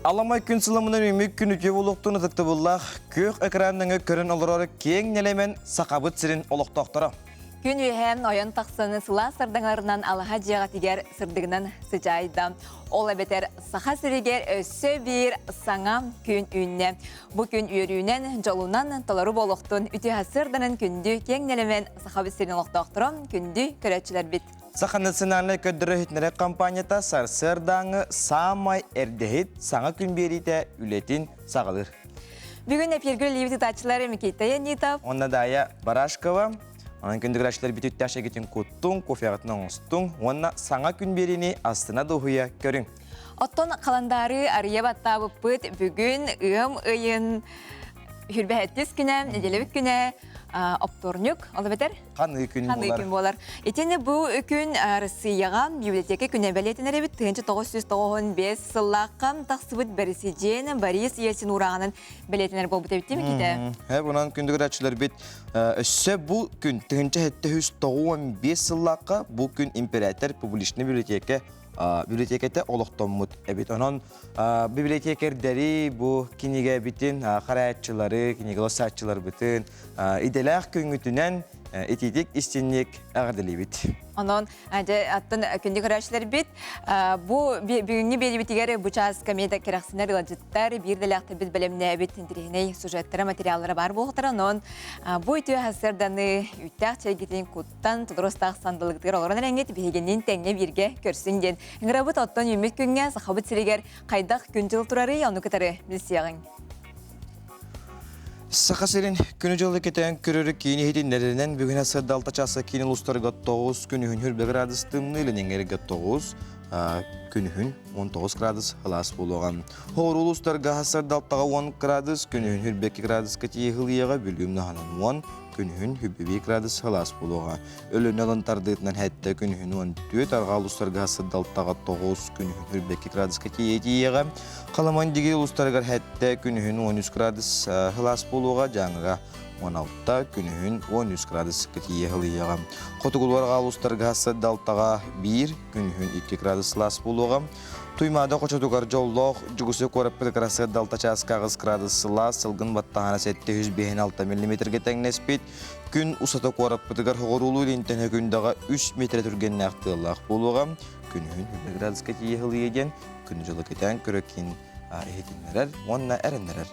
Аламай күн сыламынан үмүк күн үтүө буолуохтун ытыктабыллаах күөх экранныҥы көрөн олорор киэҥ нэлэмэн Сахабыт сирин олохтоохторо. Күн үөһээн ойон тахсаны сылаас сардаҥаларынан алаһа дьиэҕитигэр сырдыгынан сыдьаайда. Ол эбэтэр Саха сиригэр өссө биир саҥа күн үүннэ. Бу күн үөрүүнэн, дьолунан толору буолуохтун үтүө сарсыарданан күндү киэҥ нэлэмэн Сахабыт сирин олохтоохторо, күндү көрөөччүлэрбит. Саха национальнай көрдөрөр-иһитиннэрэр компанията сарсыардааҥы саамай эрдэһит саҥа күн биэриитэ үлэтин саҕалыыр. Бүгүн эфиргэ үлэлиибит ыытааччылар Микита Янитов, Онна Дая Барашкова, онон күндүгүрээччилэр бүтүттээх шэгитин куттуҥ, кофеҕытын оҥостуҥ уонна саҥа күн биэриини астына дуоһуйа көрүҥ. Оттон халандаары арыйа баттаабыппыт бүгүн ыам ыйын хүрбэһэттис күнэ, неделябит күнэ, оптуорньук, ол эбэтэр Ханыы күн Ханыы буолар. күн буолар. Итини бу күн Россияҕа библиотека күнэ бэлиэтэнэр эбит 1995 сыллаахха тахсыбыт бэрэсидьиэн Борис Ельцин уурааҕынан бэлиэтэнэр буолбут эбит Микитэ. Э, bunан күндүгүрээччилэрбит өссө бу күн 1795 сыллаахха бу күн император публичный библиотека библиотеката олохтоммут эбит. Онон библиотекердэри бу кинигэбитин харааччылары, кинигэ сааччыларбытын идэлээх күҥҥүтүнэн итиитик истинник эҕэрдэлиибит. Онон дьэ аттан күндү көрөөччүлэрбит бу бүгүҥҥү биэриибитигэр бу чааска эмиэ да кэрэхсэнэр ыалдьыттар биир дэлээхтэрбит бэлэмнээбит интэриэһинэй сюжеттара материаллара баар буолуохтара. Онон бу үтүө сарсыарданы үүттээх чэйгитин куттан тудурустаах сандалыгытыгар олорон эрэҥҥит биһигинниин тэҥҥэ бииргэ көрсүн диэн ыҥырабыт. Оттон үүммүт күҥҥэ Сахабыт сиригэр хайдах күн-дьыл турарый ону кытары билсиэҕиҥ. Саха сирин күнү-дьылы кэтээн көрөрү киин иһитиннэрэринэн бүгүн сырда алта чааса киин улуустарга 9, күнүһүн хүрбэ градус тымныы, Ленинградга 9, күнүһүн 19 градус сылаас буолуоҕа. Хоҕур улуустарга сырда алтаҕа 10 градус, күнүһүн хүрбэ 2 градуска тиийэ ылыаҕа, Бүлүүм наһанан 10, күнүһүн хүрбэ градус сылаас буолуоҕа. Өлөнө ылан тардыытынан хэттэ күнүһүн 14, арҕаа улуустарга сырда алтаҕа 9, күнүһүн хүрбэ 2 градуска тиийэ тиийиэҕэ. Халаман диги улуустарыгар хэттэ күнүһүн 13 градус сылаас буолуоҕа, Дьааҥыга 16, күнүһүн 13 градуска тиийэ сылыйыаҕа. Хотугулуар улуустарга сырдалтаҕа 1, күнүһүн 2 градус сылаас буолуоҕа. Туймаада хочотугар дьоллоох Дьугусы куораппытыгар сырдалта чааска 8 градус сылаас, сылгын баттаһана 756 миллиметргэ тэҥнэспит. Күн усата куораппытыгар хоҕуруулуу илинтэн хөкүндэҕэ 3 метр түргэннээх тыаллаах буолуоҕа. Күнүһүн 1 градуска тиийэ сылыйыа диэн күнү-дьылы кэтээн көрө киин иһитиннэрэр уонна эрэннэрэр.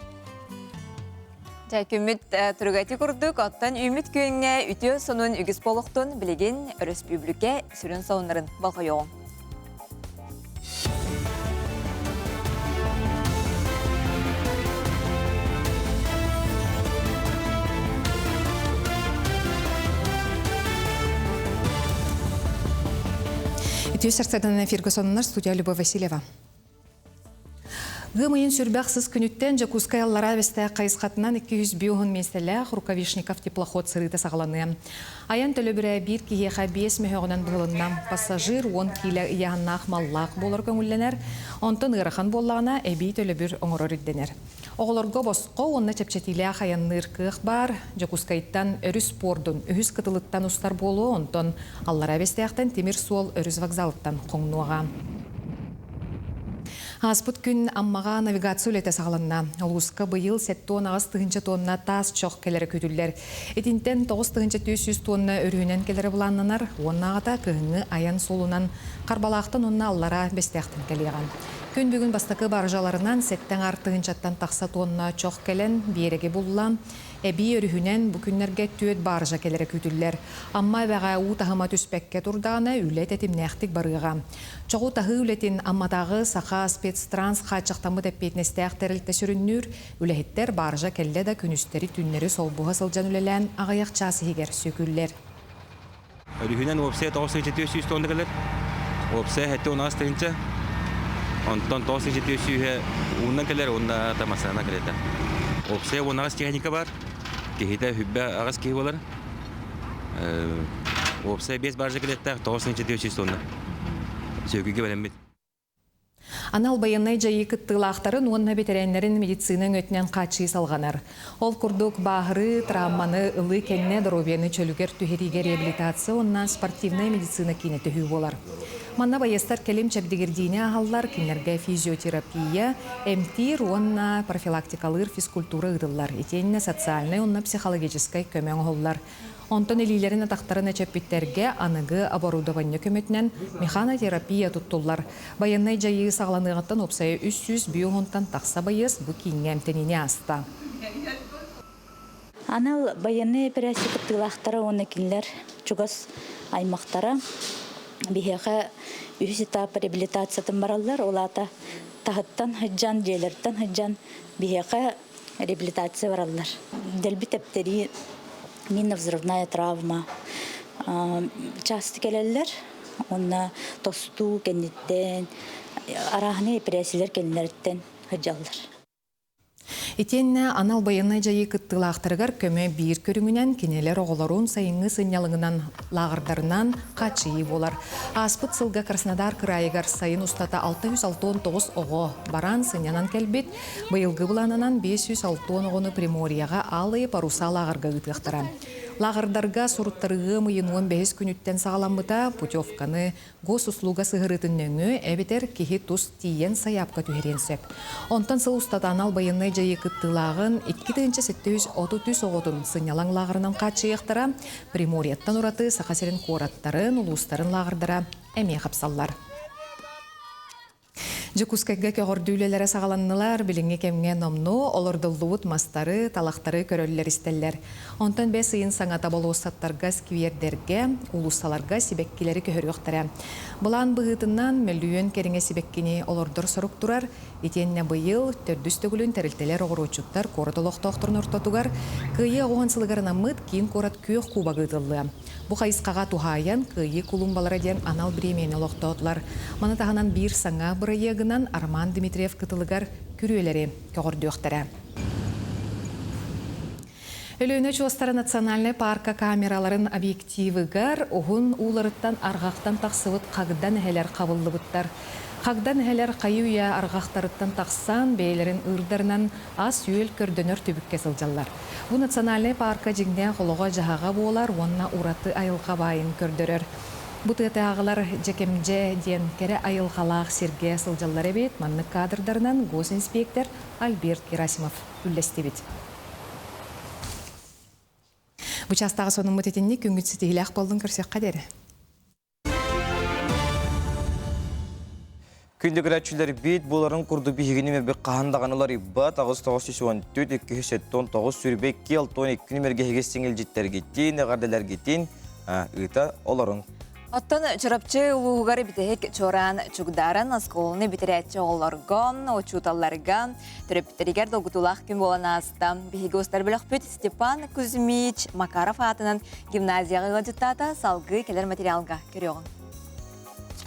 Дьэ, күммүт туруга ити курдук, оттон үүммүт күөҥҥэ үтүө сонун үгүс буолуохтун билигин өрөспүүбүлүкэ сүрүн сонуннарын болҕойуоҕуҥ. Үтүө сарсыарданан эфиргэ сонуннар студия Любовь Васильева. Ыам ыйын сүрбэх сыс күнүттэн Дьокуускай Аллараа Бэстээх хайысхатынан 205 уһун миэстэлээх Рукавишников теплоход сырыыта саҕаланыа. Айан төлөбүрэ биир киһиэхэ биэс мөһөҕүнэн быһылынна. Пассажир уон киилэ ыйааһыннаах маллаах буолар көҥүллэнэр, онтон ыарахан буоллаҕына эбии төлөбүр оҥорор ирдэнэр. Оҕолорго босхо уонна чэпчэтиилээх айанныыр кыах баар. Дьокуускайтан өрүс пуордун үһүс кытылыттан устар буолуо, онтон Аллараа Бэстээхтэн тимир суол өрүс вокзалыттан хоҥнуоҕа. Ааспыт күн Аммаҕа навигация үлэтэ саҕаланна. Улууска быйыл 78 тыһыынча тонна таас чох кэлэрэ күүтүллэр. Итинтэн 9 тыһыынча 400 тонна өрүһүнэн кэлэрэ былааннанар уоннааҕыта кыһыҥҥы айан суолунан Харбалаахтан уонна Аллараа Бэстээхтэн кэлиэҕэ. Күн бүгүн бастакы баржаларынан сэттэ аҥаар тыһыынчаттан тахса тонна чох кэлэн, биэрэги булла. Эбии өрүһүнэн бу күннэргэ түөрт баржа кэлэрэ күүтүллэр. Амма эбэҕэ уу таһыма түспэккэ турдаҕына, үлэ тэтимнээхтик барыаҕа. Чоҕу таһыы үлэтин Амматааҕы Саха спецтранс хааччахтаммыт эппиэтинэстээх тэрилтэ сүрүннүүр. Үлэһиттэр баржа кэллэ да күнүстэри-түүннэри солбуһа сылдьан үлэлээн аҕыйах чаас иһигэр сүөкүүллэр. Өрүһүнэн уопсайа 9 400 тонна кэлэр. Уопсайа 78 тыһыынча. Онтон 9 400 уунан кэлэр уонна тамасана кэлэтэ. Уопсайа 18 техника бар. Киһитэ хүббэ аҕыс киһи буолар. Уопсайа 5 баржа кэлиэхтээх 9 400 тонна. Сүөкүгэ бэлэммит. Анал байыаннай дьайыы кыттыылаахтарын уонна бэтэрээннэрин медицина өҥөтүнэн хааччыйыы салҕанар. Ол курдук, бааһырыы, травманы ылыы кэннэ доруобуйаны чөлүгэр түһэриигэ реабилитация уонна спортивнай медицина киинэ төһүү буолар. Манна байыастар кэлим чэбдигирдиини ааһаллар, кинилэргэ физиотерапия, эмтиир уонна профилактикалыыр физкультура ыытыллар, итиэннэ социальнай уонна психологическай көмө оҥоһуллар. Онтон илиилэрин-атахтарын эчэппиттэргэ аныгы оборудование көмөтүнэн механотерапия туттуллар. Байыаннай дьайыы саҕаланыаҕыттан уопсайа 350 тахса байыас бу кииҥҥэ эмтэниини ааста. Анал байыаннай эпэрээссийэ кыттыылаахтара уонна кинилэр чугас аймахтара биһиэхэ үһүс этап реабилитациятын бараллар. Ол аата таһыттан сылдьан, дьиэлэриттэн сылдьан биһиэхэ реабилитация бараллар. Дэлби тэптэрии, минно-взрывная травма часто кэлэллэр. Уонна тостуу кэнниттэн, арааһынай эпэрээссийэлэр кэннилэриттэн сылдьаллар. Итиэннэ анал байыаннай дьайыы кыттыылаахтарыгар көмө биир көрүҥүнэн кинилэр оҕолорун сайыҥҥы сынньалаҥынан лааҕырдарынан хааччыйыы буолар. Ааспыт сылга Краснодар кыраайыгар сайын устата 669 оҕо баран сынньанан кэлбит. Быйылгы былаанынан 560 оҕону Приморьеҕа Алые паруса лааҕырга ыытыахтара. Лааҕырдарга суруттарыы ыам ыйын 15 күнүттэн саҕаламмыта. Путевканы Госуслуга сыһырыытын нөҥүө эбэтэр киһи тус тиийэн сайаапка түһэриэн сөп. Онтон сыл устата анал байыаннай дьайыы кыттыылааҕын 2733 оҕотун сынньалаҥ лааҕырынан хааччыйыахтара. Приморьеттан ураты Саха сирин куораттарын, улуустарын лааҕырдара эмиэ хапсаллар. Дьокуускайга көҕөрдүү үлэлэрэ саҕаланнылар. Билиҥҥи кэмҥэ номнуо олордуллубут мастары, талахтары көрөллөр-истэллэр. Онтон бэс ыйын саҥата болуоссаттарга, сквердэргэ, уулуссаларга сибэккилэри көһөрүөхтэрэ. Былаан быһыытынан, мөлүйүөн кэриҥэ сибэккини олордор сорук турар. Итиэннэ быйыл төрдүс төгүлүн тэрилтэлэр оҕуруотчуттар куорат олохтоохторун ортотугар Кыайыы оҕуһун сылыгар анаммыт киин куорат күөх кубога ыытыллыа. Бу хайысхаҕа туһаайан Кыайыы кулумбалара диэн анал бириэмийэни олохтоотулар. Маны таһынан биир саҥа бырайыагынан Роман Дмитриев кытылыгар күрүөлэри көҕөрдүөхтэрэ. Өлүөнэ очуостара национальнай паарка камераларын объективыгар уһун ууларыттан арҕахтан тахсыбыт хагдан эһэлэр хабыллыбыттар. Хагдан эһэлэр хайы-үйэ арҕахтарыттан тахсан, бэйэлэрин ыырдарынан ас-үөл көрдөнөр түбүккэ сылдьаллар. Бу национальнай паарка дьиҥнээх олоҕо-дьаһаҕа буолар уонна ураты айылҕа баайын көрдөрөр. Бу тыатааҕылар Дьэкэмдьэ диэн кэрэ айылҕалаах сиргэ сылдьаллар эбит. Маннык кадрдарынан госинспектор Альберт Герасимов үллэстибит. Бу чаастааҕы сонуммут итинник күҥҥүт ситиһиилээх буоллун көрсүөххэ диэри. Күндү көрөөччүлэрбит буоларын курдук биһигини мөбүк хаһан даҕаны уларыйбат 8914 279 22 62 нүмергэ иһигис сиҥилдьиттэргитин, эҕэрдэлэргитин ыыта олорун. Оттон Чурапчы улууһугар бүтэһик чуораан чугдааран оскуоланы бүтэрээччи оҕолорго, учууталларга, төрөппүттэригэр долгутуулаах күн буолан ааста. Биһиги устар бөлөхпүт Степан Кузьмич Макаров аатынан гимназияҕа ыалдьыттаата, салгыы кэлэр материалга көрүөҕүҥ.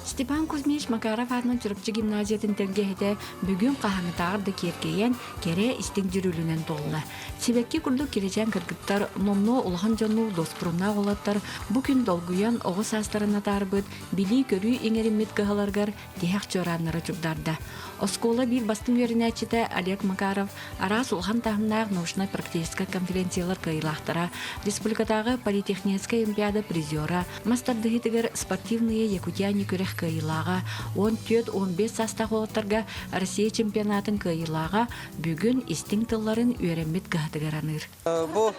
Степан Кузьмич Макаров аатынан Чурапчы гимназиятын тэлгэһитэ бүгүн хаһааҥҥытааҕар да киэркэйэн, кэрэ истиҥ дьүрүлүнэн туолла. Сибэкки курдук кирэчээн кыргыттар, номнуо улахан дьоннуу дуоспуруннаах уолаттар бу күн долгуйан оҕо саастарын атаарбыт, билии-көрүү иҥэриммит кыһаларыгар тиһэх чуорааннара чугдаарда. Оскуола биир бастыҥ үөрэнээччитэ Олег Макаров араас улахан таһымнаах научнай-практическай конференциялар кыайыылаахтара, республикатааҕы политехническэй олимпиада призера, мас тардыһыытыгар спортивные якутяне күрэх кыайыылааҕа, 14-15 саастаах уолаттарга Россия чемпионатын кыайыылааҕа бүгүн истиҥ тылларын үөрэммит кыһатыгар аныыр. Бу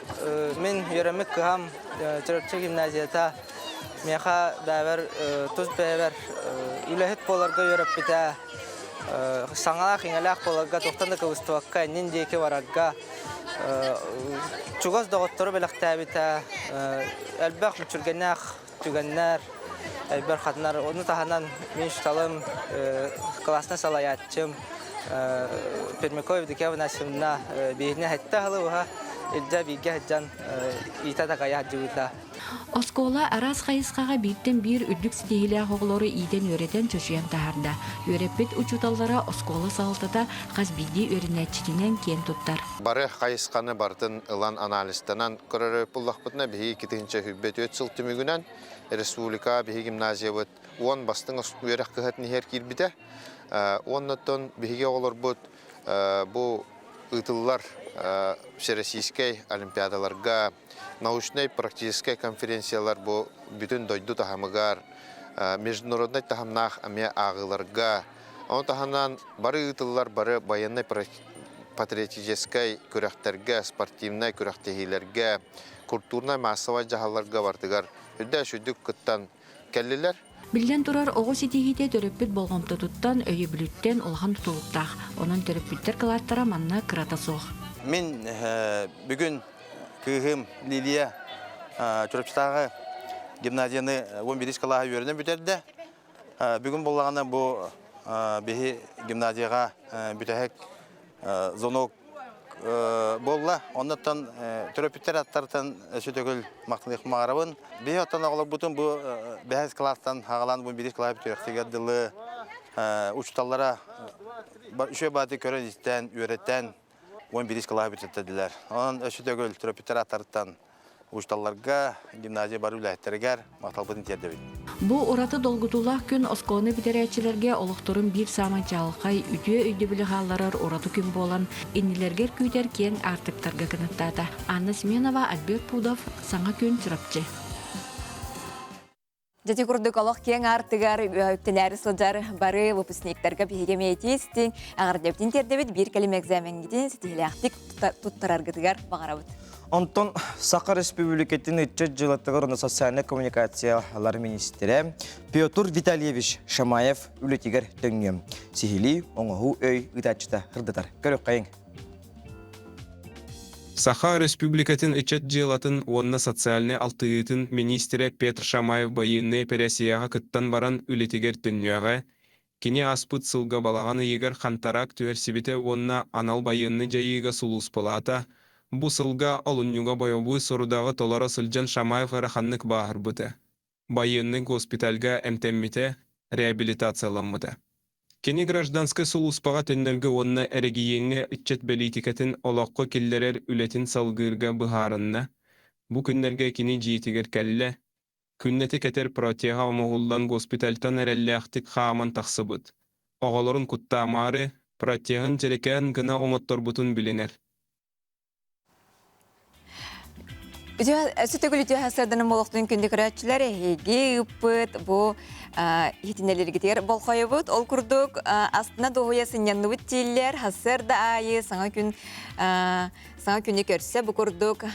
мин үөрэммит кыһам Чурапчы гимназията миэхэ бэйэбэр тус бэйэбэр үлэһит буоларга үөрэппитэ, саҥалаах-иҥэлээх буоларга, туохтан да кыбыстыбакка иннин диэки барарга чугас доҕоттору бэлэхтээбитэ, элбэх мүччүргэннээх түгэннэр элбэх хатынар. Ону таһынан мин учууталым, класснай салайааччым Пермякова Евдокия Афанасьевна биһигини сэттэ сылы быһа илдьэ бииргэ сылдьан иитэ-такайа сылдьыбыта. Оскуола араас хайысхаҕа бииртэн биир үрдүк ситиһиилээх оҕолору иитэн-үөрэтэн чочуйан таһаарда. Үөрэппит учууталлара оскуола салалтата хас биирдии үөрэнээччитинэн киэн туттар. Бары хайысханы барытын ылан анализтанан көрөр буллахпытына биһиги 2024 сыл түмүгүнэн республика биһиги гимназиябыт 10 бастыҥ үөрэх кыһатын иһэр киирбитэ. Уоннаттан биһиги оҕолорбут бу ыытыллар Всероссийскай олимпиадаларга, научнай практическай конференциялар бу бүтүн дойду таһымыгар, международнай таһымнаах эмиэ ааҕыыларга, ону таһынан бары ыытыллар бары военнай патриотическай күрэхтэргэ, спортивнай күрэхтэһиилэргэ, культурнай массовай дьаһалларга барытыгар үрдэ үрдүк кыттан кэллилэр. Биллэн турар, оҕо ситиһиитэ төрөппүт болҕомтотуттан, өйөбүлүттэн улахан тутулуктаах. Онон төрөппүттэр кылааттара манна кырата суох. Мин бүгүн кыыһым Лилия Чурапчытааҕы гимназияны 11 кылааһы үөрэнэн бүтэрдэ. Бүгүн буоллаҕына бу биһи гимназияҕа бүтэһик звонок буолла. Оннуттан төрөппүттэр аттартан өссө төгүл махтаныах баҕарабын. Биһи оттон оҕолорбутун бу бэһис кылаастан аҕалаан бу биирис кылаас бүтүөхтүгэр дылы учууталлара үчүгэй бааты көрөн-истэн, үөрэтэн 11 кылааһы бүтэрдилэр. Онон өссө төгүл төрөппүттэр аттарыттан учууталларга, гимназия бары үлэһиттэригэр махталбытын тиэрдэбит. Бу ураты долгутуулаах күн оскуоланы бүтэрээччилэргэ олохторун биир саамай чаҕылхай, үтүө өйдөбүлү хаалларар ураты күн буолан, иннилэригэр күүтэр киэҥ аартыктарга кынаттаата. Анна Семенова, Альберт Пудов, Саҥа күн, Чурапчы. Дьэ курдук олох киэҥ аартыгар үктэнээри сылдьар бары выпускниктарга биһиги эмиэ истиҥ эҕэрдэбитин тиэрдэбит биир кэлим экзамеҥҥитин ситиһилээхтик туттараргытыгар баҕарабыт. Онтон Саха Республикатын ыччат дьыалатыгар уонна социальнай коммуникациялар министрэ Петр Витальевич Шамаев үлэтигэр төҥнүөм. Сиһилии оҥоһуу өй ыытааччыта сырдатар. Көрүөххэйиҥ. Саха Өрөспүүбүлүкэтин ыччат дьыалатын уонна социальнай алтыһыытын миниистирэ Петр Шамаев байыаннай эпэрээссийэҕэ кыттан баран үлэтигэр төннүөҕэ. Кини ааспыт сылга балаҕан ыйыгар хантараак түһэрсибитэ уонна анал байыаннай дьайыыга сулууспалаата. Бу сылга олунньуга бойобуой сорудаҕы толоро сылдьан Шамаев ыараханнык бааһырбыта. Байыаннай госпитальга эмтэммитэ, реабилитацияламмыта. Кини гражданскай сулууспаҕа төннөргө уонна эрэгийиэҥҥэ ыччат бэлиитикэтин олоххо киллэрэр үлэтин салгыырга быһаарынна. Бу күннэргэ кини дьиэтигэр кэллэ, күннэтэ кэтэр протеһа оҥоһуллан госпитальтан эрэллээхтик хааман тахсыбыт. Оҕолорун куттаамаары, протеһын дьэрэкээн гына оҥотторбутун билинэр. Өссө төгүл үтүө сарсыарданан буолуохтун күндү көрөөччүлэр эһиги ыыппыт бу иһитиннэлэргитигэр болҕойобут. Ол курдук астына дуоһуйа сынньанныбыт дииллэр сарсыарда аайы саҥа күн саҥа күнү көрсө бу курдук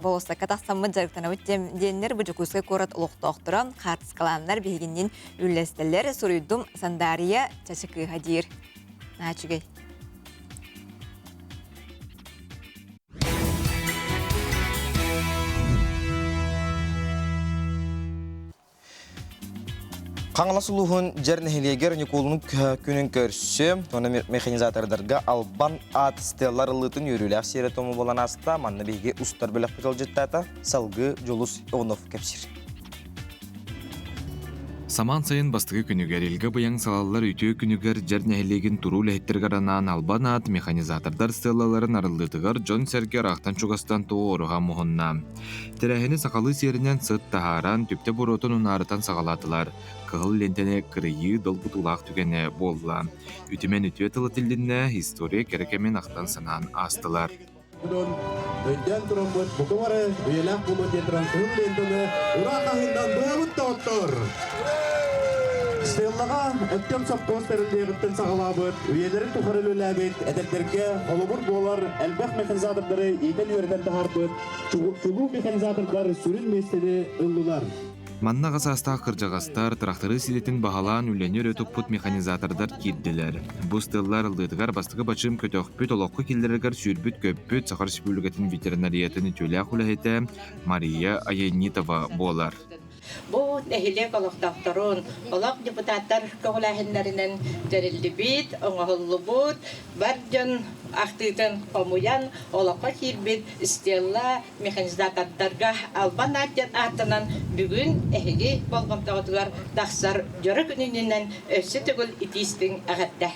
болуоссакка тахсаммыт дьарыктанабыт диэннэр бу Дьокуускай куорат олохтоохторо хаартыскалааннар биһигинниин үллэстэллэр. Суруйдум Сандаарыйа чачы кыыһа диир. Наһаа үчүгэй. Хаҥалас улууһун Дьэр нэһилиэгэр Ньукуулун күнүн көрсө, уонна механизатордарга Албан аат стеллар ыллыытын үөрүүлээх сиэрэ-туому буолан ааста. Манна биһиги устар бөлөхпүт ыалдьыттаата. Салгыы Дьулус Иванов кэпсиир. Самаан сайын бастакы күнүгэр Илгэ быйаҥ салаллар үтүө күнүгэр Дьэр нэһилиэгин туруу үлэһиттэригэр анаан Албан аат механизатордар стеллаларын арыллыытыгар дьон-сэргэ ыраахтан-чугастан туоруһа муһунна. Тэрээһини сахалыы сиэринэн сыт таһааран, түптэ буруотун унаарытан саҕалаатылар. Кыһыл лиэнтэни кырыйыы долгутуулаах түгэнэ буолла. Үтүмэн үтүө тыл этилиннэ, история кэрэ кэмин ахтан-санаан аастылар. Онон өйдөөн тураммыт бука бары үйэлээх буолуо диэн туран кыһыл лентаны ура хаһыынан быһабыт доҕоттор! Стеллаҕа Өктөм сопхуос тэриллиэҕиттэн саҕалаабыт, үйэлэрин тухары үлэлээбит, эдэрдэргэ холобур буолар элбэх механизатордары иитэн-үөрэтэн таһаарбыт чулуу механизатордар сүрүн миэстэни ыллылар. Манна аҕа саастаах кырдьаҕастар, тырахтарыыс идэтин баһылаан үлэни өрө туппут механизатордар киирдилэр. Бу стеллар ыллыытыгар бастакы бачыым көтөхпүт, олоххо киллэрэригэр сүүрбүт-көппүт Саха Республикатын ветеринариятын үтүөлээх үлэһитэ Мария Аянитова буолар. Бу нэһилиэк олохтоохторун, олох депутаттар көҕүлээһиннэринэн тэриллибит, оҥоһуллубут, бар дьон ахтыытын хомуйан олоххо киирбит Стелла механизатордарга Албан аат диэн ааттанан бүгүн эһиги болҕомтоҕутугар тахсар дьоро күнүнүнэн өссө төгүл итии-истиҥ эҕэрдэ!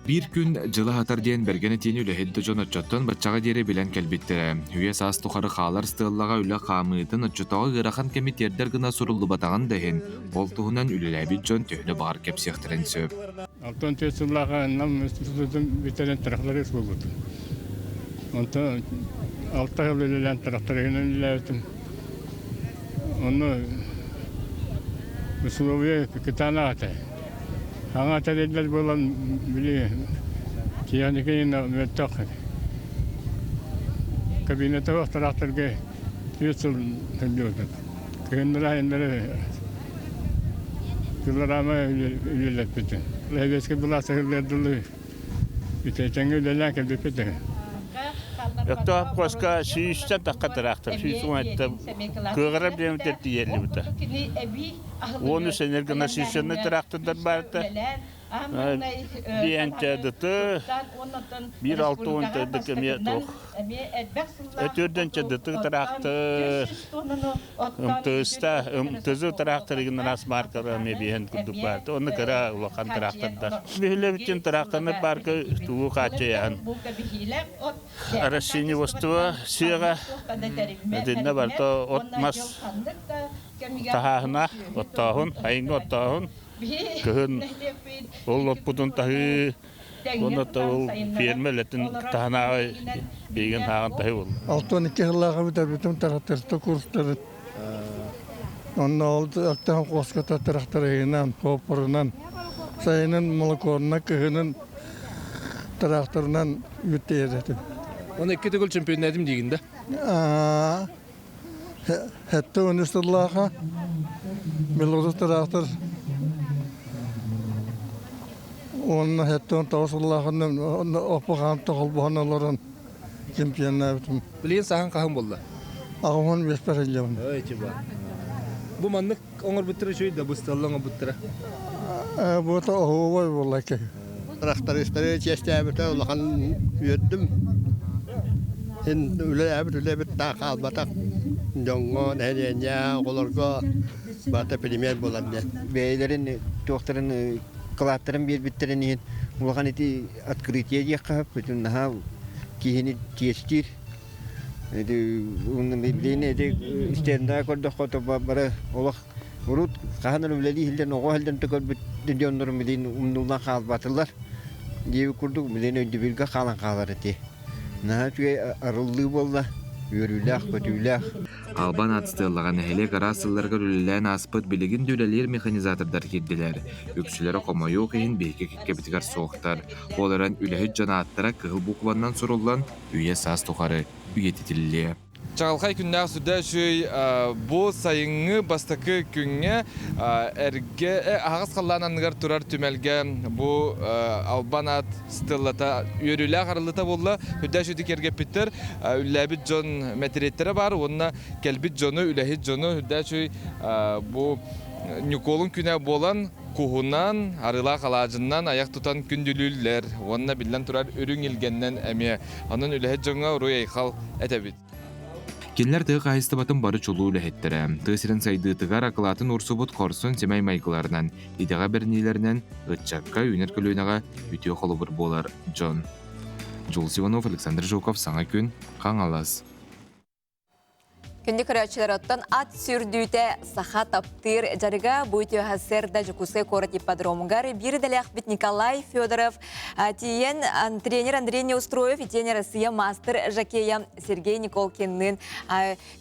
Биир күн дьылы аһатар диэн бэргэн этиини үлэһит да дьон оччоттон баччаҕа диэри билэн кэлбиттэрэ. Үйэ саас тухары хаалар стеллаҕа үлэ хаамыытын оччотооҕу ыарахан кэми тиэрдэр гына суруллубатаҕын да иһин, ол туһунан үлэлээбит дьон төһөнү баҕар кэпсиэхтэрин сөп. 64 сыллааҕы Нам институтун бүтэрэн тракторист буолбутум. Онтон алта сыл үлэлээн тракториһынан үлэлээбитим. Онно условия кытаанах этэ. Саҥа тэриллэр буолан били тиэхиньикэ мөлтөх. Кабинета суох тракторга түөрт сыл сылдьыбытым. Кыһыннары-сайыннары килограмма үлэлэппитим. Сэбиэскэй былаас ыһыллыар дылы үтэтэҥҥэ үлэлээн кэлбиппит үһү. Өктөөх куоска сүүстэн тахха тыраахтар, 110 кыаҕырар биэмитэр тиийэллибитэ. 13 энергонасыщенный тыраахтырдар баарта. Биэнчэ дыты, биир 60 дык эмиэ туох. Өтүөрдэнчэ дыты тыраахтыр, МТС-та, МТЗ тыраахтырыгын араас маркалар эмиэ биэһэн курдук баар. Онно кыра улахан тыраахтырдар. Биһилэбитин тыраахтарнар парка тугу хааччыйаһан. Растениеводство сыаҕа итиннэ барыта от-мас таһааһына, оттооһун, айыҥҥы оттооһун, кыһын ол оппутун таһыы, уонна ол ферма үлэтин таһынааҕы биһигин ааҕан таһыы буолла. 62 сыллааҕы бүтэрбитим тракториста курстарын. Онно ол Артем Коската тракториһынан, копорунан, сайынын молокорунан, кыһынын тракторынан үттейер этим. Оны икки төгүл чемпионнадым диигин да? Хэтте он сыллааха Белорус трактор уонна 79 сыллаахынан оппухаан тоҕолбоһон олорон чемпионнаабытым. Билигин саһан хаһан буолла? Аҕыһын биэспэр сылдьабын. Ой, чуба. Бу маннык оҥорбуттара үчүгэй да бысталла оҥорбуттара? Буота оһуобай буолла киһи. Трактористары чиэстээбитэ улахан үөрдүм. Ин үлэлээбит үлэбит таах хаалбатах дьоҥҥо, нэһилиэнньэ, оҕолорго барыта премьер буолар диэн. Бэйэлэрин туохтарын кылааттарын биэрбиттэрин иһин улахан ити открытие диэххэ сөп бүтүн наһаа киһини чиэстиир. Ити билигин ити стендаҕа көрдөххө бары олох Урут хаһан эрэ үлэлии иһиллэн, оҕо иһиллэн да көрбүт дьоннорум билигин умнуллан хаалбатылар. Диэбит курдук билигин өйдөбүлгэ хаалан хаалар ити. Наһаа үчүгэй арыллыы буолла, үөрүүлээх, көтүүлээх. Албан аат стеллаҕа нэһилиэк араас сылларыгар үлэлээн ааспыт билигин да үлэлиир механизатордар киирдилэр. Үксүлэрэ хомойуох иһин биһиги кэккэбитигэр суохтар. Ол эрэн үлэһит дьон ааттара кыһыл букваннан суруллан үйэ-саас тухары үйэтитиллиэ. Чаҕылхай күннээх сүрдээх үчүгэй бу сайыҥҥы бастакы күҥҥэ эргэ аһаҕас халлаан анныгар турар түмэлгэ бу албан аат стеллата үөрүүлээх арыллыта буолла. Сүрдээх үчүгэйдик киэргэппиттэр. Үллээбит дьон мэтириэттэрэ баар уонна кэлбит дьону, үлэһит дьону сүрдээх үчүгэй бу Ньукуолун күнэ буолан куһунан, арыылаах алаадьыннан айах тутан күндүлүүллэр уонна биллэн турар үрүҥ илгэннэн эмиэ. Онон үлэһит дьоҥҥо уруй-айхал этэбит. Кинилэр тыа хаһаайыстыбатын бары чулуу үлэһиттэрэ, тыа сирин сайдыытыгар акылаатын уурсубут хорсун сэмэй майгыларынан, идэҕэ бэриниилэринэн ыччакка, үүнэр көлүөнэҕэ үтүө холобур буолар дьон. Джулс Иванов, Александр Жуков, Саҥа күн, Хаҥалас. Күндү көрөөччүлэр оттон ат сүүрдүүтэ саха таптыыр дьарыга бу үтүө сарсыарда Дьокуускай куорат ипподромугар биир идэлээхпит Николай Федоров тиийэн тренер Андрей Неустроев итиэнэ Россия мастер жокея Сергей Николкинныын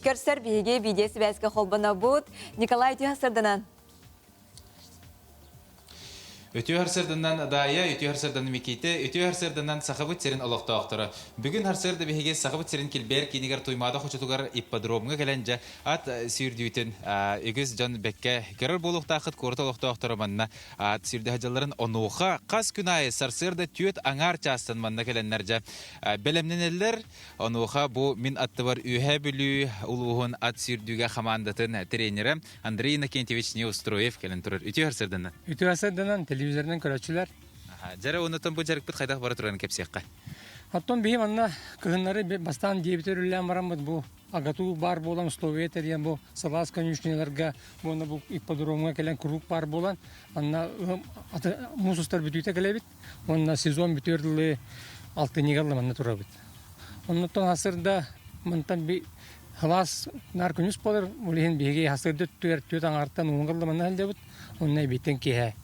көрсөр биһиги видео сибээскэ холбонобут. Николай үтүө сарсыарданан. Үтүө сарсыарданан Даайа, үтүө сарсыарданан Микиитэ, үтүө сарсыарданан Сахабыт сирин олохтоохторо. Бүгүн сарсыарда биһиги Сахабыт сирин килбиэр киинигэр Туймаада хочотугар ипподромҥа кэлэн дьэ ат сүүрдүүтүн үгүс дьон бэккэ көрөр буолуохтааххыт куорат олохтоохторо манна ат сүүрдэ сылдьалларын онуоха хас күн аайы сарсыарда түөрт аҥаар чаастан манна кэлэннэр дьэ бэлэмнэнэллэр Онуоха бу мин аттыбар Үөһээ Бүлүү улууһун ат сүүрдүүгэ хамаандатын тренерэ Андрей Иннокентьевич Неустроев кэлэн турар. Үтүө сарсыарданан. Үтүө сарсыарданан телевизорынан көрөөччүлэр. Дьэрэ оннуттан бу дьарыкпыт хайдах бара турарын кэпсиэххэ. Оттон биһи манна кыһыннары бастаан диэбит өрүллээн бараммыт бу агатуу баар буолан условия тэрийэн бу сылаас конюшняларга уонна бу ипподромҥа кэлэн куруук баар буолан манна муус устар бүтүүтэ кэлэбит уонна сезон бүтүөр дылы алтынньыга манна турабыт. Оннуттан хасырда мантан би халаас наар күнүс буолар, ол иһин биһиги хасырда түөр түөт аҥаартан уҥгалла манна сылдьабыт, онно эбиттэн киэһэ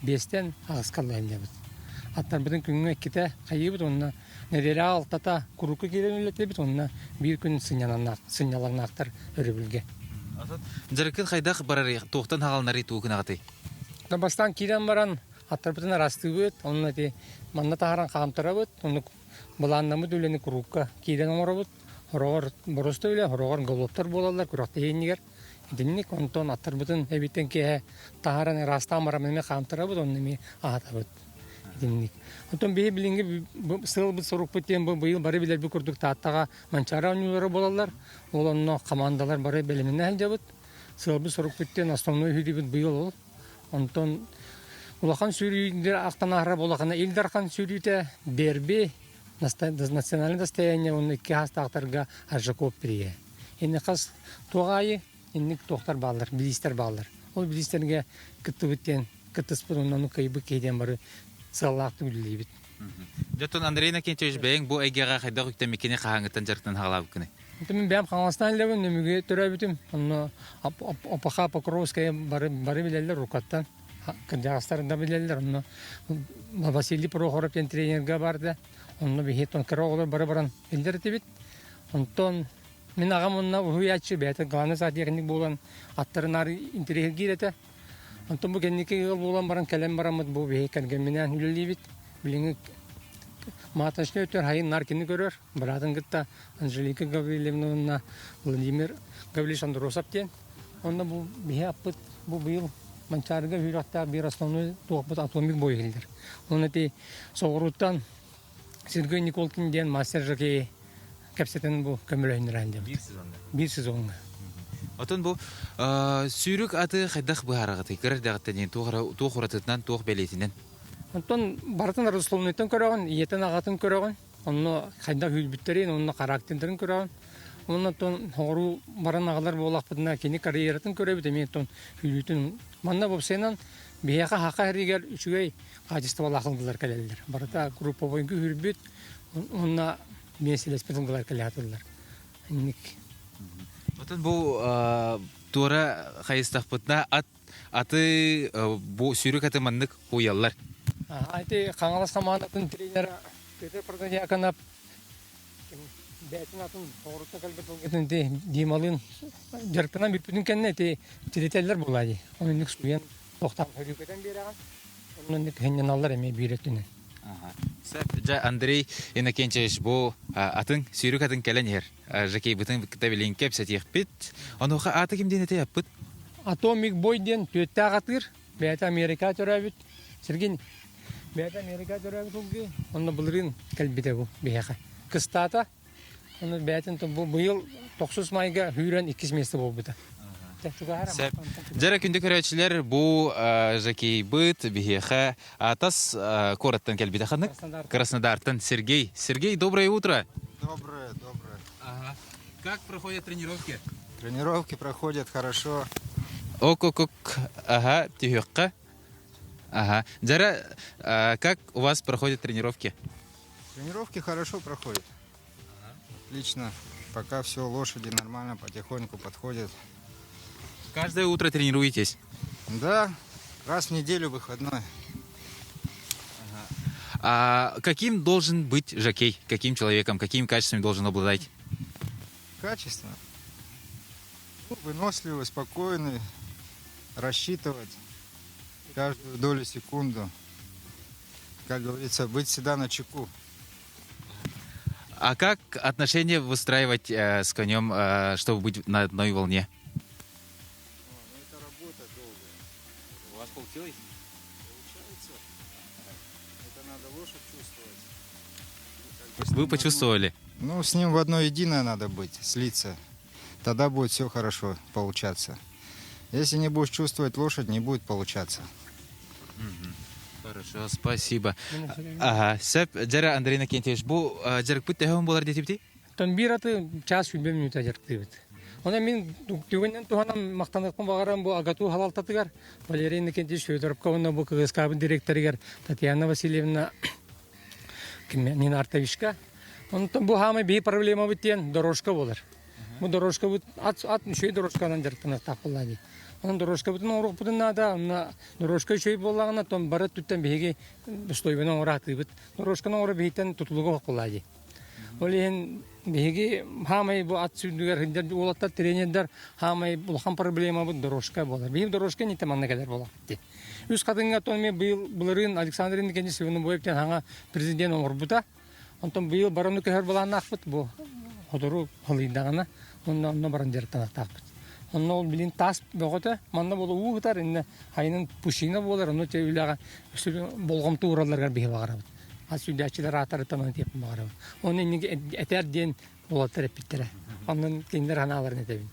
биэстэн аҕыска сылдьабыт. Аттарбытын күҥҥэ иккитэ хайыыбыт уонна нэдиэлэҕэ алтата куруука киирэн үлэлэтэбит уонна биир күн сынньалаҥнаахтар өрөбүлгэ. Дьарыккын хайдах барарый, туохтан хаалынарый тугу гынаҕытый? Бастаан киирэн баран аттарбытын араастыыбыт, онно ити манна таһааран хаамтарабыт, оннук былааннаммыт үлэни куруукка киирэн оҥоробут. Хороҕор боруоста үлэ, хороҕор голубтар буолаллар күрэхтэһии иннигэр. Итинник онтон аттарбытын эбиттэн киэһэ таһааран ыраастаан баран эмиэ хаамтарабыт, онно эмиэ аһатабыт. Итинник. Оттон биһи билиҥҥи сыалбыт сорукпут диэн бу быйыл бары билэрбит курдук Тааттаҕа Манчаары оонньуулара буолаллар. Ол онно хамаандалар бары бэлэмнэнэ сылдьабыт. Сыалбыт сорукпут диэн основной үһүдүбүт быйыл ол. Онтон улахан сүүрүүнү ахтан аһара улахана Ил Дархан сүүрүүтэ, дерби, национальное достояние уонна икки хаастаахтарга Аржаков прия. Инни хас туох аайы инник туохтар бааллар, билиистэр бааллар. Ол билиистэргэ кыттыбыт диэн кыттыспыт уонна ону кыайбыт киһи диэн бары сыаллаахтык үлэлиибит. Дьоттон Андрей Иннокентьевич бэйэҥ бу эйгэҕэ хайдах үктэммиккини хаһааҥҥыттан дьарыктан хаалаабыккыный? Мин бэйэм Хаҥаластан илэбин, Нөмүгү төрөөбүтүм. Онно Опаха Покровская бары, бары билэллэр рукаттан. Кырдьаҕастар да билэллэр. Онно Василий Прохоров диэн тренергэ барды. Онно биһи кыра оҕолор бары баран биллэр этибит. Онтон мин аҕам онно уһуйааччы бэйэтэ главный зоотехник буолан аттарын ары интэриэһиргиир этэ. Онтон бу кэнники ыал буолан баран кэлэн бараммыт бу биһи кэргэмминээн үлэлиибит. Билиҥҥи маточный өттүгэр хайын наар кини көрөр. Быраатын кытта Анжелика Гаврильевна уонна Владимир Гаврильевич Андросов диэн. Онно бу биһи аппыт бу быйыл Манчаарыга үрэхтээх биир основной туохпут атомик бой иһиллэр. Онон ити соҕурууттан Сергей Николкин диэн мастер жокей кэпсэтэн бу көмөлөһүннэрэн диэн. Биир сезонга. Биир сезоҥҥа. Отон бу сүүрүк аты хайдах быһаараҕытый? Кыра эрдэҕиттэн диэн туох уратытынан, туох бэлиэтинэн? Онтон барытын родословнойтан көрөҕүн, ийэтин аҕатын көрөҕүн. Онно хайдах үүрбүттэрин, онно характердарын көрөҕүн. Онон оттон оҕоруу баран аҕалар буоллахпытына кини карьератын көрөбүт эмиэ оттон үүрүүтүн. Манна уопсайынан биһиэхэ хаха эригэр үчүгэй хаачыстыбалаах ылгылар кэлэллэр. Барыта групповойга үүрбүт уонна миэстэлэспит ылгылар кэлэ сатыыллар. Инник. Отон бу туора хайыстахпытына ат аты бу сүүрүк аты маннык уйаллар. Ити Хаҥалас хамаандатын тренера Петр Протодьяконов бэйэтин атын тоҕоруттан кэлбит ылгытын ити Дималыын дьарыктанан бүппүтүн кэннэ ити тиритэллэр буолаа дии. Ону инник суйан тохтоон хөрүүкэтэн биэрэҕин. Онно инник хынньаналлар эмиэ биир өттүнэн. Сөп. Дьэ, Андрей Иннокентьевич, бу атын, сүүрүк атын кэлэн иһэр. Жакейбытын кытта билин кэпсэтиэхпит. Онуоха аата ким диэн этэй аппыт? Атомик Бой диэн түөттээх атыыр. Бэйэтэ Америка төрөөбүт. Сергей бэйэтэ Америка төрөөбүт улгы. Онно былырыын кэлбитэ бу биһиэхэ. Кыстаата. Онно бэйэтин бу быйыл тохсус майга хүүрэн иккис место буолбута. Сөп. Дьэрэ күндү көрөөччүлэр, бу жокейбыт биһиэхэ тас куораттан кэлбитэ ханнык? Краснодартан Сергей. Сергей, доброе утро. Доброе, доброе. Ага. Как проходят тренировки? Тренировки проходят хорошо. Ок-ок-ок. Ага, түһүөххэ. Ага. Дьара, как у вас проходят тренировки? Тренировки хорошо проходят. Отлично. Пока все, лошади нормально, потихоньку подходят. Каждое утро тренируетесь? Да, раз в неделю выходной. А каким должен быть жокей? Каким человеком, какими качествами должен обладать? Качество? Ну, выносливый, спокойный, рассчитывать каждую долю секунду. Как говорится, быть всегда на чеку. А как отношения выстраивать с конем, чтобы быть на одной волне? Ну, это работа долгая. У вас получилось? Получается. Это надо лошадь чувствовать. Вы почувствовали? Ну, с ним в одно единое надо быть, слиться. Тогда будет все хорошо получаться. Если не будешь чувствовать лошадь, не будет получаться. Хорошо, спасибо. Ага, сөп. Дьэрэ Андрей Иннокентьевич, бу дьарыкпыт төһө буолар диэтибитий? Тон биир аты час 20 минута дьарыктыыбыт. Онон мин түгэнинэн туһанан махтаныахпын баҕарам бу АГАТУ халалтатыгар Валерий Иннокентьевич Федоровка уонна бу КГСК-быт директорыгар Татьяна Васильевна Нина Артовичка. Онтон бу хаамай биһи проблемабыт диэн дорожка буолар. Бу дорожкабыт ат ат үчүгэй дорожканан дьарыктаныахтаах буолла дии. Онон дорожкабытын оҥоруохпутун наада. Онно дорожка үчүгэй буоллаҕына, тон бары өттүттэн биһиги устойбаны оҥоро сатыыбыт. Дорожканы оҥоро биһиттэн тутулуга суох буолла дии. Ол иһин биһиги хаамай бу ат сүүрдүгэр сылдьар уолаттар, тренердэр хаамай улахан проблемабыт дорожка буолар. Биһиги дорожка инниттэн манна кэлэр буоллахпыт дии. Үс хатыҥҥа тон эмиэ быйыл былырыын Александр Иннокентьевич Свинобоев диэн саҥа президент оҥорбута. Онтон быйыл бараны көһөр былааннаахпыт бу сотору халыйдаҕына онно онно баран дьарыктаныахтаахпыт. Онно ол билин таас бөҕөтө манна буола уу ытар иннэ хайынын пущина буолар онно те үлэҕэ болҕомто ууралларыгар биһи баҕарабыт. Ас сүүрдээччилэр аатарыттан ону этиэхпин баҕарабын. Оны инники этэр диэн уолаттар эппиттэрэ. Онон кинилэр санааларын этэбин.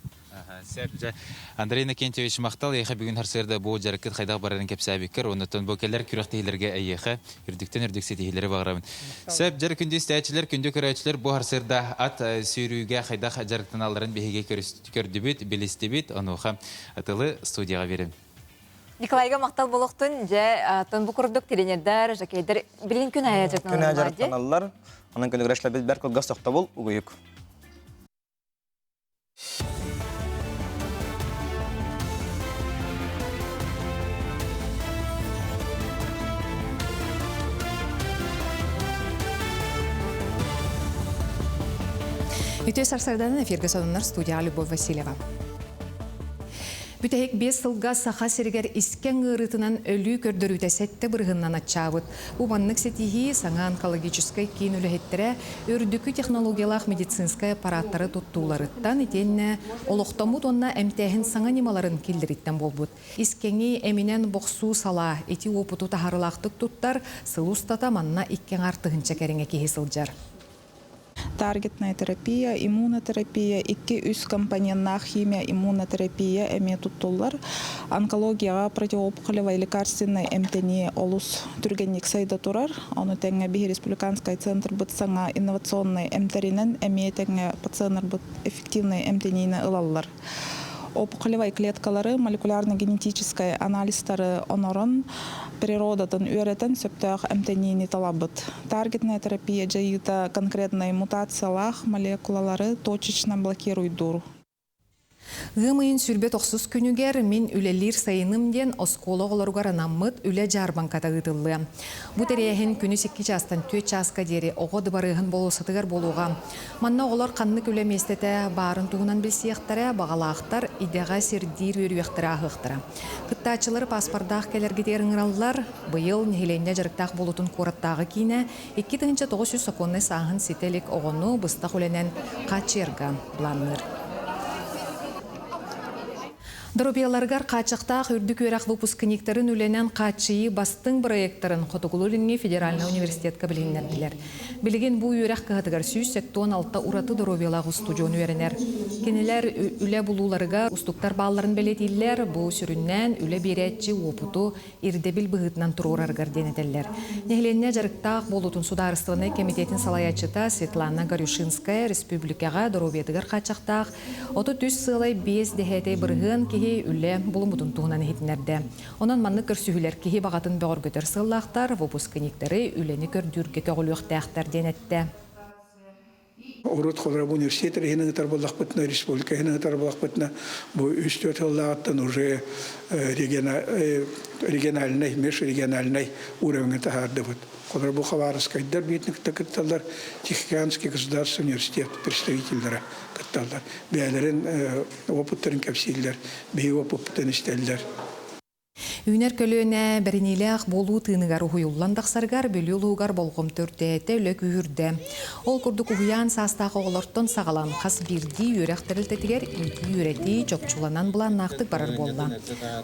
Сөп, дьэ. Андрей Иннокентьевич, махтал эйиэхэ бүгүн сарсыарда бу дьарыккыт хайдах барарын кэпсээбиккэр, оннуттан бу кэлэр күрэхтэһиилэргэ эйиэхэ үрдүктэн үрдүк ситиһиилэри баҕарабын. Сөп, дьэр күндү истээччилэр, күндү көрөөччүлэр бу сарсыарда ат сүүрүүгэ хайдах дьарыктаналларын биһиги көрдүбүт, билистибит. Онуоха тылы студияҕа биэрэбин. Николайга махтал буолуохтун. Дьэ, тон бу курдук тренердэр, жокейдер билин күн айа Күн айа дьарыктаналлар. Онон күнүгүрэ бэрт кылгас тохтобул угуйук. Үтүө сарсарданан эфиргэ сонуннар студияға Любовь Васильева. Бүтэһик биэс сылга Саха сиригэр искэҥ ыарыытынан өлүү көрдөрүүтэ сэттэ бырыһыннан аччаабыт. Бу маннык ситиһии саҥа онкологическай киин үлэһиттэрэ үрдүкү технологиялаах медицинскэй аппараттары туттууларыттан итиэннэ олохтоммут уонна эмтээһин саҥа ньымаларын киллэриттэн буолбут. Искэҥи эминэн бохсуу салаа ити уопуту таһаарыылаахтык туттар, сыл устата манна икки аҥаар тыһыынча кэриҥэ киһи сылдьар. Таргетная терапия, иммунотерапия, икки-үс компоненнаах химия иммунотерапия эмиэ туттуллар. Онкологияҕа противоопухолевай лекарственнай эмтэнии олус түргэнник сайда турар. Ону тэҥэ биһи республиканскай центрбыт саҥа инновационнай эмтэринэн эмиэ тэҥэ пациеннарбыт эффективнай эмтэниини ылаллар. Опухолевай клеткалары молекулярно-генетическай анализтары онорон, природатын үөрэтэн сөптөөх эмтэниини талабыт. Таргетная терапия дьайыыта конкретнай мутациялаах молекулалары точечно блокируйдуур. Ыам ыйын сүүрбэ тохсус күнүгэр мин үлэлиир сайыным диэн оскуола оҕолоругар анаммыт үлэ дьаарбаҥката ыытыллыа. Бу тэрээһин күнүс икки чаастан түөрт чааска диэри оҕо дыбарыаһын болуоссатыгар буолуоҕа. Манна оҕолор ханнык үлэ миэстэтэ баарын туһунан билсиэхтэрэ, баҕалаахтар идэҕэ сирдиир үөрүйэхтэри ааһыахтара. Кыттааччылары пааспардаах кэлэргитигэр ыҥыраллар. Быйыл нэһилиэнньэ дьарыктаах буолуутун куораттааҕы киинэ 2900 сокуоннай сааһын ситэ илик оҕону быстах үлэнэн хааччыйарга былаанныыр. Доруобуйаларыгар хааччахтаах үрдүк үөрэх выпускниктарын үлэнэн хааччыйыы бастыҥ бырайыактарын Хотугулуу-Илиҥҥи федеральнай университетка билиһиннэрдилэр. Билигин бу үөрэх кыһатыгар 176 ураты доруобуйалаах устудьуон үөрэнэр. Кинилэр үлэ булууларыгар устуктар баалларын бэлиэтииллэр, бу сүрүннээн үлэ биэрээччи уопуту ирдэбил быһыытынан туруорарыгар диэн этэллэр. Нэһилиэнньэ дьарыктаах буолуутун судаарыстыбаннай кэмитиэтин салайааччыта Светлана Горюшинская республикаҕа доруобуйатыгар хааччахтаах 33 сыалай биэс дэһээтэй бырыһыан киһи үлэ булуммутун туһунан иһитиннэрдэ. Онон маннык көрсүһүүлэр киһи баҕатын бөҕөргөтөр сыаллаахтар, выпускниктары үлэни көрдүүргэ көҕүлүөхтээхтэр диэн эттэ. Урут холобура университет иһин ыытар буоллахпытына, республика иһин ыытар буоллахпытына, бу үс-түөрт сыллааҕыттан уже региональнай, межрегиональнай уровеҥҥа таһаардыбыт. Холобура бу Хабаровскайдар биирдик кытталлар, Тихоокеанский государственный университет представителлэрэ кытталлар. Бэйэлэрин опыттарын кэпсииллэр, биһиги опыппытын истэллэр. Үүнэр көлүөнэ бэриниилээх буолуу тыыныгар уһуйуллан тахсарыгар Бүлүү улууһугар болҕомто үрдээтэ, үлэ күүһүрдэ. Ол курдук уһуйаан саастаах оҕолортон саҕалаан хас биирдии үөрэх тэрилтэтигэр иитии-үөрэтии чопчуланан былааннаахтык барар буолла.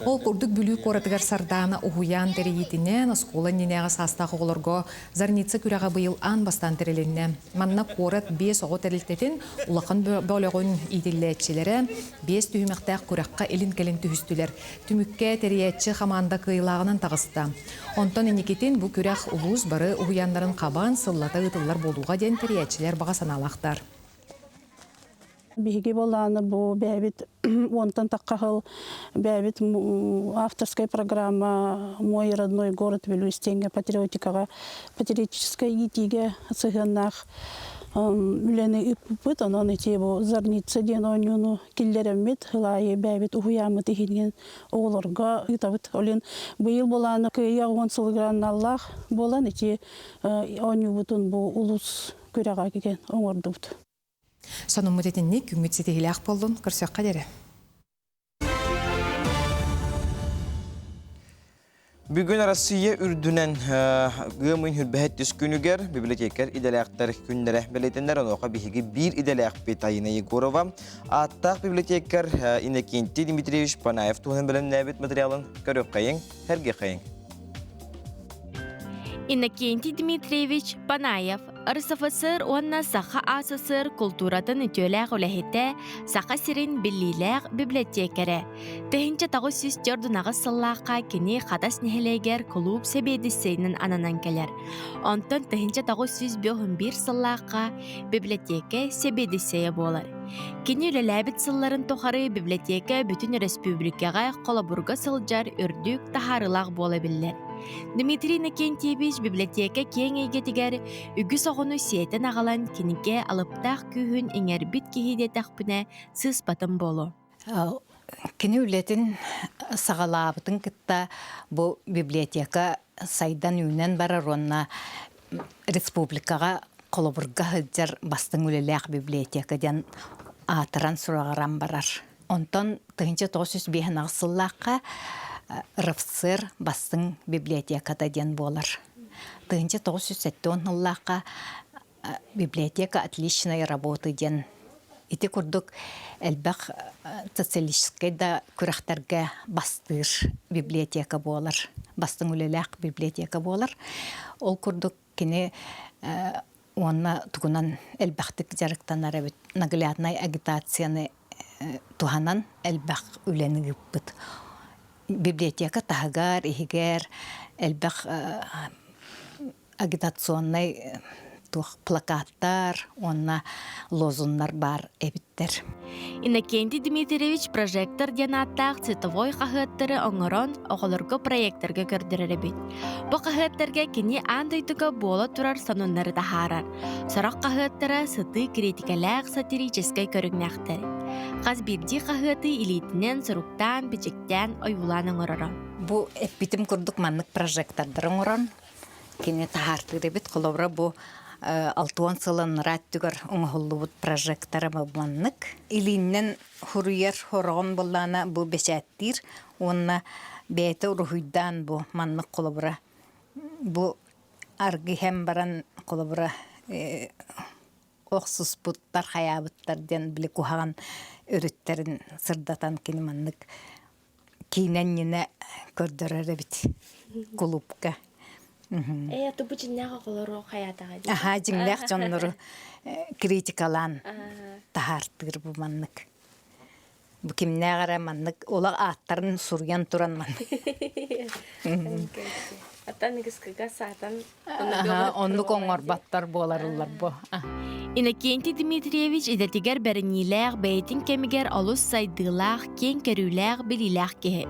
Ол курдук Бүлүү куоратыгар Сардаана уһуйаан тэрийиитинэн оскуола иннинээҕи саастаах оҕолорго Зарница күрэҕэ быйыл аан бастаан тэрилиннэ. Манна куорат биэс оҕо тэрилтэтин улахан бөлөҕүн иитиллээччилэрэ биэс түһүмэхтээх күрэххэ илин-кэлин түһүстүлэр. Түмүккэ тэрийээччи хамаанда хамаанда кыайыылааҕынан таҕыста. Онтон инникитин бу күрэх улуус бары уһуйааннарын хабан сыллата ыытыллар буолуоҕа диэн тэрийээччилэр баҕа санаалаахтар. Биһиги буолааны бу бэйэбит уонтан тахха сыл бэйэбит авторская программа «Мой родной город Вилюйстеҥҥэ патриотикаҕа патриотическай иитиигэ сыһыаннаах үлэни ыыппыппыт. Онон ити бу «Зарница» диэн оонньууну киллэрэммит, сыл аайы бэйэбит уһуйааммыт иһинэн оҕолорго ыытабыт. Ол иһин быйыл буолааны кыайыы 10 сылыгар аналлаах буолан ити оонньуубутун бу улуус күрэҕэ кигэн оҥордубут. Сонуммут итинник күҥҥүт ситиһиилээх буоллун, көрсүөххэ диэри. Бүгүн Россия үрдүнэн ыам ыйын хүрбэһэт түс күнүгэр библиотекарь идэлээхтэр күннэрэ бэлиэтэннэр. Онуоха биһиги биир идэлээхпит Айына Егорова ааттаах библиотекарь Иннокентий Дмитриевич Панаев туһунан бэлэмнээбит материалын көрүөххэйиҥ, сэргиэххэйиҥ. Иннокентий Дмитриевич Панаев РСФСР уонна Саха АССР култууратын үтүөлээх үлэһитэ, Саха сирин биллиилээх библиотекэрэ. 1948 сыллаахха кини Хатас нэһилиэгэр кулууп сэбиэдиссэйинэн ананан кэлэр. Онтон 1951 сыллаахха библиотека сэбиэдиссэйэ буолар. Кини үлэлээбит сылларын тухары библиотека бүтүн өрөспүүбүлүкэҕэ холобурга сылдьар үрдүк таһаарыылаах буола биллэр. Дмитрий Иннокентьевич библиотека киэҥ эйгэтигэр үгүс оҕону сиэтэн аҕалан кинигэ алыптаах күүһүн иҥэрбит киһи диэтэхпинэ сыыспатым буолуо. Кини үлэтин саҕалаабытын кытта бу библиотека сайдан үүнэн барар уонна республикаҕа холобурга сылдьар бастыҥ үлэлээх библиотека диэн аатыран сураҕыран барар. Онтон 1958 сыллаахха РФСР бастыҥ библиотеката диэн буолар. 1970 сыллаахха библиотека отличной работы диэн ити курдук элбэх социалистическай да күрэхтэргэ бастыыр библиотека буолар, бастыҥ үлэлээх библиотека буолар. Ол курдук кини уонна тугунан элбэхтик дьарыктанар эбит нагляднай агитацияны туһанан элбэх үлэни ыыппыт. Библиотека таһыгар, иһигэр элбэх агитационнай туох плакаттар уонна лозуннар баар эбиттэр. Иннокентий Дмитриевич прожектор диэн ааттаах цветовой хаһыаттары оҥорон оҕолорго проекторга көрдөрөр эбит. Бу хаһыаттарга кини аан дойдуга буола турар сонуннары таһаарар. Сорох хаһыаттара сытыы критикэлээх сатирическай көрүҥнээхтэр. Хас биирдии хаһыаты илиитинэн суруктаан, бичиктээн, ойуулаан оҥороро. Бу эппитим курдук маннык прожектордары оҥорон Кини таһаартыыр эбит. Холобура, бу алтыан сылын өттүгэр оҥоһуллубут прожектора маннык. Илииннэн хуруйар хороҕон буоллаана бу бэчээттиир уонна бэйэтэ уруһуйдаан бу маннык холобура бу аргы иһэн баран холобура охсуспуттар хайаабыттар диэн били куһаҕан өрүттэрин сырдатан кини маннык киинэ иннинэ көрдөрөр эбит кулуупка. Ээ, тубу дьиҥнээх оҕолору хайаатаҕа дии. Аһаа, дьиҥнээх дьоннору критикалаан таһаартыыр бу маннык. Бу кимнээх эрэ маннык олох ааттарын суруйан туран маннык. Аттан ыгыскыга саатан Оннук оҥорботтор буоларыллар бу. Иннокентий Дмитриевич идэтигэр бэриниилээх, бэйэтин кэмигэр олус сайдыылаах, киэҥ көрүүлээх, билиилээх киһи.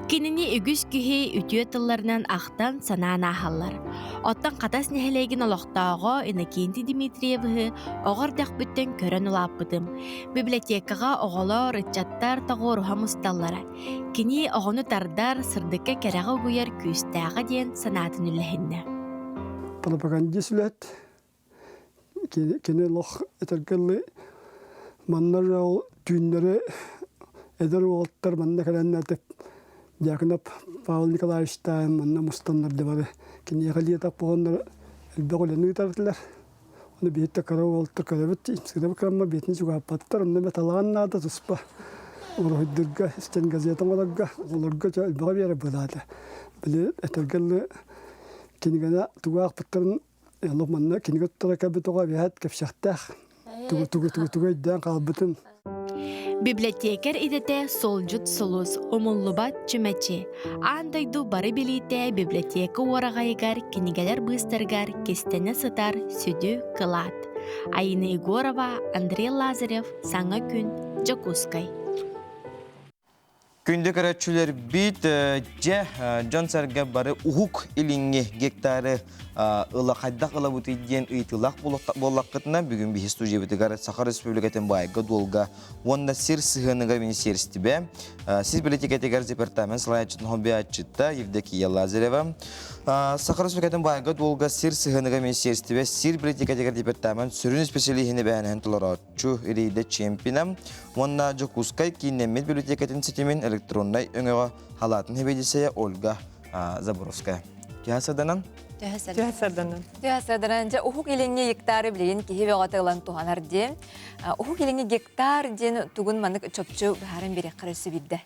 Кинини үгүс киһи үтүө тылларынан ахтан, санаан ааһаллар. Оттон Хатас нэһилиэгин олохтооҕо Иннокентий Дмитриевиһы оҕо эрдэхпиттэн көрөн улааппытым. Библиотекаҕа оҕолор, ыччаттар тоҕуоруһа мусталлара. Кини оҕону тардар, сырдыкка кэрэҕэ угуйар күүстээҕэ диэн санаатын үллэһиннэ. Пропагандист үлэт кини олох этэргэлли манна ол түүннэри эдэр уолаттар манна кэлэннэр Дьяконов Павел Николаевичтаан манна мустаннар да бары киниэхэ лиэтэх буоланнар элбэх үлэни ыытар Ону биһиттэ кыра уолтар көрөбүт, сырыбы кырамма биэтин чугаһаппаттар, онно металлаан наада туспа. Уруһуйдурга, истэн газета оҥорорго, оҕолорго дьэ элбэҕи биэрэр быһыылаата. Били этэргэ дылы кинигэни тугу аахпыттарын олох манна кинигэ туттара кэлбит оҕо эбиһээт кэпсэхтээх. Тугу тугу тугу тугу өйдөөн хаалбытын. Библиотекарь идэтэ суолдьут сулус, умуллубат чүмэчи. Аан дойду бары билиитэ библиотека уораҕайыгар, кинигэлэр быыстарыгар кистэнэ сытар сүдү кылаат. Айына Егорова, Андрей Лазарев, Саҥа күн, Дьокуускай. Күндү көрөөччүлэрбит, дьэ, дьон-сэргэ бары Уһук Илиҥҥи гектары ыла хайдах ылабытый диэн ыйытыылаах буоллаххытына, бүгүн биһи студиябытыгар Саха Республикатын баайга-дуолга уонна сир сыһыаныгар министиэристибэ сис бэлитикэтигэр департамент салайааччытын хоббиаччыта Евдокия Лазарева, Саха Республикатын баайга-дуолга сир сыһыаныгар министиэристибэ сир бэлитикэтигэр департамент сүрүн исписэлииһин эбээһинэһин толорооччу Рида Чемпина уонна Дьокуускай кииннэммит библиотекатын ситимин электроннай өҥөҕө халаатын сэбиэдиссэйэ Ольга Заборовская. Түһэ саданан? Түһэ саданан. Түһэ саданан. Дьэ, Уһук Илиҥҥи гектары билигин киһи бөҕөтө ылан туһанар диэн. Уһук Илиҥҥи гектар диэн тугун маннык чопчу быһааран биэриэххэ өссө биирдэ.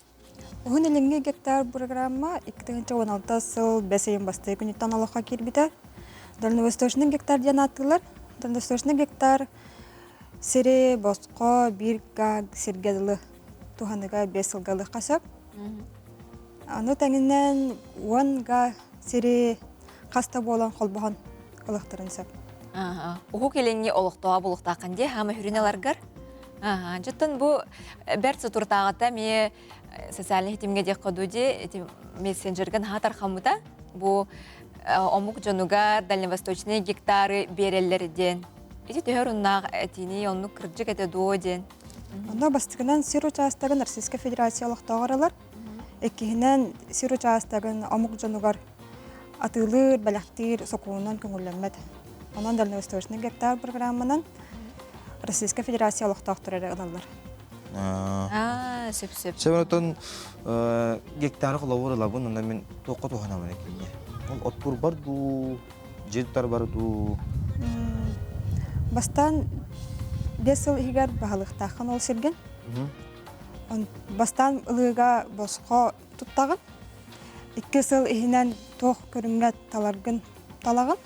Уһун Илиҥҥи гектар программа 2016 сыл бэс ыйын бастакы күнүттэн олоххо киирбитэ. Дальневосточный гектар диэн ааттыыллар. Дальневосточный гектар Сири босхо биир га сиргэ дылы туһаныга биэс сылга ылыахха сөп. Аны тэҥинэн уон га сири хас да буолан холбоһон ылыахтарын сөп. Уһук Илиҥҥи олохтооҕо булуохтааххын дии, хаама хүрүн ыларгар. Дьоттон бу бэрт сотуртааҕыта эмиэ социальнай ситимҥэ диэххэ дуу дии, ити мессенджергэ наһаа тархаммыта. Бу омук дьонугар дальневосточные гектары биэрэллэр диэн Ити төһө оруннаах этиини оннук кырдьык этэ дуо диэн. Онно бастакынан сир учаастагын Российскай Федерация олохтооҕор ылар. Иккиһинэн сир учаастагын омук дьонугар атыылыыр, бэлэхтиир сокуонунан көҥүллэммэт. Онон дальневосточный гектар программанан Российскай Федерация олохтоохторо эрэ ылаллар. Аа, сөп сөп. Сөп онтон гектары холобур ылабын, онно мин туохха туһанабын экинне. Ол оттуурбар дуу, Дьиэ тутар дуу? Бастаан 5 сыл иһигэр баһылыктааххын ол сиргин. Бастаан ылыыга босхо туттаҕын. 2 сыл иһинэн туох көрүҥҥэ таларгын талаҕын.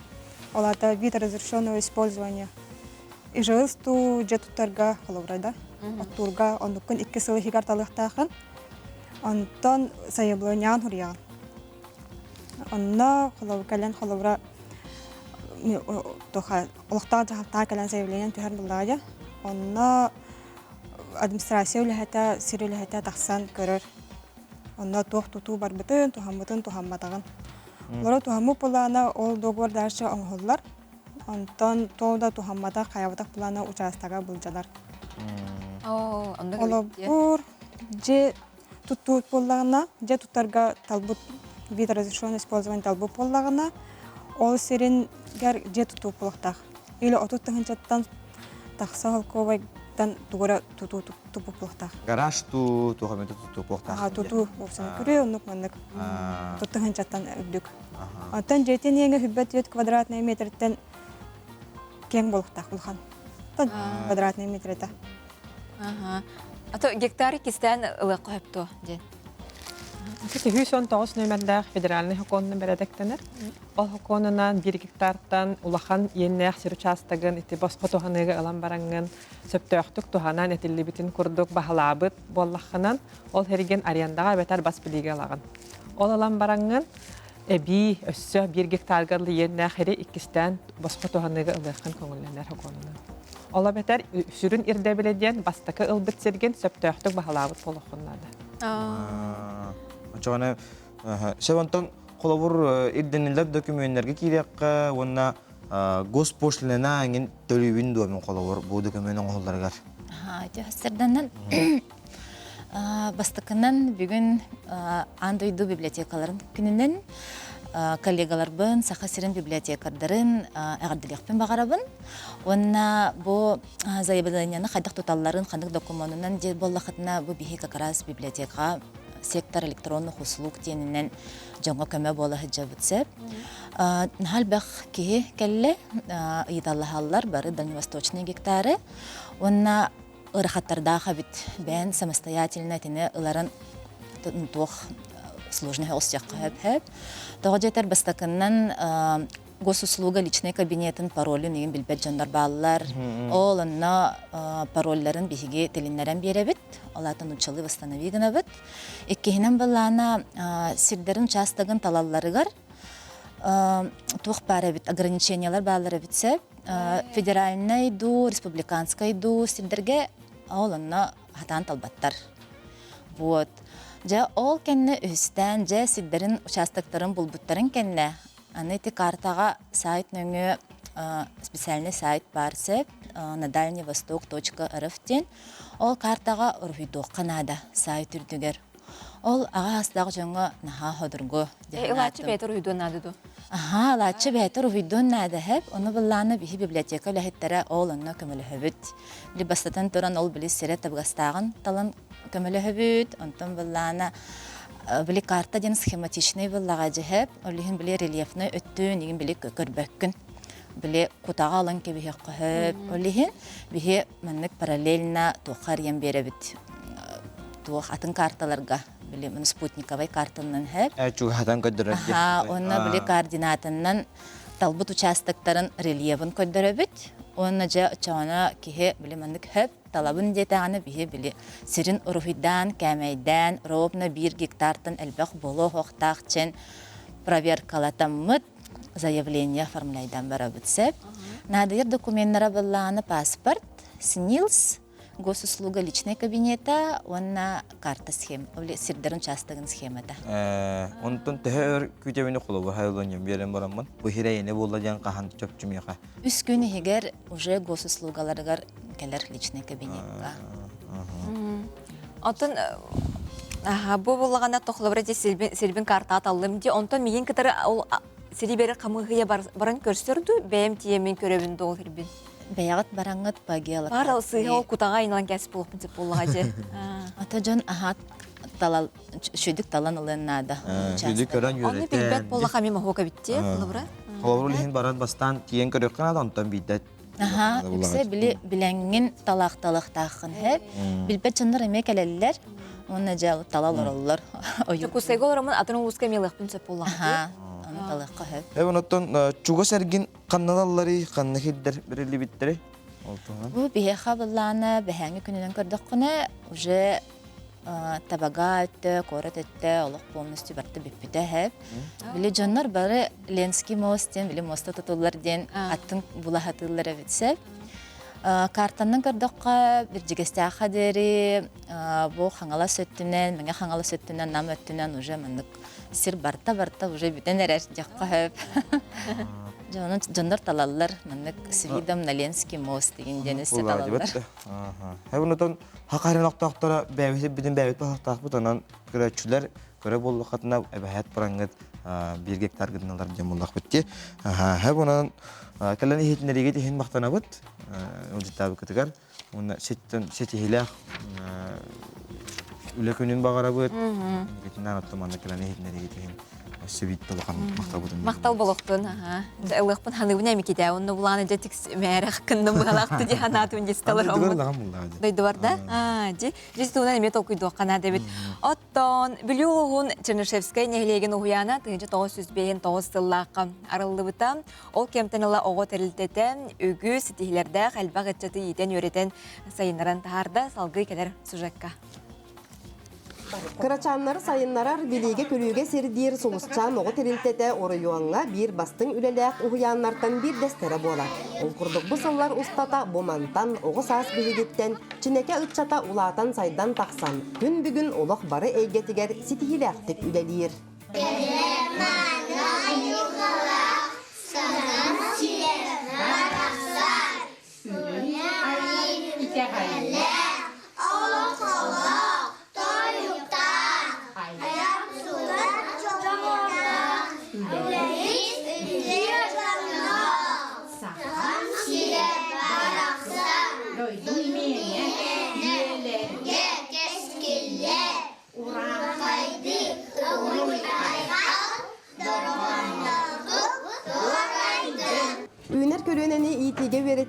Ол аата вид разрешенного использования. ИЖС туу дьиэ туттарга холобура да. Оттуурга оннуккун 2 сыл иһигэр талыахтааххын. Онтон сайабылыанньаҕын суруйаҕын. Онно холобур кэлэн холобура олохтоох дьаһалтаҕа кэлэн заявление түһэр буоллаҕа дьэ. Онно администрация үлэһитэ, сир үлэһитэ тахсан көрөр. Онно туох тутуу барбытын, туһаммытын, туһамматаҕын. Олору туһаммыт былаана ол договор дальше оҥоһуллар. Онтон туох да туһамматах, хайабатах былаана учаастага былдьанар. Холобур, дьиэ туттубут буоллаҕына, дьэ туттарга талбыт вид разрешенный использование талбыт буоллаҕына, ол сирингэр дьиэ тутуу буолуохтаах. Или 30 тыһыынчаттан тахса холкуобайдан тугу эрэ тутуу туппут буолуохтаах. Гараж туу, туох эмэ тутуу буолуохтаах. Тутуу, уопсайынан күрүө оннук маннык тыһыынчаттан үрдүк. Оттон дьиэтин иэҥэ хүббэт үөт квадратный метртэн киэҥ буолуохтаах улахан. Квадратный метр это. А то гектары кистээн ылыахха сөп дуо диэн. 219 нүөмэрдээх федеральный сокуонунан бэрэдэктэнэр. Ол сокуонунан биир гектартан улахан иэннээх сир учаастагын ити босхо туһаныыга ылан бараҥҥын сөптөөхтүк туһанан этиллибитин курдук баһылаабыт буоллаххынан, ол эргин арендаҕа эбэтэр бас билиигэ ылаҕын. Ол ылан бараҥҥын эбии өссө биир гектарга иэннээх ири иккистээн босхо туһаныыга ылыаххын көҥүллэнэр сокуонунан. Ол эбэтэр сүрүн ирдэбилэ диэн бастакы ылбыт сиргин сөптөөхтүк баһылаабыт буолуоххун наада. Очоҕуна сөп онтон холобур ирдэниллэр докумуоннарга киириэххэ уонна госпошлина эҥин төлүүбүн дуо мин холобур бу докумуон оҥоһулларыгар? Сырданан Бастакынан бүгүн аан дойду библиотекаларын күнүнэн коллегаларбын, Саха сирин библиотекардарын эҕэрдэлиэхпин баҕарабын. Уонна бу заявлениены хайдах туталларын, ханнык докумуонунан диэн буоллахытына, бу биһи как раз библиотекаҕа сектор электронных услуг диэнинэн дьоҥҥо көмө буола сылдьабыт сөп. Наһаа элбэх киһи кэллэ, ыйыталаһаллар бары дальневосточные гектары. Уонна ыарахаттардаах эбит. Бэйэн самостоятельно итини ыларын туох сложный оҕус диэххэ сөп. Тоҕо диэтэр бастакыннан Госуслуга личный кабинетын паролун игин билбэт дьоннор бааллар. Ол онно парольларын биһиги тилиннэрэн биэрэбит. Ол аата нууччалыы восстанови гынабыт. Иккиһинэн былаана сирдэрин учаастагын талалларыгар туох баар эбит ограничениялар бааллар эбит сөп. Федеральнай дуу, республиканскай дуу сирдэргэ ол онно хатаан талбаттар. Вот. Дьэ, ол кэннэ үһүстээн, дьэ, сирдэрин, участоктарын булбуттарын кэннэ, аны ити картаҕа сайт нөҥүө специальный сайт баар сөп, на дальний восток точка рф диэн. Ол картаҕа уруһуйдуохха наада сайт үрдүгэр. Ол аҕа астаах дьоҥҥо наһаа ходургу Ылааччы бэйэтэ уруһуйдуон наада дуо? Аһаа, ылааччы бэйэтэ уруһуйдуон наада хэп. Ону быллаана биһи библиотека үлэһиттэрэ ол онно көмөлөһөбүт. Били бастатан туран ол били сирэ табыгастааҕын талан көмөлөһөбүт. Онтон быллаана били карта диэн схематичный быллаҕа дьэһэп. Ол иһин били рельефный өттүн игин били көрбөккүн. Били кутаҕа ылан кэбиһиэххэ хөп. Ол иһин биһи маннык параллельно туохха арыйан биэрэбит туох атын карталарга били спутниковай картанан хэп чугаһатан көрдөрөр аха уонна били координатынан талбыт участоктарын рельефын көрдөрөбүт уонна дьэ оччоҕуна киһи били маннык хөп талабын диэтэҕинэ биһи били сирин уруһуйдаан кээмэйдээн ровно биир гектартан элбэх буолуохтаах чен проверкалатаммыт заявление оформляйдан барабыт сөп. Наадыйар докуменнара быллааны паспорт, СНИЛС, госуслуга личный кабинета уонна карта схем, сирдэрин учаастагын схемата. Онтон төһө өр күүтэбини холобур хайылын биэрэн бараммын. Бу хирэйини буолла диэн хаһан чопчумиэхэ. Үс күн иһигэр уже госуслугаларыгар кэлэр личный кабинетка. Оттон бу буллаҕына тохлобура дии силбин картаҕа таллым дии. Онтон миигин кытары ол сири бери хамыыһыйа баран көрсөр дуу, бэйэм тиийэммин көрөбүн дуу ол сирбин. Бэйэҕит бараҥҥыт по Бар сыыһа ол кутаҕа айналан кэс буолуохпун сөп буоллаҕа дии. Ата дьон аһаат талал шүдүк талан ылыан наада. Шүдүк көрөн үөрэтэн. Ону билбэт буоллаха мин моһуок эбит дии, холобура. Холобур иһин баран бастаан тиийэн көрүөххэ наада, онтон биирдэ Аха, үксэ били билэҥҥин талаахталыахтааххын һэп. Билбэт дьоннор эмиэ кэлэллэр. Уонна дьэ тала олороллор. Дьокуускайга олороммун атын улууска эмиэ ылыахпын сөп буоллаҕа. Аха, ону талыахха сөп. Эбэн оттон чугас эргин ханналалларый, ханна хирдэр бириллибиттэрий? Ол туһунан. Бу биһиэхэ быллаана бэһээҥҥи күнүнэн көрдөххүнэ уже табага өттө, куорат өттө олох полностью барыта бүппүтэ һэп. Били дьоннор бары Ленский мост диэн, били моста тутуллар диэн аттын була сатыыллар эбит сөп. Картаннан көрдөххө, Бирдьигэстээххэ диэри бу Хаҥалас өттүнэн, Мэҥэ Хаҥалас өттүнэн, Нам өттүнэн уже маннык сир барта-барта уже бүтэн эрэр дьахха хөп. Дьоннор талаллар, маннык с видом на Ленский мост деген диэн өссө талаллар. Онтон хақарын охтоохторо бэйэбит бүтүн бэйэбит баһахтаахпыт онон көрөөччүлэр көрө буоллаххытына эбэһээт бараҥҥыт биир гектар гыналар диэн буоллахпыт дии. Һэ онон кэлэн иһитиннэриигит иһин махтанабыт ыалдьыттаабыккытыгар уонна ситиһиилээх үлэ күнүн баҕарабыт. Итинэн оттон манна кэлэн иһитиннэриигит иһин өссө биир улахан махталбытын Махтал болохтун, аха. Ылыахпын ханыыбын эмикитэ, онно булааны дьэ тикс мээрэх кынным быһалаахты дии ханаатым дисталар оммут. Дойдубар да? Аа, дьи. Дьи туунан эмиэ толкуйдуохха наада эбит. Оттон Бүлүү улууһун Чернышевскай нэһилиэгин уһуйаана 1959 сыллаахха арыллыбыта. Ол кэмтэн ыла оҕо тэрилтэтэ үгүс ситиһиилэрдээх элбэх ыччаты иитэн-үөрэтэн сайыннаран таһаарда. Салгыы кэлэр сюжекка. Кырачааннары сайыннарар, билиигэ-көрүүгэ сирдиир Сулусчаан оҕо тэрилтэтэ оройуоҥҥа биир бастыҥ үлэлээх уһуйааннартан биирдэстэрэ буолар. Ол курдук бу сыллар устата бу мантан оҕо саас биһигиттэн Чинэкэ ыччата улаатан-сайдан тахсан, күн бүгүн олох бары эйгэтигэр ситиһиилээхтик үлэлиир. Кэрэ-мааны айылҕалаах саҥа сирэ барахсан Итэҕэллээх, олоҥхолоох, тойуктаах, айар-тутар дьоҕурдаах, үлэһит үтүө дьонноох, Сахам сирэ барахсан, дойдум миэнэ, кэскиллэ, урааҥхайдыы уруй-айхал!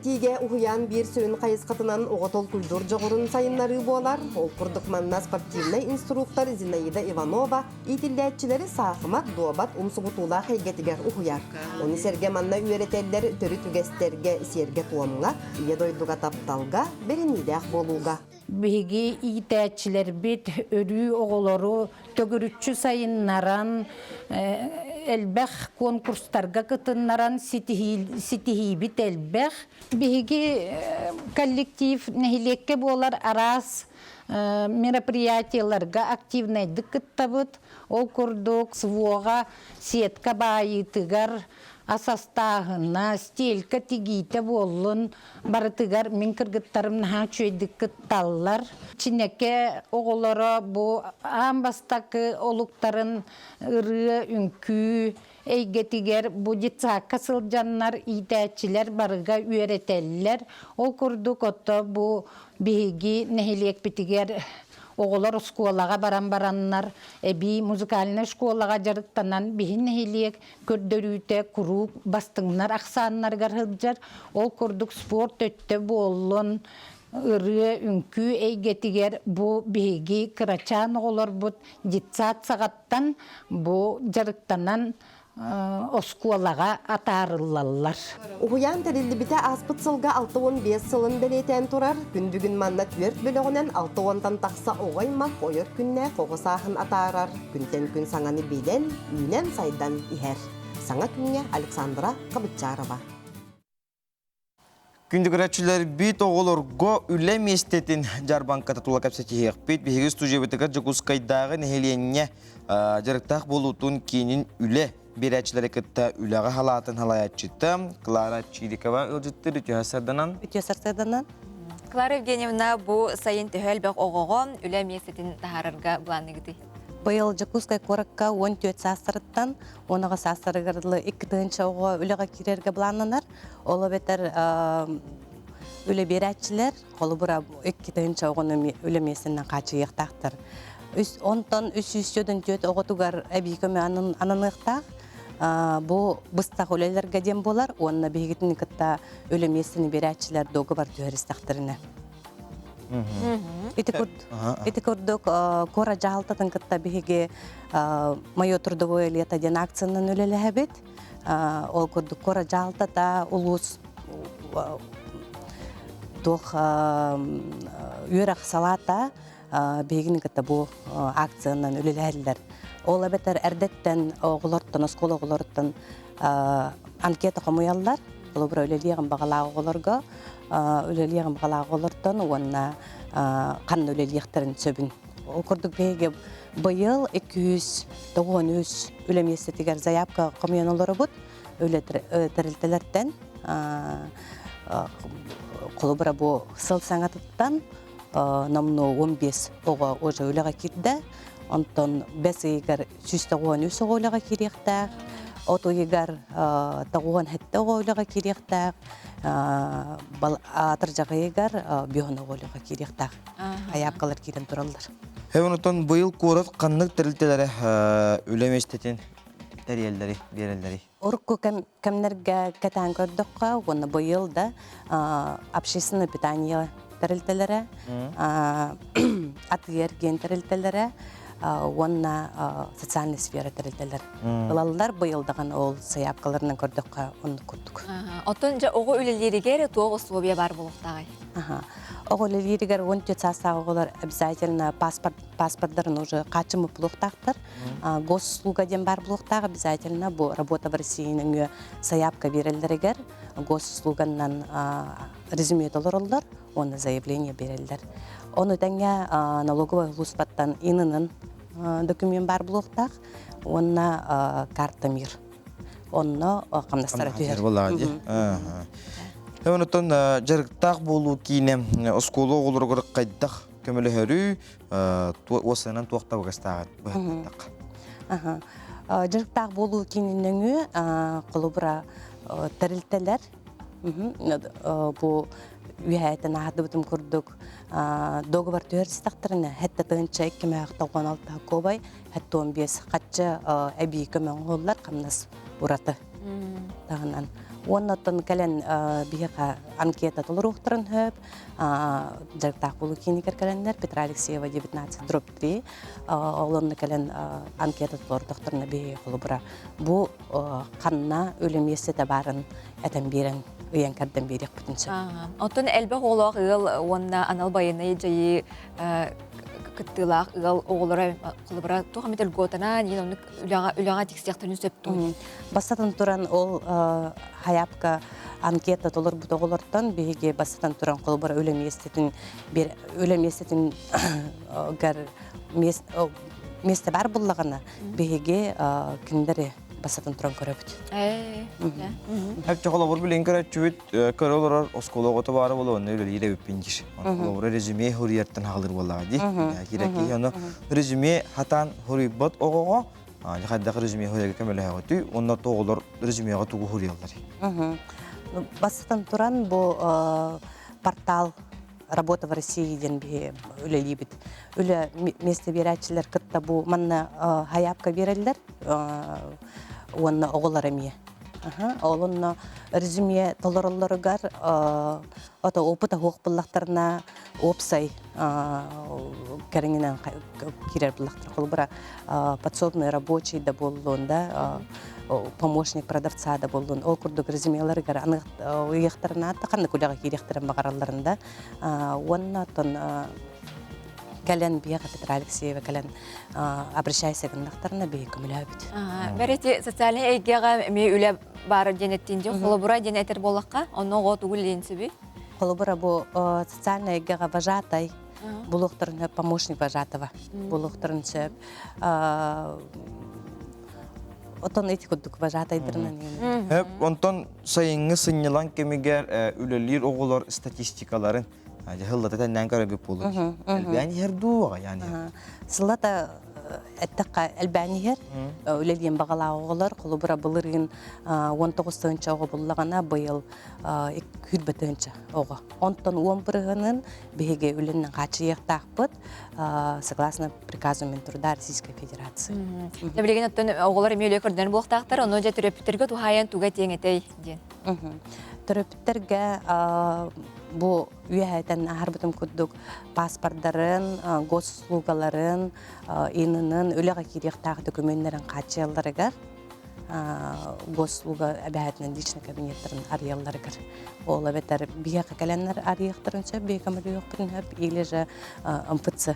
үөрэтиигэ уһуйаан биир сүрүн хайысхатынан оҕо толкуйдуур дьоҕурун сайыннарыы буолар. Ол курдук манна спортивнай инструктор Зинаида Иванова иитиллээччилэри саахымат, дуобат умсугутуулаах эйгэтигэр уһуйар. Ону сэргэ манна үөрэтэллэр төрүт үгэстэргэ, сиэргэ-туомҥа, Ийэ дойдуга тапталга, бэриниилээх буолууга. Биһиги иитээччилэрбит өрүү оҕолору төгүрүччү сайыннаран, элбэх конкурстарга кытыннаран ситиһиибит элбэх. Биһиги коллектив нэһилиэккэ буолар араас мероприятиеларга активнайдык кыттабыт. Ол курдук СВО-ҕа сетка баайыытыгар ас астааһына, стелька тигиитэ буоллун, барытыгар мин кыргыттарым наһаа үчүгэйдик кытталлар. Чинэкэ оҕолоро бу аан бастакы олуктарын ырыа, үҥкүү эйгэтигэр бу детсадка сылдьаннар иитээччилэр барыга үөрэтэллэр. Ол курдук ото бу биһиги нэһилиэкпитигэр оҕолор оскуолаҕа баран бараннар эбии музыкальнай школаҕа дьарыктанан биһи нэһилиэк көрдөрүүтэ куруук бастыҥнар ахсааннарыгар сылдьар. Ол курдук спорт өттө буоллун, ырыа, үҥкүү эйгэтигэр бу биһиги кырачаан оҕолорбут детсад саҕаттан бу дьарыктанан оскуолаҕа атаарыллаллар. Уһуйаан тэриллибитэ ааспыт сылга 65 сылын бэлиэтээн турар. Күн бүгүн манна түөрт бөлөҕүнэн 60-тан тахса оҕо аймах ойор күннээх оҕо сааһын атаарар. Күнтэн күн саҥаны билэн, үүнэн-сайдан иһэр. Саҥа күҥҥэ Александра Хабытчарова. Күндү көрөөччүлэрбит оҕолорго үлэ миэстэтин дьарбаҥката тула кэпсэтиһиэхпит. Биһиги студиябытыгар Дьокуускайдааҕы нэһилиэнньэ дьарыктаах буолуутун киинин үлэ биэрээччилэри кытта үлэҕэ халаатын халайааччыта Клара Чирикова ыалдьыттыр үтүө сарданан. Үтүө сарсыарданан. Клара Евгеньевна, бу сайын төһө элбэх оҕоҕо үлэ миэстэтин таһаарарга былаанныгытый? Быйыл Дьокуускай куоракка 14 саастарыттан 10 саастарыгар дылы 2 оҕо үлэҕэ киирэргэ былааннанар. Ол эбэтэр үлэ биэрээччилэр холобура 2 оҕону үлэ миэстэнэн хааччыйыахтаахтар. Онтон 304 оҕотугар эбии көмө ананыахтаах. Бу быстах үлэлэргэ диэн буолар уонна биһигитини кытта үлэ миэстэни биэрээччилэр дуогабар түһэристэхтэринэ. Ити курдук куорат дьаһалтатын кытта биһиги «Мое трудовое лето» диэн акциянан үлэлэһэбит. Ол курдук куорат дьаһалтата улуус туох үөрэх салаата биһигини кытта бу акциянан үлэлэһэллэр. Ол эбэтэр эрдэттэн оҕолортон, оскуола оҕолоруттан анкета хомуйаллар. Холобура үлэлиэҕин баҕалаах оҕолорго, үлэлиэҕин баҕалаах оҕолортон уонна ханна үлэлиэхтэрин сөбүн. Ол курдук биһиги быйыл 293 үлэ миэстэтигэр заявка хомуйан олоробут. Үлэ тэрилтэлэртэн холобура бу сыл саҥатыттан номнуо 15 оҕо уже үлэҕэ киирдэ. Онтон бэс ыйыгар 193 оҕо үлэҕэ киириэхтээх. От ыйыгар 97 оҕо үлэҕэ киириэхтээх. Атырдьах ыйыгар 5 оҕо үлэҕэ киириэхтээх. Айаапкалар киирэн тураллар. Онтон быйыл куорат ханнык тэрилтэлэрэ үлэ миэстэтин тэрийэллэри, биэрэллэрий? Урукку кэмнэргэ кэтээн көрдөххө, уонна быйыл да общественное питание тэрилтэлэрэ, атыы-эргиэн тэрилтэлэрэ уонна социальная сфера тэрилтэлэр ылаллар. Быйыл даҕаны ол сайаапкаларынан көрдөххө оннук курдук. Оттон дьэ оҕо үлэлииригэр туох условия баар буолуохтааҕый? Оҕо үлэлииригэр 14 саастаах оҕолор обязательно паспорт паспордарын уже хааччыммыт буолуохтаахтар. Госуслуга диэн баар буолуохтаах обязательно бу работа в России нөҥүө сайаапка биэрэллэригэр госуслуганнан резюме толороллор уонна заявление биэрэллэр. Ону тэҥэ налоговай улууспаттан ИНН документ баар буолуохтаах уонна карта мир. Онно хамнастара түһэр. Онтон дьарыктаах буолуу киинэ оскуола оҕолоругар хайдах көмөлөһөрүү уосанан туох табыгастааҕын быһаттахха. Дьарыктаах буолуу киинин нөҥүө холобура тэрилтэлэр бу үөһээтэн аһардыбытым курдук договор түһэрстэхтэринэ хэтте тыһынча иккимээх тоҕон алта кобай хэтте он биэс хачча эбии көмө оҥоһуллар хамнас ураты таһынан. Уоннаттан кэлэн биһиэхэ анкета толоруохтарын сөп. Дьарыктаах буолуу киинигэр кэлэннэр Петра Алексеева 19 дробь 3 олонно кэлэн анкета толордохторуна биһиги холобура бу ханна үлэ миэстэтэ баарын этэн биэрэн ыйан кэрдэн биэриэхпитин сөп. Оттон элбэх оҕолоох ыал уонна анал байыаннай дьайыы кыттыылаах ыал оҕолоро холобура туох эмит льготанан иин оннук үлэҕэ үлэҕэ тиксиэхтэрин сөп дуу? Бастатан туран ол хайапка анкета толорбут оҕолортон биһиги бастатан туран холобура үлэ миэстэтин үлэ миэстэтин гар миэстэ баар буллаҕына биһиги кинилэри бастатан туран көрөбүт. Хэп холобур билин көрөччүбүт көрө олорор оскуола оҕото баара буолуо онно үлэлиир эбиппин диир. Холобура резюме хуруйартан хаалыр буоллаҕа дии. Кирэки ону резюме хатаан хуруйбат оҕоҕо хайдах резюме хуруйарга көмөлөһөҕүтүй уонна оҕолор резюмеҕа тугу хуруйаллар? Бастатан туран бу портал Работа в России диэн биһи үлэлиибит. Үлэ миэстэ биэрээччилэр кытта бу манна хайаапка биэрэллэр уонна оҕолор эмиэ. Ол онно резюме толороллоругар ото опыта суох буллахтарына уопсай кэриҥинэн киирэр буллахтар. Холобура подсобный рабочий да буоллун да помощник продавца да буоллун ол курдук резюмеларыгар ыйыахтарына да ханнык үлэҕэ киириэхтэрин баҕаралларын да уонна оттон кэлэн биһиэхэ Петра Алексеева кэлэн обращайся гыннахтарына биһи көмөлөһөбүт. Бэрити социальнай эйгэҕэ эмиэ үлэ баара диэн эттин дии холобура диэн этэр буоллахха онно оҕо тугу үлэлиэн сөбүй? Холобура бу социальнай эйгэҕэ вожатай булуохтарын сөп помощник вожатого булуохтарын сөп Отон ити курдук вожатайдарынан Хөп, онтон сайыҥҥы сынньалаҥ кэмигэр үлэлиир оҕолор статистикаларын дьаһыллата тэннээн көрөргө буолур. Элбээн иһэр дуу, аҕайаан иһэр? Сыллата эттэххэ элбээн иһэр. Үлэлиэн баҕалаах оҕолор холобура былырыын 19 тыһыынча оҕо буллаҕына, быйыл 2 тыһыынча оҕо. Онтон 10 бырыһынын биһиги үлэнэн хааччыйыахтаахпыт согласно приказу Минтруда Российской Федерации. Билигин оттон оҕолор эмиэ үлэ көрдөнөр буолуохтаахтар, ону дьэ төрөппүттэргэ туһаайан туга этиэҥ этэй диэн. Төрөппүттэргэ бу үөһээтэн аһарбытым курдук паспордарын, госуслугаларын, инынын үлэҕэ киириэхтээх докумуоннарын хааччыйалларыгар госуслуга эбэһээтинэн личный кабинеттарын арыйалларыгар ол эбэтэр биһиэхэ кэлэннэр арыйыахтарын сөп биһиэхэ мөлүйүөхпүтүн сөп или же МФЦ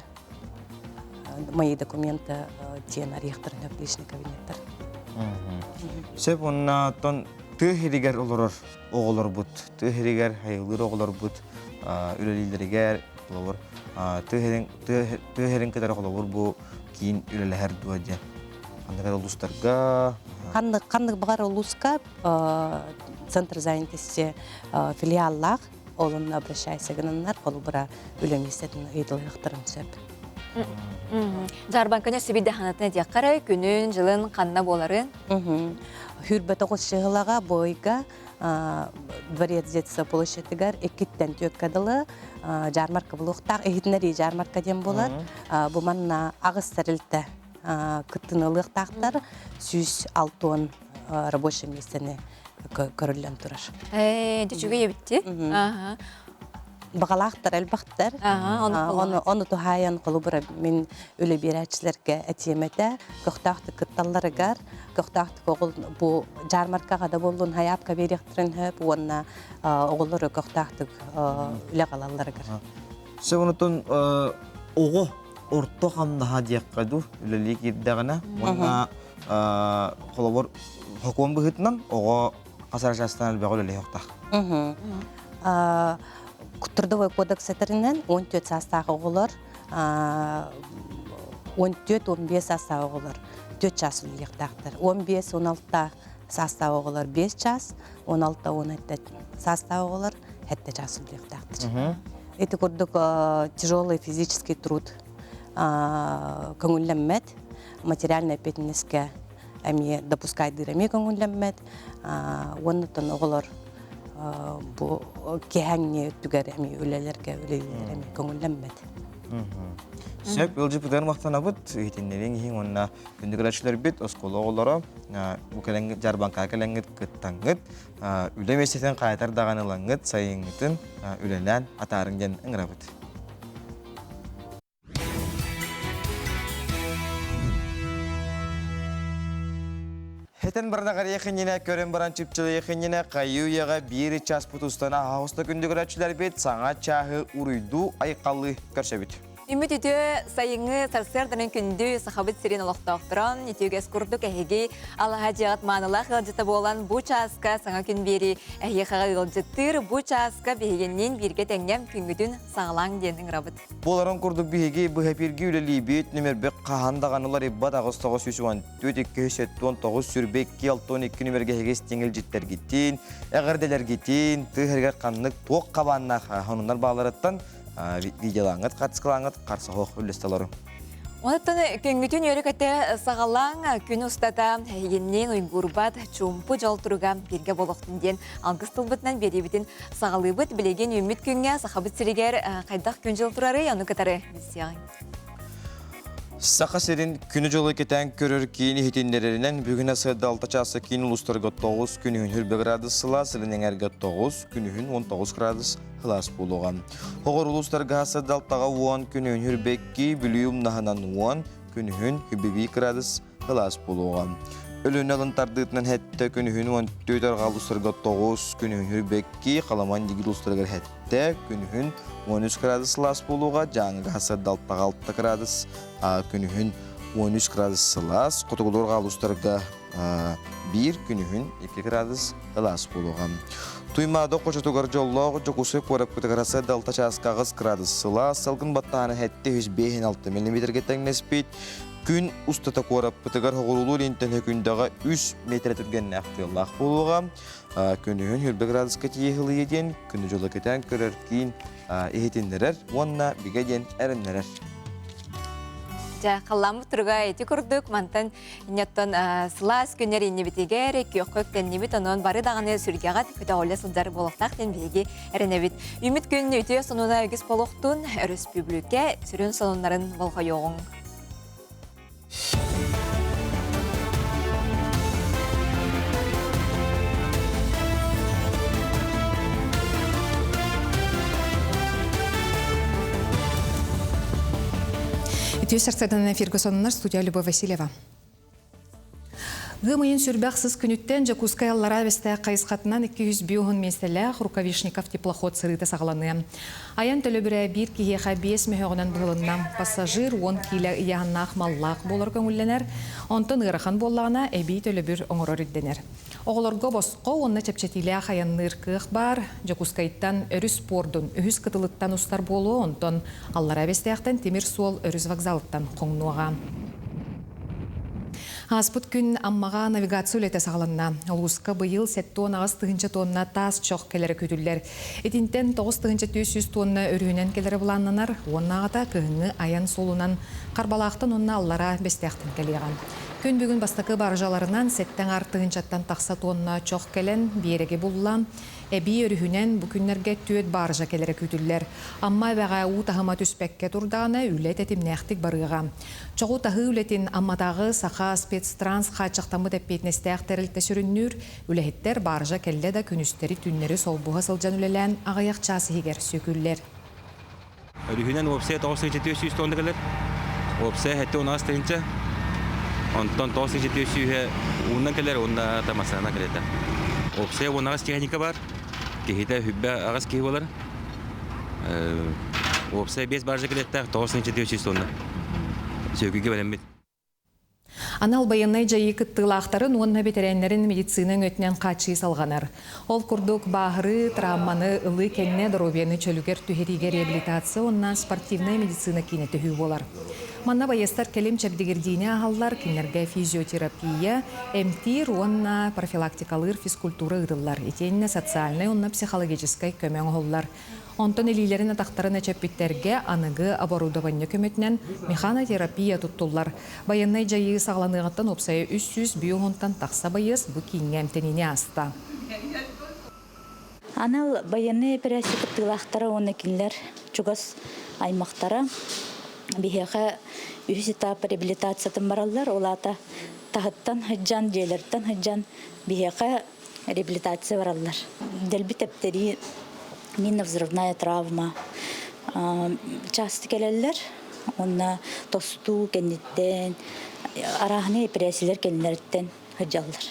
мои документы диэн арыйыахтарын сөп личный кабинеттар Сөп уонна оттон тыа сиригэр олорор оҕолорбут, тыа сиригэр хайылыыр оҕолорбут үлэлииллэригэр холобур тыа сирин кытары холобур бу киин үлэлэһэр дуо диэн Ханнык эрэ улуустарга? Ханнык ханнык баҕар улууска центр занятости филиаллаах, ол онно обращайся гынаннар, холобура үлэ миэстэтин ыйыталаһыахтарын сөп. Дьаарбаҥканы сибидэ ханатын этиэххэ күнүн, дьылын ханна буоларын? Хүрбэ тоҕус чыһылаҕа бойга дворец детства площадыгар иккиттэн түөккэ дылы жармарка булуохтаах иһитиннэрии жармарка диэн буолар. Бу манна аҕыс тэрилтэ кыттыыны ылыахтаахтар 160 рабочий миэстэни көрүллэн турар. Ээ, үчүгэй эбитти. Баҕалаахтар элбэхтэр. Ону туһаайан холобура мин үлэ биэрээччилэргэ этиэм этэ. Көхтөөхтүк кытталларыгар, көхтөөхтүк оҕол бу жармаркаҕа да буоллун хайаапка биэриэхтэрин сөп уонна оҕолору көхтөөхтүк үлэ ылалларыгар. Сөп онутун оҕо орто хамнаһа диэххэ дуу үлэлии киирдэҕинэ уонна холобур сокуон быһыытынан оҕо хас эрэ чаастан элбэҕи үлэлиэхтээх. Трудовой кодекс этэринэн 14 саастаах оҕолор 14-15 саастаах оҕолор 4 чаас үлэлиэхтээхтэр. 15-16 саастаах оҕолор 5 чаас, 16-17 саастаах оҕолор 7 чаас үлэлиэхтээхтэр. Ити курдук тяжелый физический труд көҥүллэммэт, материальнай эппиэтинэскэ эмиэ допускайдыыр эмиэ көҥүллэммэт. Уонна оҕолор бу киэһээҥҥи өттүгэр эмиэ үлэлэргэ үлэлииллэр эмиэ көҥүллэммэт. Сөп, ыалдьыппытыгар махтанабыт, иһитиннэриҥ иһин уонна күндү көрөөччүлэрбит, оскуола оҕолоро бу кэлэҥҥит дьаарбаҥкаҕа кэлэҥҥит кыттаҥҥыт, үлэ миэстэтин хаайтар даҕаны ылаҥҥыт, сайыҥҥытын үлэлээн атаарыҥ диэн ыҥырабыт. Хэтэн баран аҕарыйах иннинэ, көрөн баран чыпчылыйах иннинэ, хайыы үйэҕэ биир чааспыт устана аһаҕаста күндү көрөөччүлэрбит саҥа чааһы уруйдуу айхаллыы көрсөбүт. Үмүт үтүө сайыҥҥы сарсыарданын күндү Сахабыт сирин олохтоохторон үтүөгэс курдук эһиги алаһа дьиэҕит маанылаах ыалдьыта буолан бу чааска саҥа күн биэри эһиэхэҕэ ыалдьыттыыр бу чааска биһигинниин бииргэ тэҥҥэ күҥҥүтүн саҕалааҥ диэн ыҥырабыт. Буоларын курдук биһиги быһа эпииргэ үлэлиибит, нүмербит хаһан даҕаны уларыйбат 8914 279 22 62 нүмергэ эһиги истиҥ илдьиттэргитин, эҕэрдэлэргитин, тыа сиригэр ханнык туох хабааннаах сонуннар бааларыттан видеолааҥҥыт, хатыскалааҥҥыт харса суох үллэстэ олоруҥ. Онтон күҥҥүтүн үөрэ-көтө саҕалааҥ, күн устата эһигинниин уйгуурбат чуумпу дьол туруга бииргэ буолуохтун диэн алгыс тылбытынан биэриибитин саҕалыыбыт. Билигин үүммүт күҥҥэ Сахабыт сиригэр хайдах күн-дьыл турарый, ону кытары билсиэҕиҥ. Саха сирин күнү-дьылы кэтээн көрөр киин иһитиннэрэринэн бүгүн сыада 6 чааса киин улуустарга 9, күнүһүн хүрбэ градус сылаас, илин эҥэргэ 9, күнүһүн 19 градус сылаас буолуоҕа. Оҕор улуустарга сыада алтаҕа 10, күнүһүн хүрбэ 2, Бүлүү умнаһынан 10, күнүһүн хүбүбии градус сылаас буолуоҕа. Өлүөнэ алын тардыытынан хэттэ күнүһүн 14 арҕаа улуустарга 9, күнүһүн хүрбэ 2, Халаман дигил улуустарыгар хэттэ, күнүһүн 13 градус сылаас буолуоҕа, Дьааҥыга сыада алтаҕа 6 градус, күнүһүн 13 градус сылаас, Хотугулуу арҕаа улуустарга биир күнүһүн 2 градус ылаас буолуоҕа. Туймаада хочотугар дьоллоох Дьокуускай куораппытыгар сыада 6 чааска 8 градус сылаас, салгын баттаһана 756 миллиметргэ тэҥнэспит. Күн устата куораппытыгар хоҕуруулуур интэн хөкүндэҕэ 3 метр түргэннээх тыаллаах буолуоҕа. Күнүһүн 20 градуска тиийэ сылыйа диэн күнү дьоло кэтээн көрөр киин иһитиннэрэр уонна бигэ диэн эрэннэрэр. Дьэ, халлааммыт туруга ити курдук мантан Инньэттэн сылаас күннэр иннибитигэр күөххэ үктэннибит, онон бары даҕаны сүргэҕит көтөҕүллэ сылдьар буолуохтаах диэн биһиги эрэнэбит. Үүммүт күн үтүө сонуна үгүс буолуохтун, өрөспүүбүлүкэ сүрүн сонуннарын болҕойуоҕуҥ. Үтүө сарсыарданан эфиргэ сонуннар студия Любовь Васильева. Ыам ыйын сүрбэх сыс күнүттэн Дьокуускай Аллараа Бэстээх хайысхатынан 205 миэстэлээх Рукавишников теплоход сырыыта саҕаланыа. Айан төлөбүрэ биир киһиэхэ биэс мөһөҕүнэн быһылынна. Пассажир 10 киилэ ыйааһыннаах маллаах буолар көҥүллэнэр. Онтон ыарахан буоллаҕына эбии төлөбүр оҥорор ирдэнэр. Оҕолорго босхо уонна чэпчэтиилээх айанныыр кыах баар. Дьокуускайтан өрүс пуордун үһүс кытылыттан устар буолуо, онтон Аллараа Бэстээхтэн тимир суол өрүс вокзалыттан хоҥнуоҕа. Ааспыт күн Аммаҕа навигация үлэтэ саҕаланна. Улууска быйыл 78 тыһыынча тонна таас чох кэлэрэ күүтүллэр. Итинтэн 9400 тонна өрүһүнэн кэлэрэ былааннанар. Уоннааҕыта кыһыҥҥы айан суолунан Харбалаахтан уонна Аллараа Бэстээхтэн кэлиэҕэ. Күн бүгүн бастакы баржаларынан сэттэ аҥаар тыһыынчаттан тахса тонна чох кэлэн, биэрэги булла. Эбии өрүһүнэн бу күннэргэ түөрт баржа кэлэрэ күүтүллэр. Амма эбэҕэ уу таһыма түспэккэ турдаҕына, үлэ тэтимнээхтик барыаҕа. Чоҕу таһыы үлэтин Амматааҕы Саха спецтранс хааччахтаммыт эппиэтинэстээх тэрилтэ сүрүннүүр. Үлэһиттэр баржа кэллэ да күнүстэри-түүннэри солбуһа сылдьан үлэлээн аҕыйах чаас иһигэр сүкүллэр. Өрүһүнэн уопсайа 9 тонна кэлэр. Уопсайа 78 тыһыынча. Онтон 9 сүүһэ уунан кэлэр уонна тамасана кэлэтэ. Уопсайа 18 техника бар. Киһитэ хүббэ аҕыс киһи болар. Уопсайа 5 баржа кэлеттээх 9 тонна. Сөкүгэ бэлэммит. Анал байыаннай дьайыы кыттыылаахтарын уонна бэтэрээннэрин медицина өҥөтүнэн хааччыйыы салҕанар. Ол курдук, бааһырыы, травманы ылыы кэннэ доруобуйаны чөлүгэр түһэриигэ реабилитация уонна спортивнай медицина киинэ төһүү буолар. Манна байыастар кэлим чэбдигирдиини ааһаллар, кинилэргэ физиотерапия, эмтиир уонна профилактикалыыр физкультура ыытыллар, итиэннэ социальнай уонна психологическай көмө оҥоһуллар. Онтон илиилэрин-атахтарын эчэппиттэргэ аныгы оборудование көмөтүнэн механотерапия туттуллар. Байыаннай дьайыы саҕаланыаҕыттан уопсайа 300 уонтан тахса байыас бу кииҥҥэ эмтэниини ааста. Анал байыаннай эпэрээссийэ кыттыылаахтара уонна кинилэр чугас аймактара биһиэхэ үһүс этап реабилитациятын бараллар. Ол аата таһыттан сылдьан, дьиэлэриттэн сылдьан биһиэхэ реабилитация бараллар. Дэлби тэптэрии, минно-взрывная травма часто кэлэллэр. Уонна тостуу кэнниттэн, арааһынай эпэрээссийэлэр кэннилэриттэн сылдьаллар.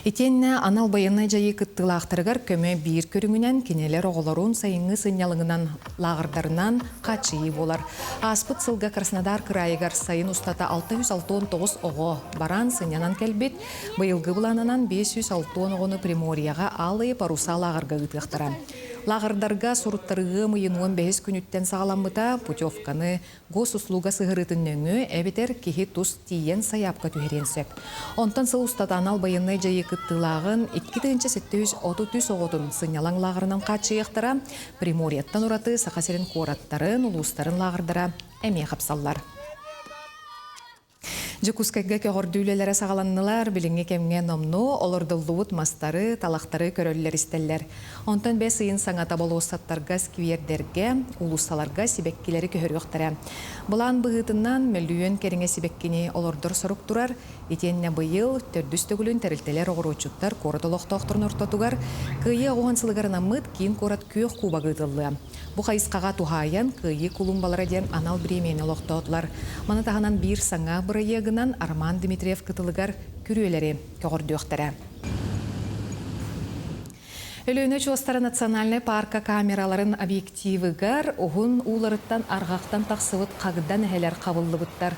Итиэннэ анал байыаннай дьайыы кыттыылаахтарыгар көмө биир көрүҥүнэн кинилэр оҕолорун сайыҥҥы сынньалаҥынан лааҕырдарынан хааччыйыы буолар. Ааспыт сылга Краснодар кыраайыгар сайын устата 669 оҕо баран сынньанан кэлбит. Быйылгы былаанынан 560 оҕону Приморьеҕа Алые паруса лааҕырга ыытыахтара. Лааҕырдарга суруттарыы ыам ыйын 15 күнүттэн саҕаламмыта. Путевканы Госуслуга сыһырыытын нөҥүө эбэтэр киһи тус тиийэн сайаапка түһэриэн сөп. Онтон сыл устата анал байыаннай дьайыы кыттыылааҕын 2733 оҕотун сынньалаҥ лааҕырынан хааччыйыахтара. Приморьеттан ураты Саха сирин куораттарын, улуустарын лааҕырдара эмиэ хапсаллар. Дьокуускайга көҕөрдүү үлэлэрэ саҕаланнылар. Билиҥҥи кэмҥэ номнуо олордуллубут мастары, талахтары көрөллөр-истэллэр. Онтон бэс ыйын саҥата болуоссаттарга, сквердэргэ, уулуссаларга сибэккилэри көһөрүөхтэрэ. Былаан быһыытынан, мөлүйүөн кэриҥэ сибэккини олордор сорук турар. Итиэннэ быйыл төрдүс төгүлүн тэрилтэлэр оҕуруотчуттар куорат олохтоохторун ортотугар Кыайыы оҕуһун сылыгар анаммыт киин куорат күөх кубога ыытыллыа. Бу хайысхаҕа туһаайан Кыайыы кулумбалара диэн анал бириэмийэни олохтоотулар. Маны таһынан биир саҥа бырайыагынан Роман Дмитриев кытылыгар күрүөлэри көҕөрдүөхтэрэ. Өлүөнэ очуостара национальнай паарка камераларын объективыгар уһун ууларыттан арҕахтан тахсыбыт хагдан эһэлэр хабыллыбыттар.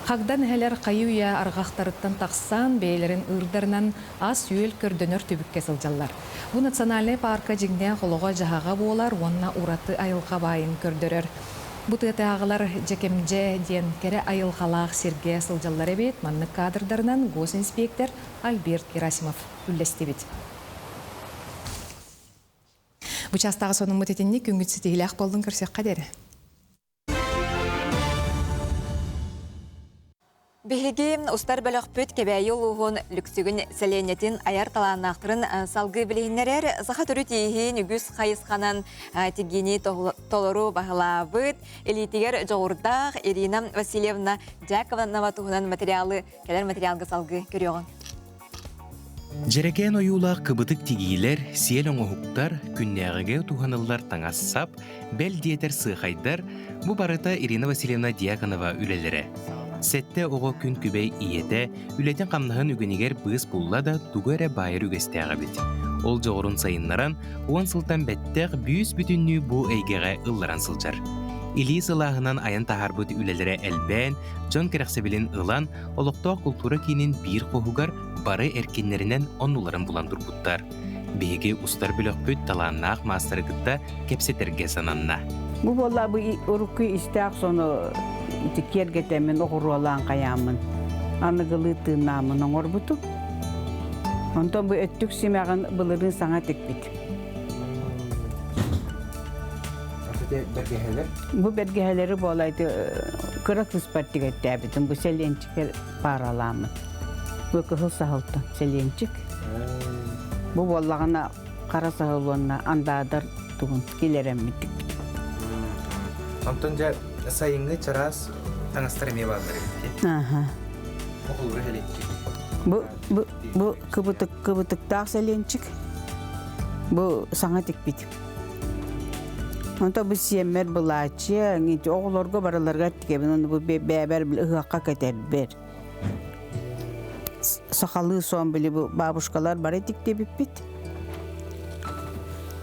Хагдан эһэлэр хайы-үйэ арҕахтарыттан тахсан, бэйэлэрин ыырдарынан ас-үөл көрдөнөр түбүккэ сылдьаллар. Бу национальнай паарка дьиҥнээх олоҕо-дьаһаҕа буолар уонна ураты айылҕа баайын көрдөрөр. Бу тыатааҕылар Дьэкэмдьэ диэн кэрэ айылҕалаах сиргэ сылдьаллар эбит. Маннык кадрдарынан госинспектор Альберт Герасимов үллэстибит. Бу чаастааҕы сонуммут итинник күҥҥүт ситиһиилээх буоллун көрсүөххэ диэри. Биһиги устар бөлөхпүт Кэбээйи улууһун Лүксүгүн сэлиэнньэтин айар талааннаахтарын салгыы билиһиннэрэр саха төрүт ииһин үгүс хайысханан тигиини толору баһылаабыт илиитигэр дьоҕурдаах Ирина Васильевна Дьяконова туһунан материалы кэлэр материалга салгыы көрүөҕүҥ. Дьэрэкээн ойуулаах кыбытык тигиилэр, сиэл оҥоһуктар, күннээҕигэ туһаныллар таҥас-сап, бэл диэтэр сыахайдар, бу барыта Ирина Васильевна Дьяконова үлэлэрэ. Сэттэ оҕо күн күбэй ийэтэ үлэтин-хамнаһын үгэнигэр быыс булла да тугу эрэ баайар үгэстээх эбит. Ол дьоҕурун сайыннаран, уон сылтан бэттэх бүүс-бүтүннүү бу эйгэҕэ ылларан сылдьар. Илии сылааһынан айан таһаарбыт үлэлэрэ элбээн, дьон кэрэхсэбилин ылан, олохтоох култуура киинин биир хоһугар бары эркиннэринэн оннуларын булан турбуттар. Биһиги устар бөлөхпүт талааннаах маастары кытта кэпсэтэргэ сананна. Бу буолла бу урукку истээх сону киэргэтэммин оҕуруолаан хайааммын аныгылыы тыыннааммын оҥорбутум. Онтон бу өттүк симэҕин былырыын саҥа тикпит. Бэргэһэлэр? Бу бэргэһэлэри буола кыра кыыспар тигэттээбитим. Бу сэлиэнчикэр пааралааммын. Бу кыһыл саһылтан сэлиэнчик. Бу буоллаҕына хара саһыл уонна андаадар тугун килэрэммит тикпит. Онтон дьэ сайыҥҥы чараас таҥастар эмиэ бааллар эбит. Аха. Оҕолору сэлиэнчик. Бу бу бу кыбытык кыбытыктаах сэлиэнчик. Бу саҥа тикпит. Онто бу сиэммэр былааччыйа, оҕолорго барыларыгар тигэбин, ону бу бэйэбэр ыһыахха кэтэрбэр. Сахалыы сон били бу бабушкалар бары тиктибиппит.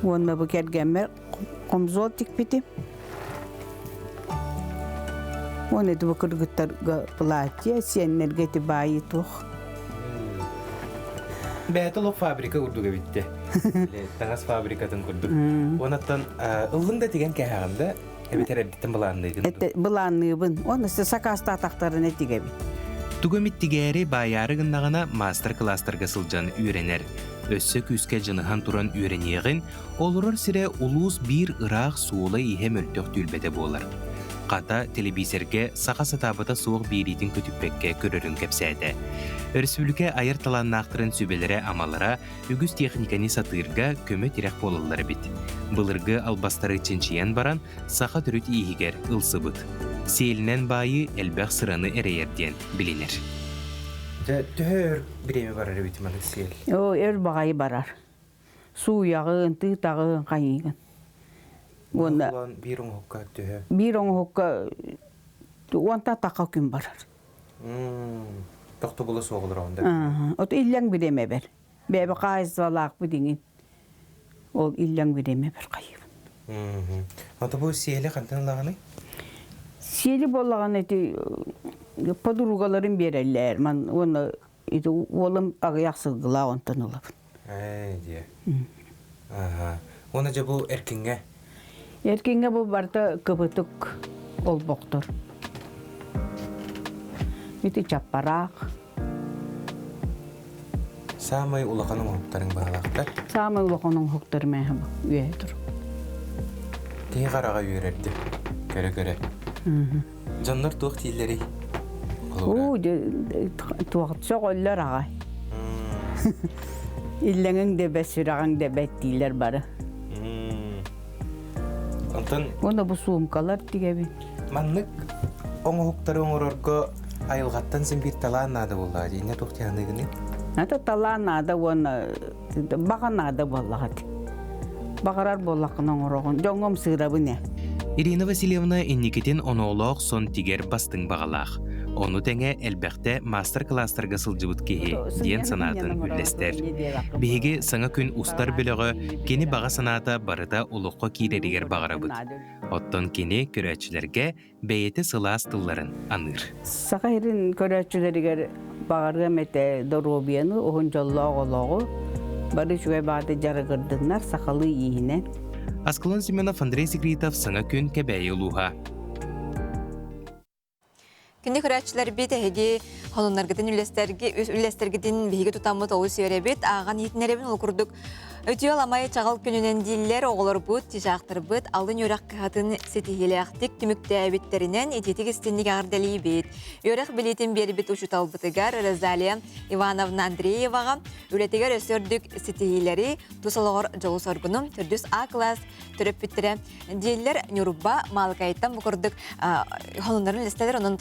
Уонна бу кэргэммэр комзол тикпитим. Уонна ити бу кыргыттарга платье, сиэннэргэ ити баайыы туох. Бэйэтэ олох фабрика курдук эбитте. Таҥас фабрикатын курдук. Онаттан ыллыҥ да тигэн кээһэҕин да эбэтэр эрдэттэн былаанныыгын Этэ былаанныыбын. Уонна сакаастаатахтарына тигэбин. Тугу эмит тигээри баайаары гыннаҕына маастар-кылаастарга сылдьан үөрэнэр. Өссө күүскэ дьаныһан туран үөрэниэҕин, олорор сирэ улуус биир ыраах суола-ииһэ мөлтөх түөлбэтэ буолар. Хата, телебиисэргэ саха сатаабата суох биэриитин көтүппэккэ көрөрүн кэпсээтэ. Өрөспүүбүлүкэ айар талааннаахтарын сүбэлэрэ-амалара үгүс тиэхиньикэни сатыырга көмө-тирэх буолаллар эбит. Былыргы албастары чинчийэн баран, саха төрүт ииһигэр ылсыбыт. Сиэлинэн баайыы элбэх сыраны эрэйэр диэн билинэр. Дьэ, төһө өр бириэмэ барар эбит маннык сиэл? Оо, өр баҕайы барар. Сууйаҕын, тыытаҕын, хайыыгын. Уонна биир оҥоһукка төһө? Биир оҥоһукка уонта таха күн барар. Тохтобула суох олороҕун да. От иллэҥ бириэмэ бэр. Бэйэбэ хаһаайыстыбалаахпыт иҥин. Ол иллэҥ бириэмэ бэр хайыыбын. Ото бу сиэли хантан ылаҕыный? Сиэли буоллаҕына ити подругаларым биэрэллэр. Ман уонна ити уолум аҕыйах сылгылаах онтон ылабын. Ээ диэ. Аха. Уонна дьэ бу эркиҥҥэ? Эркиҥҥэ бу барыта кыбытык олбохтор. Ити чаппараах. Саамай улахан оҥоһуктарыҥ баһылаахтар? Саамай улахан оҥоһуктар мээһэ бу үөһэ тур. Киһи хараҕа үөрэрди. Көрө-көрө. Дьоннор туох дииллэрий? Уу, туох сөҕөллөр аҕай. Иллэҥиҥ да бэт, сүрэҕиҥ да бэт дииллэр бары. Онтон Уонна бу суумкалар тигэбин. Маннык оҥоһуктары оҥорорго айылҕаттан син биир талаан наада буоллаҕа дии. Инньэ туох дии Это талаан наада уонна баҕа наада буоллаҕа Баҕарар буоллаххына оҥороҕун. Дьоҥҥо ымсыырабын ээ. Ирина Васильевна инникитин оноолоох сон тигэр бастыҥ баҕалаах. Ону тэҥэ элбэхтэ маастар-кылаастарга сылдьыбыт киһи диэн санаатын үллэстэр. Биһиги саҥа күн устар бөлөҕө кини баҕа санаата барыта олоххо киирэригэр баҕарабыт. Оттон кини көрөөччүлэргэ бэйэтэ сылаас тылларын аныыр. Саха сирин көрөөччүлэригэр баҕарыам этэ доруобуйаны, уһун дьоллоох олоҕу, бары үчүгэй баҕата дьарыгырдыннар сахалыы ииһинэн. Аскалон Семенов, Андрей Секритов, Саҥа күн Кэбээйи улууһа. Күндү көрөөччүлэрбит эһиги холуннаргытын үллэстэргитин биһиги тутаммыт олус үөрэбит, ааҕан иһитиннэрэбин ол курдук үтүө ламай чаҕыл күнүнэн дииллэр оҕолорбут, чычаахтарбыт алын үөрэх кыһатын ситиһиилээхтик түмүктээбиттэринэн итиитик истинник эҕэрдэлиибит. Үөрэх билиитин биэрбит учууталбытыгар Розалия Ивановна Андрееваҕа үлэтигэр өссө үрдүк ситиһиилэри, тус олоҕор дьолу-соргуну төрдүс А кылаас төрөппүттэрэ дииллэр Ньурба Маалыкайыттан бу курдук холуннарын үлэстэлэр онон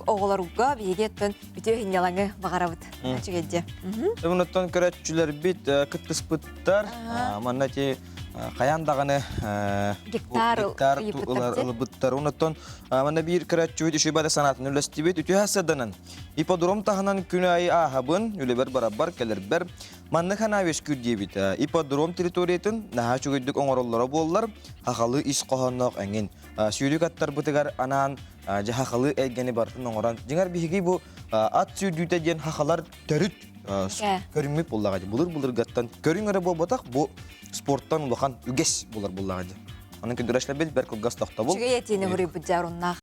оҕолорго биһиги оттон үтүө сынньалаҥы баҕарабыт үчүгэйдиэ. Онуттан көрөөччүлэрбит кыттыспыттар манна ти хайаан даҕаны гектар ылбыттар. Онуттан манна биир көрөөччүбүт үчүгэй бары санаатын үллэстибит. Үтүө сырданан ипподром таһынан күн аайы ааһабын, үлэбэр барарбар, кэлэрбэр Маннык санаа үөскүүр диэбит. Ипподром территориятын наһаа үчүгэйдик оҥороллоро буоллар, хахалы ис хоһоонноох эҥин. Сүүрүк аттарбытыгар анаан дьэ хахалы эйгэни барытын оҥорон, дьиҥэр биһиги бу ат сүүрдүүтэ диэн хахалар төрүт көрүҥмүт буоллаҕа дии. Былыр-былыргаттан көрүҥ эрэ буолбатах, бу спорттан улахан үгэс буолар буоллаҕа дии. Онон күндүрэшлэрбит бэр кылгас тохтобул. Үчүгэй этиини буруйбут дьааруннаах.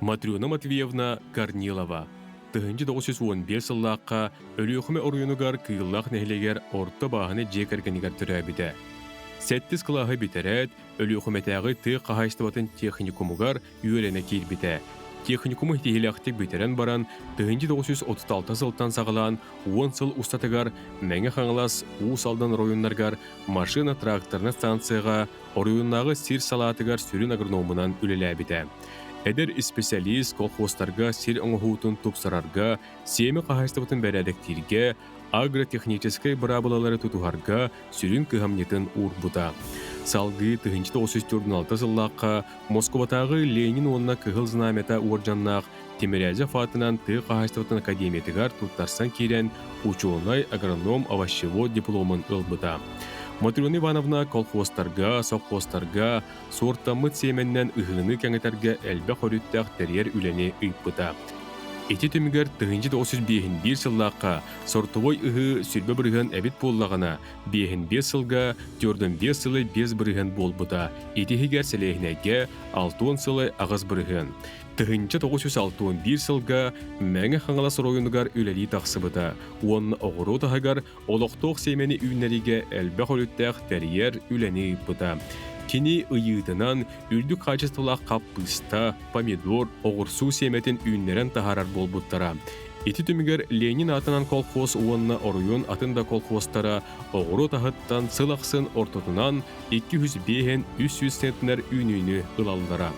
Матрена Матвеевна Корнилова 1915 сыллаахха Өлүөхүмэ оройуонугар Кыыллаах нэһилиэгэр орто бааһына дьиэ кэргэнигэр төрөөбүтэ. Сэттис кылааһы бүтэрээт, Өлүөхүмэтээҕи тыа хаһаайыстыбатын техникумугар үөрэнэ киирбитэ. Техникуму ситиһиилээхтик бүтэрэн баран, 1936 сылтан саҕалаан уон сыл устатыгар Мэҥэ Хаҥалас, Уус Алдан оройуоннарыгар машина-тракторнай станцияҕа оройуоннааҕы сир салаатыгар сүрүн агрономунан үлэлээбитэ. Эдэр исписэлиис колхозтарга сир оҥоһуутун тупсарарга, сиэмэ хаһаайыстыбатын бэрээдэктииргэ, агротехническэй быраабылалары тутуһарга сүрүн кыһамньытын уурбута. Салгыы 1946 сыллаахха Москубатааҕы Ленин уонна Кыһыл Знамята уордьаннаах Тимирязев аатынан тыа хаһаайыстыбатын академиятыгар туттарсан киирэн учуонай, агроном, овощевод дипломун ылбыта. Матрена Ивановна колхозтарга, совхозтарга суортаммыт сиэмэннэн ыһыыны кэҥэтэргэ элбэх өрүттээх тэрийэр үлэни ыыппыта. Ити түмүгэр 1905 сыллаахха сортовой ыһыы 100% эбит буоллаҕына, 55 сылга 45 сылы 5% буолбута. Ити иһигэр сэлиэһинэйгэ 60 сылы 8%. 1961 сылга Мэҥэ Хаҥалас оройуонугар үлэлии тахсыбыта уонна оҕуруот аһыгар олохтоох сиэмэни үүннэриигэ элбэх өрүттээх тэрийэр үлэни ыыппыта. Кини ыйыытынан үрдүк хаачыстыбалаах хаппыыста, помидор, оҕурсуу сиэмэтин үүннэрэн таһаарар буолбуттара. Ити түмүгэр Ленин аатынан колхоз уонна оройуон атын да колхозтара оҕуруот аһыттан сыл ахсын ортотунан 205 300 центнер үүнүүнү ылаллара.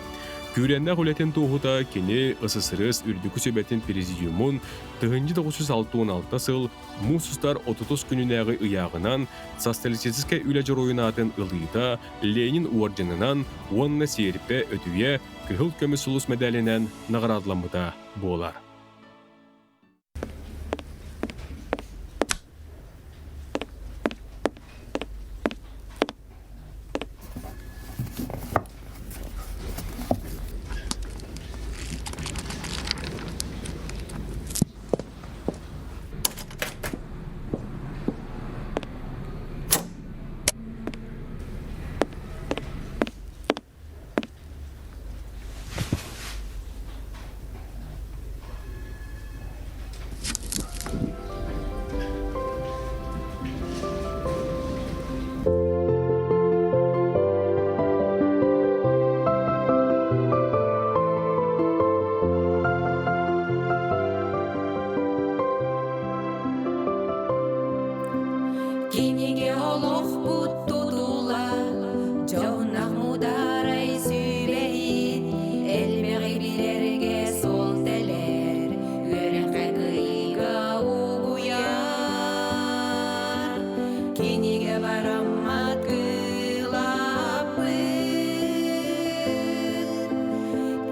Күүрэннээх үлэтин туоһута кини СССР Үрдүкү Сүбэтин Президиумун 1966 сыл муус устар 30 күнүнээҕи ыйааҕынан социалистическай үлэ дьоруойун аатын ылыыта Ленин уордьанынан уонна сиэрпэ өтүйэ Кыһыл көмүс сулус мэдээлинэн наҕараадаламмыта буолар. Кинигэ олохпут тутула, дьоһуннах муударай сүбэһит, элбэҕи билэргэ суол тэлэр, үөрэххэ кыайыыга угуйар. Кинигэ бараммат кылаппыт,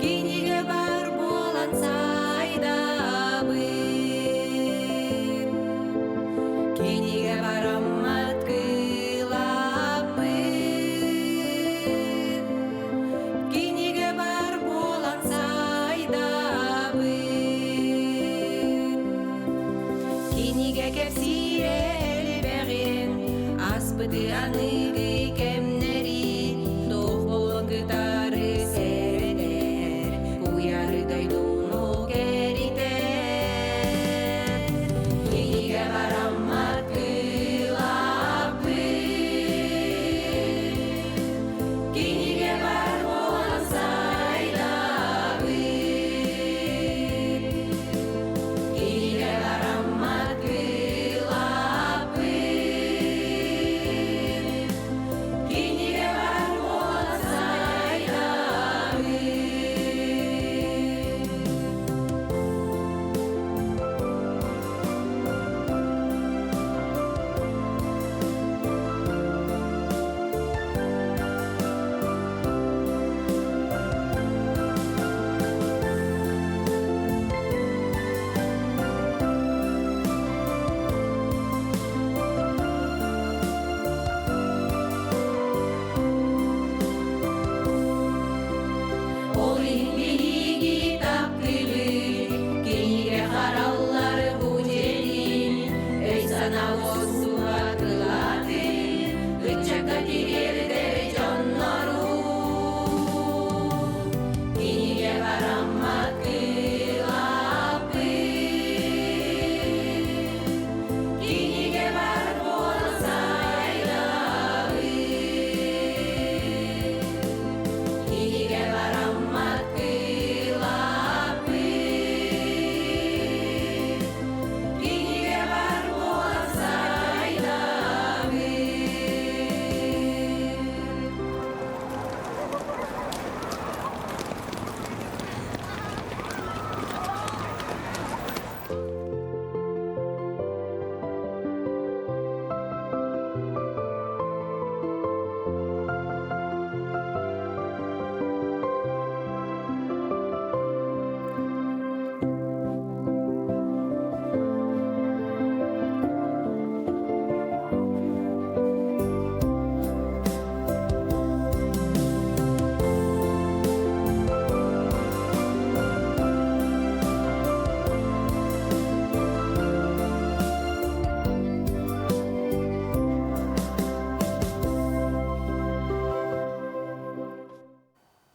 кинигэ бар буолан сайдабыт. Кинигэ бараммат кылаппыт, кинигэ бар буолан сайдабыт. Кинигэ кэпсиирэ элбэҕин, аспыты аныгы кэмнэри, туох буолан кытары сэрэтэр, куйары дойдуну кэритэр. Кинигэ бараммат кылаппыт, кинигэ бар буолан сайдабыт. Кинигэ бараммат кылаппыт,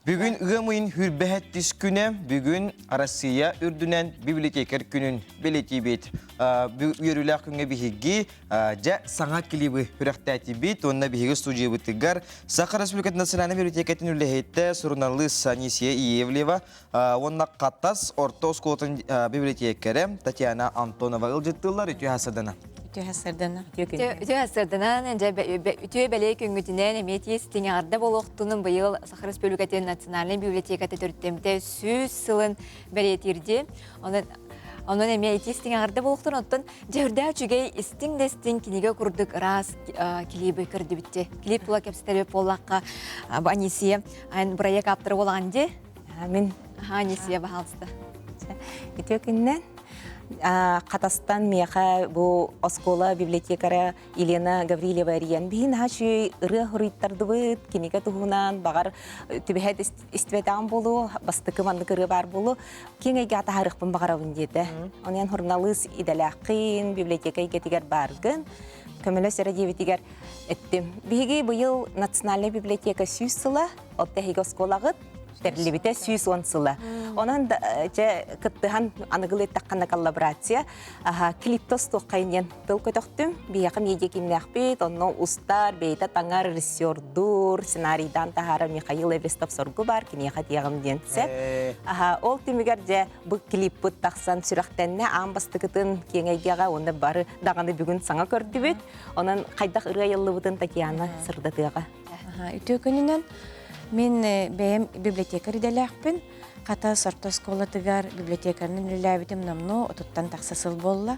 Бүгүн ыам ыйын хүрбэһэттис күнэ, бүгүн Россия үрдүнэн библиотекарь күнүн бэлиэтиибит. Үөрүүлээх күҥҥэ биһиги дьэ саҥа клибы күрэхтээтибит уонна биһиги студиябытыгар Саха Республикатын национальнай библиотекатын үлэһитэ суруналыыс Анисия Иевлева уонна Хатас орто оскуолатын библиотекэрэ Татьяна Антонова ыалдьыттыыллар. Үтүө сардана. Үтүө сардана. Үтүө сарданан, дьэ үтүө бэлиэ күҥҥүтүнэн эмиэ тиэстиҥ эҕэрдэ буолуохтунун быйыл Саха Республикатын национальнай библиотеката төрүттэммитэ 100 сылын бэлиэтиирди. Онон Онон эмиэ ити истиҥ эҕэрдэ буолуохтун, оттон дьэһүрдээх үчүгэй истиҥ да истиҥ кинигэ курдук ыраас клибы көрдүбүтти. Клип тула кэпсэтэр буоллахха, бу Анисия айн бырайыак ааптара буолаҕын дии. Мин. Анисия, баһаалыста. Үтүө күннэн. Хатастан миэхэ бу оскуола библиотекара Елена Гаврильева эрийэн биһин хаачүй ырыа хуруйттардыбыт, кинигэ туһунан баҕар түбэһэт истибэтэҕим буолуо, бастакы маннык ырыа баар буолуо, киэҥ эйгэҕэ таһаарыахпын баҕарабын диэтэ. Онон суруналыыс идэлээххин, библиотека эйгэтигэр бааргын, көмөлөс эрэ диэбитигэр эттим. Биһиги быйыл Национальнай библиотека 100 сыла, отто эһиги оскуолаҕыт тэриллибитэ 110 сыла. Онон дьэ кыттыһан аныгылыы эттэххэ коллаборация клиптос туоххайын тыл көтөхтүм. Биһиэхэ медиа кииннээхпит, онно устар, бэйэтэ таҥар, режиссердуур, сценарийдаан таһаарар Михаил Эверстов соргу бар, киниэхэ диэҕим диэн сөп. Ол түмүгэр дьэ бу клиппыт тахсан сүрэхтэннэ, аан бастакытын киэҥ эйгэҕэ уонна бары даҕаны бүгүн саҥа көрдүбүт. Онон хайдах ырыа айыллыбытын Татьяна сырдатыаҕа. Үтүө күнүнэн мин бэйэм библиотекарь идэлээхпин. Хата орто оскуолатыгар библиотекарынан үлэлээбитим номнуо отуттан тахса сыл буолла.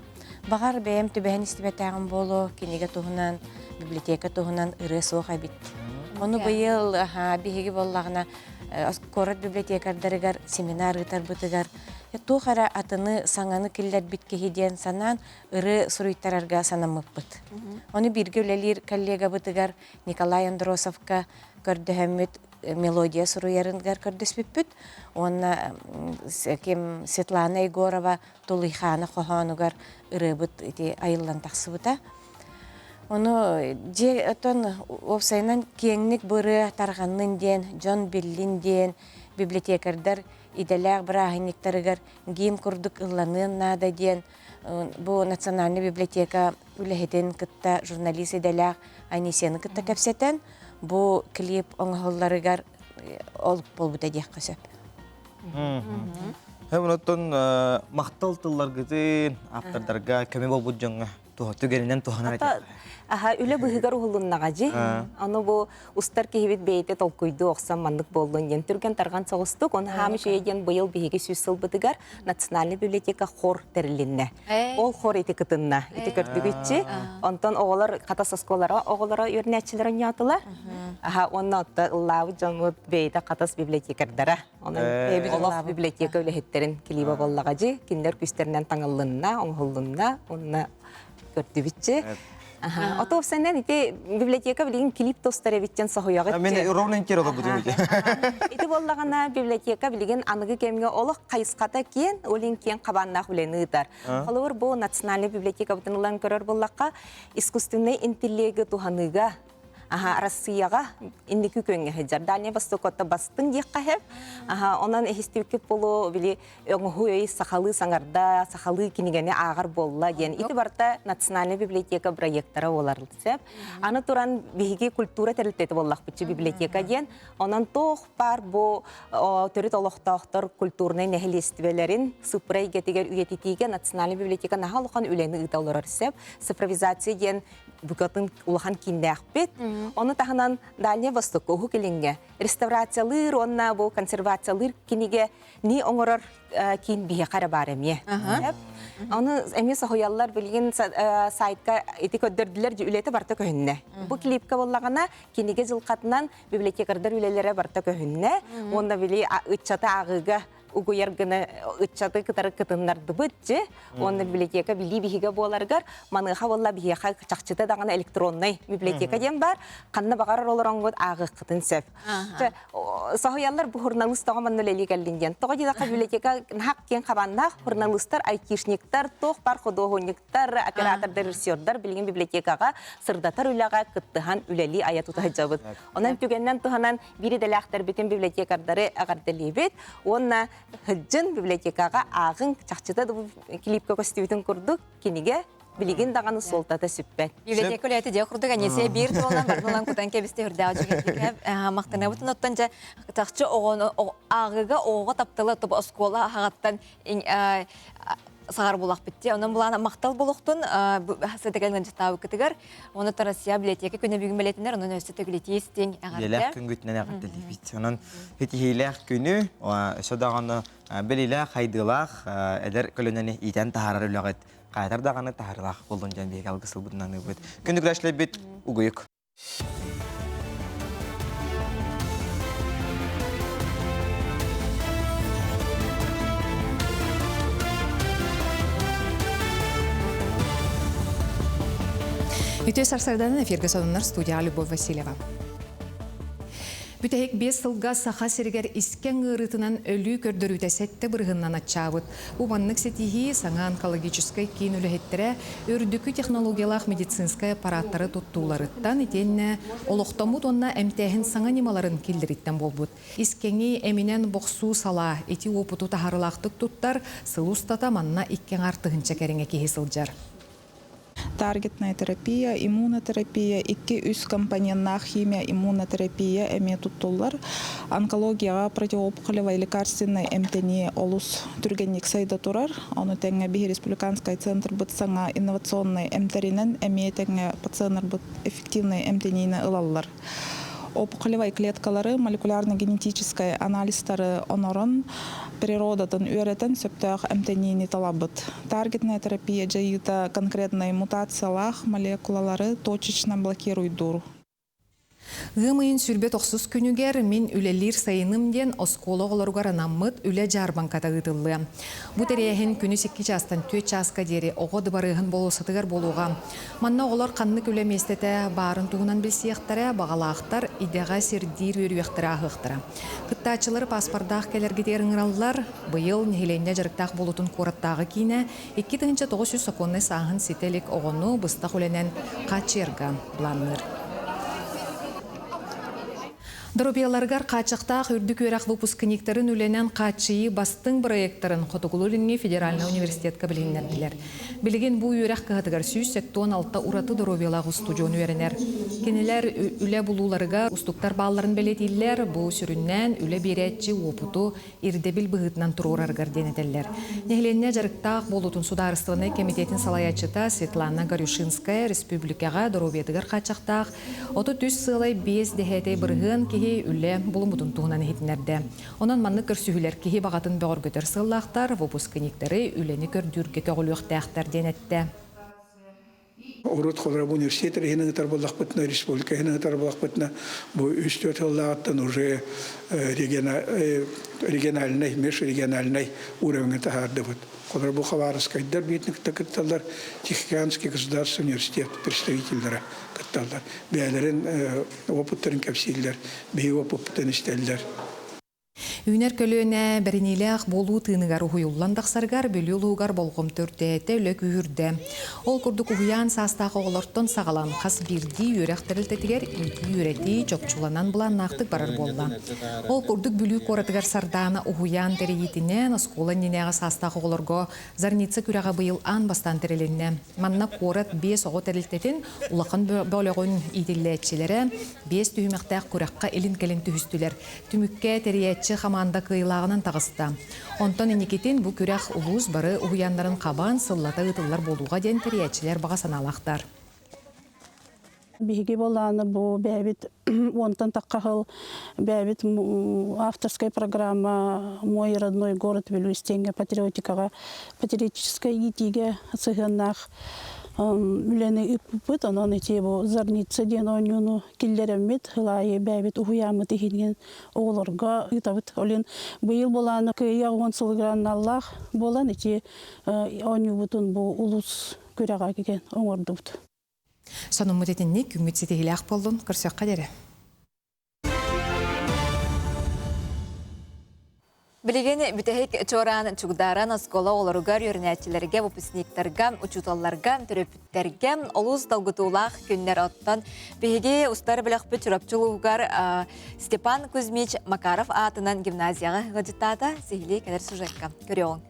Баҕар бэйэм түбэһэн истибэтээҕим буолуо, кинигэ туһунан, библиотека туһунан ырыа суох эбит. Ону быйыл биһиги буоллаҕына куорат библиотекардарыгар семинар ыытарбытыгар туох эрэ атыны саҥаны киллэрбит киһи диэн санаан ырыа суруйтарарга санаммыппыт. Ону бииргэ үлэлиир коллегабытыгар Николай Андросовка көрдөһөммүт мелодия суруйарыгар көрдөспүппүт уонна ким Светлана Егорова Тулуйхаана хоһоонугар ырыабыт ити айыллан тахсыбыта. Ону дьиэ оттон уопсайынан киэҥник бу ырыа тарҕаннын диэн, дьон биллин диэн библиотекардар идэлээх бырааһынньыктарыгар гимн курдук ылланыан наада диэн бу национальнай библиотека үлэһитин кытта журналист идэлээх Анисияны кытта кэпсэтэн бу клип оҥоһулларыгар олук буолбута диэххэ сөп. Онтон махтал тылларгытын автордарга көмө болбут дьоҥҥо түгэнинэн туһанар этэ. Аха үлэ быһыгар уһулуннаҕа дьи. Аны бу устар киһибит бэйэтэ толкуйдуу охсон маннык буоллун диэн түргэн тарҕан соҕустук. Оны хаам үчүгэй диэн быйыл биһиги 100 сылбытыгар Национальный библиотека хор тэрилиннэ. Ол хор ити кытынна. Ити көрдүгүччи. Онтон оҕолор Хатас оскуолара оҕолоро үөрэнээччилэр онньоотулар. Аха уонна отто ыллаабыт дьоммут бэйэтэ Хатас библиотекардара. Онон олох библиотека үлэһиттэрин килииба буоллаҕа дьи. Кинилэр күстэринэн таҥыллынна, оҥоһуллунна. Уонна көрдүбүтчи. Ото сенен ити библиотека билигин клип тостар эбиттен соһуйаҕыт. Мен ровно интер олорбутум ити. Ити буоллаҕына библиотека билигин аныгы кэмҥэ олох хайысхата киэн, олин киэн хабааннаах үлэни ыытар. Холобур бу национальный библиотекабытын ылан көрөр буоллахха, искусственный интеллеги туһаныыга Аха, Россияҕа инники күөҥҥэ сылдьар. Дальний Востокотта бастыҥ диэххэ сөп. Аха, онон эһистибиккит буолуо, били оҥоһуу өй сахалыы саҥарда, сахалыы кинигэни ааҕар буолла диэн. Ити барыта Национальная библиотека проектара буолар сөп. Аны туран биһиги культура тэрилтэтэ буоллахпытчы библиотека диэн. Онон туох баар бу төрүт олохтоохтор культурнай нэһилиэстибэлэрин сыппыра эйгэтигэр үйэтитиигэ Национальная библиотека наһаа улахан үлэни ыыта олорор сөп. Цифровизация диэн букатын улахан кииннээхпит. Ону таһынан Дальний Востокка, Уһук Илиҥҥэ реставрациялыыр уонна бу консервациялыыр кинигэ ни оҥорор киин биһиэхэ эрэ баар эмиэ. Ону эмиэ соһуйаллар билигин сайтка ити көрдөрдүлэр үлэтэ барыта көһүннэ. Бу клипка буоллаҕына кинигэ дьылҕатынан библиотекардар үлэлэрэ барыта көһүннэ. Уонна били ыччаты ааҕыыга. угуйар гына ыччаты кытары кытыннардыбыт же. Уонна библиотека билии биһигэ буоларыгар маныаха буолла биһиэхэ чахчыта даҕаны электроннай библиотека диэн баар. Ханна баҕарар олороҥҥут ааҕыаххытын сөп. Соһуйаллар бу хурналыыс тоҕо манна үлэлии кэллин диэн. Тоҕо диэтэххэ библиотека наһаа киэҥ хабааннаах хурналыыстар, айтишниктар, туох баар худуоһунньуктар, оператордар, режиссердар билигин библиотекаҕа сырдатар үлэҕэ кыттыһан үлэлии айа тута сылдьабыт. Онон түгэннэн туһанан биир идэлээхтэрбитин библиотекардары эҕэрдэлиибит уонна Сылдьын библиотекаҕа ааҕыҥ, чахчыта да бу клипка көстүбүтүн курдук кинигэ билигин даҕаны суолтата сүппэт. Библиотека үлэһитэ дьэ курдук Анисия биир тылынан барытынан кутан кэбисти үрдээх үчүгэйдик махтанабытын оттон дьэ чахчы оҕону ааҕыыга оҕоҕо таптала тобу оскуола аһаҕаттан саҕар булахпыт дии. Онон булаана махтал болохтун сытыган ыалдьыттаабыккытыгар. Оны Россия библиотека күнэ бүгүн бэлиэтинэр, онон өссө төгүлэтии истиҥ эҕэрдэ. Илэлээх күнгүтүнэн эҕэрдэлиибит. Онон ситиһиилээх күнү, өссө даҕаны билиилээх, хайдыылаах эдэр көлүөнэни иитэн таһаарар үлэҕит хаайтар даҕаны таһаарыылаах буоллун диэн биһиги алгыс ылбытынан аныыбыт. Күндү күрэшлэйбит угуйук. Үтүө сарсарданын эфирге сонуннар студия Любовь Васильева. Бүтэһик 5 сылга Саха сиригэр искэҥ ыарыытынан өлүү көрдөрүүтэ сэттэ бырыһыннан аччаабыт. Бу маннык ситиһии саҥа онкологическай киин үлэһиттэрэ үрдүкү технологиялаах медицинскэй аппараттары туттууларыттан итиэннэ олохтоммут уонна эмтээһин саҥа ньымаларын киллэриттэн буолбут. Искэҥи эминэн бохсуу салаа ити уопуту таһаарыылаахтык туттар, сыл устата манна икки аҥаар тыһыынча кэриҥэ киһи сылдьар. Таргетная терапия, иммунотерапия, икки-үс компоненнаах химия иммунотерапия эмиэ туттуллар. Онкологияҕа противоопухолевай лекарственнай эмтэнии олус түргэнник сайда турар. Ону тэҥэ биһи республиканскай центрбыт саҥа инновационнай эмтэринэн эмиэ тэҥэ пациеннарбыт эффективнай эмтэниини ылаллар. Опухолевай клеткалары молекулярно-генетическай анализтары онорон, природатын үөрэтэн сөптөөх эмтэниини талабыт. Таргетная терапия дьайыыта конкретнай мутациялаах молекулалары точечно блокируйдуур. Ыам ыйын сүүрбэ тохсус күнүгэр мин үлэлиир сайыным диэн оскуола оҕолоругар анаммыт үлэ дьаарбаҥката ыытыллыа. Бу тэрээһин күнүс икки чаастан түөрт чааска диэри оҕо дыбарыаһын болуоссатыгар буолуоҕа. Манна оҕолор ханнык үлэ миэстэтэ баарын туһунан билсиэхтэрэ, баҕалаахтар идэҕэ сирдиир үөрүйэхтэри ааһыахтара. Кыттааччылары пааспардаах кэлэргитигэр ыҥыраллар. Быйыл нэһилиэнньэ дьарыктаах буолуутун куораттааҕы киинэ 2900 сокуоннай сааһын ситэ илик оҕону быстах үлэнэн хааччыйарга былаанныыр. Доруобуйаларыгар хааччахтаах үрдүк үөрэх выпускниктарын үлэнэн хааччыйыы бастыҥ бырайыактарын Хотугулуу-Илиҥҥи федеральнай университетка билиһиннэрдилэр. Билигин бу үөрэх кыһатыгар 176 ураты доруобуйалаах устудьуон үөрэнэр. Кинилэр үлэ булууларыгар устуктар баалларын бэлиэтииллэр, бу сүрүннээн үлэ биэрээччи уопуту ирдэбил быһыытынан туруорарыгар диэн этэллэр. Нэһилиэнньэ дьарыктаах буолуутун судаарыстыбаннай кэмитиэтин салайааччыта Светлана Горюшинская республикаҕа доруобуйатыгар хааччахтаах 33 сыалай 5 дэһээтэй бырыһыан киһи үлэ булуммутун туһунан иһитиннэрдэ. Онон маннык көрсүһүүлэр киһи баҕатын бөҕөргөтөр сыаллаахтар, выпускниктары үлэни көрдүүргэ көҕүлүөхтээхтэр диэн эттэ. Урут холоро университет иһин ыытар буоллахпытына, республика иһин ыытар буоллахпытына, бу үс-түөрт сыллааҕыттан уже региональнай, межрегиональнай уровеҥҥа таһаардыбыт. Холоро бу Хабаровскайдар биирдик кытталлар, Тихоокеанский государственный университет представителлэрэ кытталлар. Бэйэлэрин опыттарын кэпсииллэр, биһиги опыппытын истэллэр. Үүнэр көлүөнэ бэриниилээх буолуу тыыныгар уһуйуллан тахсарыгар Бүлүү улууһугар болҕомто үрдээтэ, үлэ күүһүрдэ. Ол курдук уһуйаан саастаах оҕолортон саҕалаан хас биирдии үөрэх тэрилтэтигэр иитии-үөрэтии чопчуланан былааннаахтык барар буолла. Ол курдук Бүлүү куоратыгар Сардаана уһуйаан тэрийиитинэн оскуола иннинээҕи саастаах оҕолорго Зарница күрэҕэ быйыл аан бастаан тэрилиннэ. Манна куорат биэс оҕо тэрилтэтин улахан бөлөҕүн иитиллээччилэрэ биэс түһүмэхтээх күрэххэ илин-кэлин түһүстүлэр. Түмүккэ тэрийээччи хамаанда кыайыылааҕынан таҕыста. Онтон инникитин бу күрэх улуус бары уһуйааннарын хабан сыллата ыытыллар буолуоҕа диэн тэрийээччилэр баҕа санаалаахтар. Биһиги буолааны бу бэйэбит уонтан тахха сыл бэйэбит авторская программа «Мой родной город Вилюйстеҥҥэ патриотикаҕа патриотическай иитиигэ сыһыаннаах. үлэни ыыппыппыт. Онон ити бу Зарница диэн оонньууну киллэрэммит, сыл аайы бэйэбит уһуйааммыт иһинэн оҕолорго ыытабыт. Ол быйыл булааны кыайыы 10 сылыгар аналлаах буолан ити оонньуубутун бу улуус күрэҕэ кигэн оҥордубут. Сонуммут итинник күҥҥүт ситиһилээх буоллун, көрсөххө диэри. Билигин бүтэһик чуораан чугдааран оскуола оҕолоругар, үөрэнээччилэргэ, выпускниктарга, учууталларга, төрөппүттэргэ олус долгутуулаах күннэр оттон биһиги устар бөлөхпүт Чурапчы улууһугар Степан Кузьмич Макаров аатынан гимназияҕа ыалдьыттаата. Сиһилии кэлэр сюжекка көрүөҕүҥ.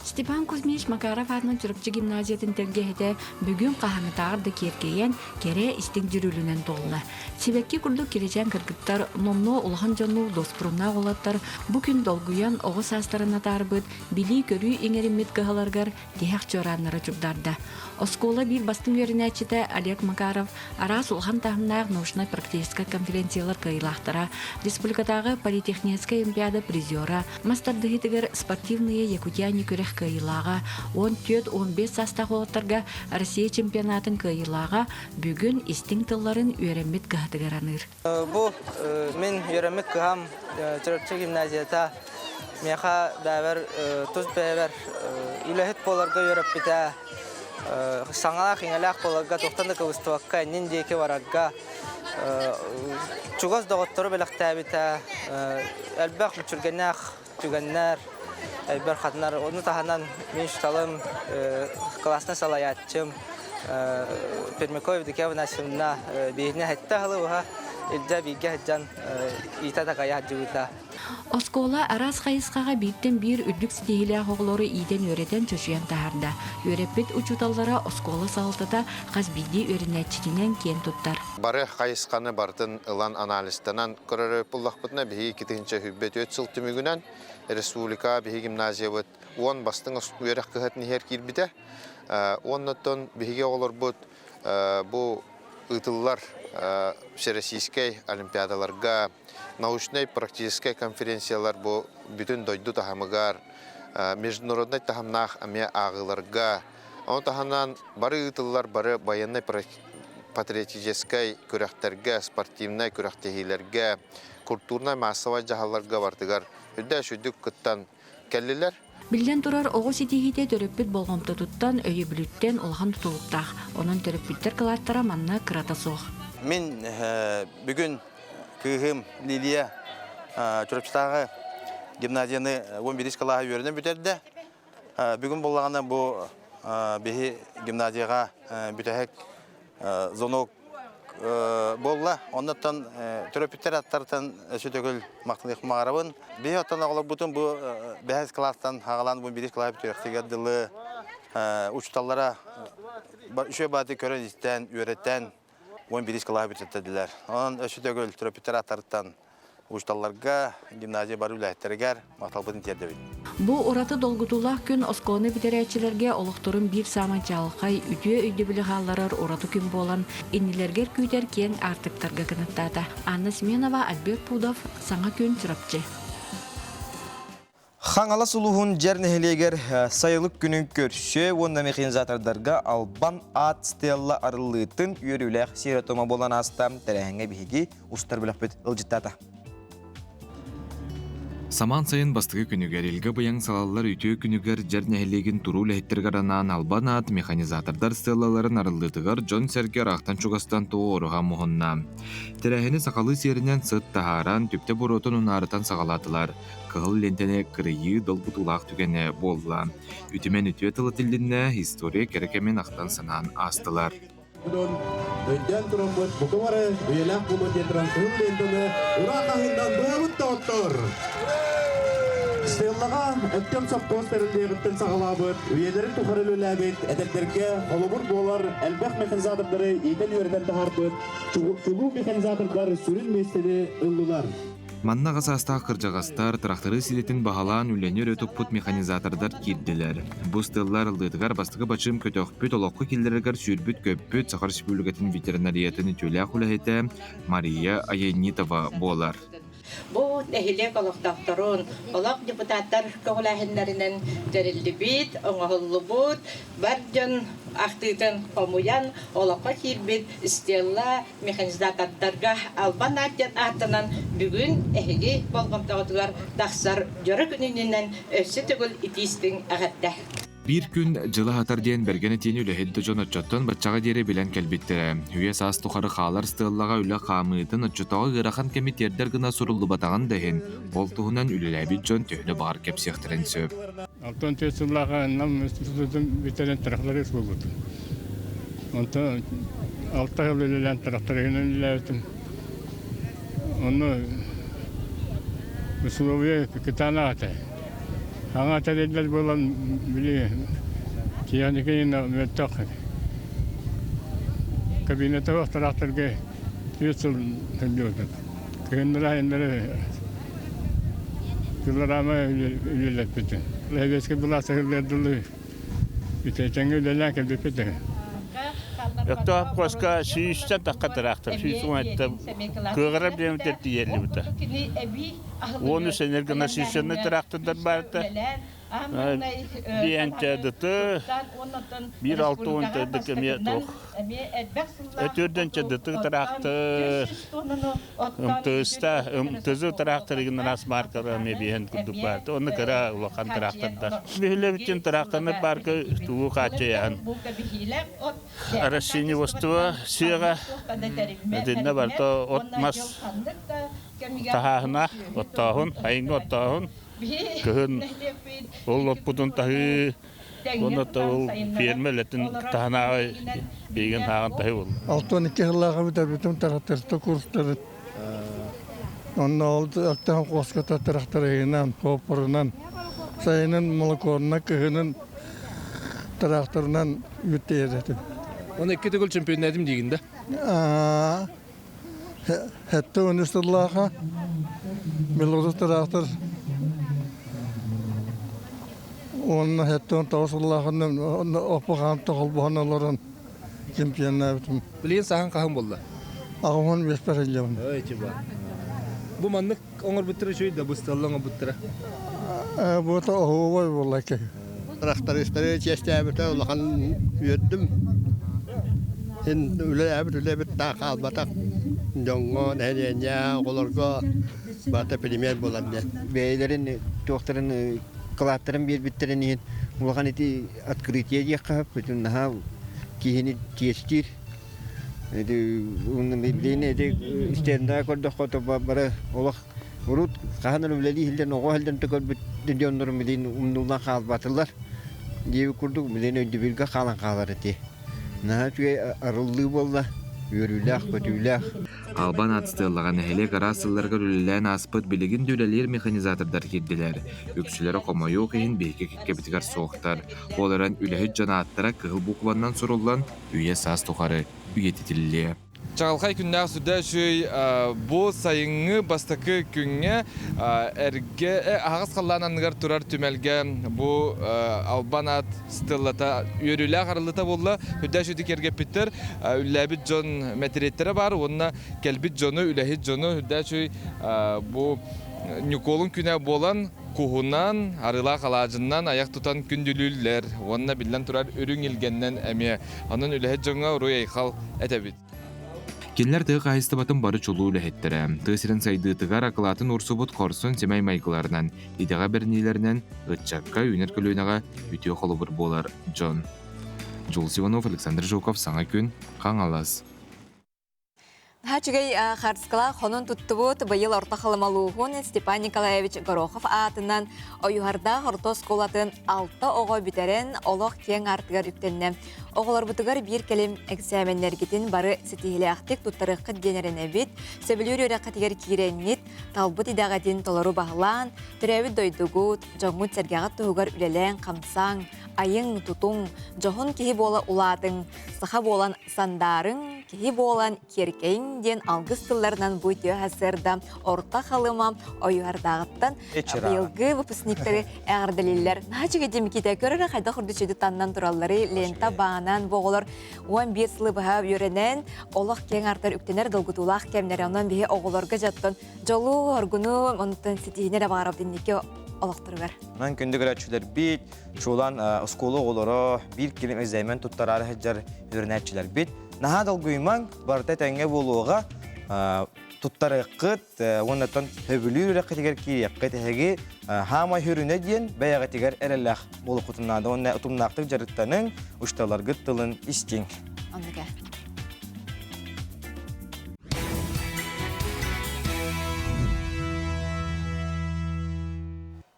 Степан Кузьмич Макаров аатынан Чурапчы гимназиятын тэлгэһэтэ бүгүн хаһааҥҥытааҕар да киэркэйэн, кэрэ истиҥ дьүрүлүнэн туолла. Сибэкки курдук кирэчээн кыргыттар, номнуо улахан дьоннуу дуоспуруннаах уолаттар бу күн долгуйан оҕо саастарын атаарбыт, билии-көрүү иҥэриммит кыһаларыгар тиһэх чуорааннара чугдаарда. Оскуола биир бастыҥ үөрэнээччитэ Олег Макаров араас улахан таһымнаах научнай-практическай конференциялар кыайыылаахтара, республикатааҕы политехническэй олимпиада призера, мас тардыһыытыгар спортивные якутяне күрэх кыайыылааҕа, 14-15 саастаах уолаттарга Россия чемпионатын кыайыылааҕа бүгүн истиҥ тылларын үөрэммит кыһатыгар аныыр. Бу мин үөрэммит кыһам Чурапчы гимназията миэхэ бэйэбэр тус бэйэбэр үлэһит буоларга үөрэппитэ, саҥалаах-иҥэлээх буоларга туохтан да кыбыстыбакка иннин диэки барарга чугас доҕоттору бэлэхтээбитэ, элбэх мүччүргэннээх түгэннэр элбэх хатынар. Ону таһынан мин учууталым, классный салайааччым Пермякова Евдокия Афанасьевна биһигини сэттэ сылы быһа илдьэ бииргэ сылдьан иитэ-такайа сылдьыбыта. Оскуола араас хайысхаҕа бииртэн биир үрдүк ситиһиилээх оҕолору иитэн-үөрэтэн чочуйан таһаарда. Үөрэппит учууталлара оскуола салалтата хас биирдии үөрэнээччитинэн киэн туттар. Бары хайысханы барытын ылан анализтанан көрөр буллахпытына биһиги 2024 сыл түмүгүнэн республика биһиги гимназиябыт 10 бастыҥ үөрэх кыһатын иһэр киирбитэ. Уоннаттан биһиги оҕолорбут бу ыытыллар всероссийскай олимпиадаларга, научнай практическай конференциялар бу бүтүн дойду таһымыгар, международнай таһымнаах эмиэ ааҕыыларга, ону таһынан бары ыытыллар бары военнай патриотическай күрэхтэргэ, спортивнай күрэхтэһиилэргэ, культурнай массовай дьаһалларга барытыгар үрдэ үрдүк кыттан кэллилэр. Биллэн турар, оҕо ситиһиитэ төрөппүт болҕомтотуттан, өйөбүлүттэн улахан тутулуктаах. Онон төрөппүттэр кылааттара манна кырата суох. Мин бүгүн кыыһым Лилия Чурапчытааҕы гимназияны 11 кылааһы үөрэнэн бүтэрдэ. Бүгүн буоллаҕына бу биһи гимназияҕа бүтэһик звонок буолла. Оннуттан төрөппүттэр аттартан өссө төгүл махтаныах баҕарабын. Биһи оттон оҕолорбутун бу бэһис кылаастан хаҕалаан бу биирис кылаас бүтүөхтүгэр дылы учууталлара үчүгэй бааты көрөн-истэн, үөрэтэн 11 кылааһы бүтэрдилэр. Онон өссө төгүл төрөппүттэр ааттарыттан учууталларга, гимназия бары үлэһиттэригэр махталбытын тиэрдэбит. Бу ураты долгутуулаах күн оскуоланы бүтэрээччилэргэ олохторун биир саамай чаҕылхай, үтүө өйдөбүлү хаалларар ураты күн буолан, иннилэргэр күүтэр киэҥ аартыктарга кынаттаата. Анна Семенова, Альберт Пудов, Саҥа күн, Чурапчы. Хаҥалас улууһун Дьэр нэһилиэгэр сайылык күнүн көрсө уонна механизатордарга Албан аат стелла арыллыытын үөрүүлээх сиэрэ-туома буолан ааста. Тэрээһиҥҥэ биһиги устар бөлөхпүт ылдьыттаата. Самаан сайын бастакы күнүгэр Илгэ быйаҥ салаллар үтүө күнүгэр Дьэр нэһилиэгин туруу үлэһиттэригэр анаан Албан аат механизатордар стеллаларын арыллыытыгар дьон-сэргэ ыраахтан-чугастан туоруһа муһунна. Тэрээһини сахалыы сиэринэн сыт таһааран, түптэ буруотун унаарытан саҕалаатылар. Кыһыл лиэнтэни кырыйыы долгутуулаах түгэнэ буолла. Үтүмэн үтүө тыл этилиннэ, история кэрэ кэмин ахтан-санаан аастылар. Өйдөөн тураммыт бука бары үйэлээх буолуо диэн туран кыһыл лентаны ура хаһыынан быһабыт доҕоттор! Стеллаҕа Өктөм сопхуос тэриллиэҕиттэн саҕалаабыт, үйэлэрин тухары үлэлээбит, эдэрдэргэ холобур буолар элбэх механизатордары иитэн-үөрэтэн таһаарбыт чулуу механизатордар сүрүн миэстэни ыллылар. Манна аҕа саастаах кырдьаҕастар, тырахтарыы силэтин баһылаан үлэни өрө туппут механизатордар киирдилэр. Бу ыстыаллар ыллыытыгар бастакы бачыым көтөхпүт, олоххо киллэрэригэр сүүрбүт-көппүт Саха Республикатын ветеринариятын үтүөлээх үлэһитэ Мария Аянитова буолар. Бу нэһилиэк олохтоохторун, олох депутаттар көҕүлээһиннэринэн тэриллибит, оҥоһуллубут, бар дьон ахтыытын хомуйан олоххо киирбит Стелла механизатордарга албан аат диэн ааттанан бүгүн эһиги болҕомтоҕутугар тахсар дьоро күнүнүнэн өссө төгүл итиистиҥ эҕэрдэ! Биир күн дьылы аһатар диэн бэргэн этиини үлэһит да дьон оччоттон баччаҕа диэри билэн кэлбиттэрэ. Үйэ саас тухары хаалар стеллаҕа үлэ хаамыытын оччотооҕу ыарахан кэми тиэрдэр гына суруллубатаҕын да иһин, ол туһунан үлэлээбит дьон төһөнү баҕар кэпсиэхтэрин сөп. Алтан түөрт сыллааҕы Нам институтун бүтэрэн тракторист буолбутум. Онтон алта сыл үлэлээн тракториһынан үлэлээбитим. Онно условия кытаанах этэ. Саҥа тэриллэр буолан били техниканы мөлтөх кабинета суох тракторга түөрт сыл сылдьыбытым. Кыһыннары-сайыннары килограмма үлэлэппитим. Сэбиэскэй былаас ыһыллыар дылы үтэтэҥҥэ үлэлээн кэлбиппит үһү. Өктөөх куоска сүүстэн тахха тыраахтар, 110 кыаҕырар биэмитэр тиийэллибитэ. 13 энергонасыщенный тыраахтырдар баарта. Биэн чадыты, биир 60 чадык эмиэ туох. Өтүрдэн чадыты тыраахтыр, МТС-та, МТЗ тыраахтырыгын араас маркалар эмиэ биэн курдук баарта. Онно кыра улахан тыраахтырдар. Биһилэбитин тыраахтарны парка тугу хааччыйаһан. Растениеводство сыаҕа итиннэ барыта от-мас таһааһына, оттооһун, айыҥҥы оттооһун, кыһын ол оппутун таһыы, уонна ол ферма үлэтин таһынааҕы биһигин ааҕан таһыы буолла. 62 сыллааҕы бүтэрбитим тракториста курстарын. Онно ол аттаһан куоската тракториһынан, куоппарынан, сайынын молокуонна, кыһынын тракторынан үттейер этим. Оны икки төгүл чемпионнадым диигин да? Хэтте он сыллааха Белорус трактор уонна хэтте он тоҕус сыллаахынан оппухаан тоҕолбоһон олорон чемпионнаабытым. Билигин саһан хаһан буолла? Аҕыһын беспер сылдьабын. Ой, бар. Бу маннык оҥорбуттара үчүгэй да бысталла оҥорбуттара? Бу то оһуобай буолла киһи. Трактористары чиэстээбитэ улахан үөрдүм. Син үлэлээбит үлэбит да хаалбатах дьоҥҥо, нэһилиэнньэ, оҕолорго барыта пример буолар диэн. Бэйэлэрин туохтарын кылааттарын биэрбиттэрин иһин улахан ити открытие диэххэ сөп, бүтүн наһаа киһини чиэстиир. Ити билигин ити стендаҕа көрдөххө бары олох Урут хаһан эрэ үлэлии иһиллэн, оҕо иһиллэн да көрбүт дьоннорум билигин умнуллан хаалбатылар. Диэбит курдук билигин өйдөбүлгэ хаалан хаалар ити. Наһаа үчүгэй арыллыы буолла, үөрүүлээх, көтүүлээх. Албан аат стеллаҕа нэһилиэк араас сылларыгар үлэлээн ааспыт билигин да үлэлиир механизатордар киирдилэр. Үксүлэрэ хомойуох иһин биһиги кэккэбитигэр суохтар. Ол эрэн үлэһит дьон ааттара кыһыл букваннан суруллан үйэ-саас тухары үйэтитиллиэ. Чаҕылхай күннээх сүрдээх үчүгэй бу сайыҥҥы бастакы күҥҥэ эргэ аһаҕас халлаан анныгар турар түмэлгэ бу албан аат стеллата үөрүүлээх арыллыта буолла. Сүрдээх үчүгэйдик киэргэппиттэр. Үллээбит дьон мэтириэттэрэ баар уонна кэлбит дьону, үлэһит дьону сүрдээх үчүгэй бу Ньукуолун күнэ буолан куһунан, арыылаах алаадьыннан айах тутан күндүлүүллэр уонна биллэн турар үрүҥ илгэннэн эмиэ. Онон үлэһит дьоҥҥо уруй-айхал этэбит. Кинилэр тыа хаһаайыстыбатын бары чулуу үлэһиттэрэ, тыа сирин сайдыытыгар акылаатын уурсубут хорсун сэмэй майгыларынан, идэҕэ бэриниилэринэн ыччакка, үүнэр көлүөнэҕэ үтүө холобур буолар дьон. Джулс Иванов, Александр Жуков, Саҥа күн, Хаҥалас. Наһаа үчүгэй хаарыскалаах хонун туттубут быйыл Орто Халыма улууһун Степан Николаевич Горохов аатынан Ойуһардаах орто оскуолатын алта оҕо бүтэрэн олох киэҥ аартыгар үктэннэ. Оҕолорбутугар биир кэлим эксээмэннэргитин бары ситиһиилээхтик туттарыаххыт диэн эрэнэбит. Сөбүлүүр үөрэххитигэр киирэҥҥит, талбыт идэҕитин толору баһылаан, төрөөбүт дойдугут, дьоҥҥут-сэргэҕит туһугар үлэлээҥ-хамсааҥ, айыҥ, тутуҥ, дьоһун киһи буола улаатыҥ, саха буолан сандаарыҥ. киһи буолан киэркэйиҥ диэн алгыс тылларынан бу үтүө сарсыарда Орто Халыма Ойуһардааҕыттан быйылгы выпускниктары эҕэрдэлииллэр. Наһаа үчүгэй Димикитэ көрөрө хайдах үрдүчүдү таннан тураллары лента баанан бу оҕолор 11 сылы быһа үөрэнэн олох киэҥ артар үктэнэр долгутуулаах кэмнэрэ. Онон биһи оҕолорго дьоттон дьолу, оргуну, онтон ситиһиини эрэ баҕарабыт инники олохторугар. Онон күндү көрөөччүлэрбит, чуолаан оскуола оҕолоро биир кэлим экзамен туттараары сылдьар үөрэнээччилэрбит наһаа долгуйумаҥ, барыта этэҥҥэ буолуоҕа. Туттарыаххыт уоннаттан сөбүлүүр үрэххитигэр киириэххит эһиги хаамай хүрүнэ диэн бэйэҕитигэр эрэллээх буолуоххутун наада уонна утумнаахтык дьарыктаныҥ, учууталларгыт тылын истиҥ. Оннук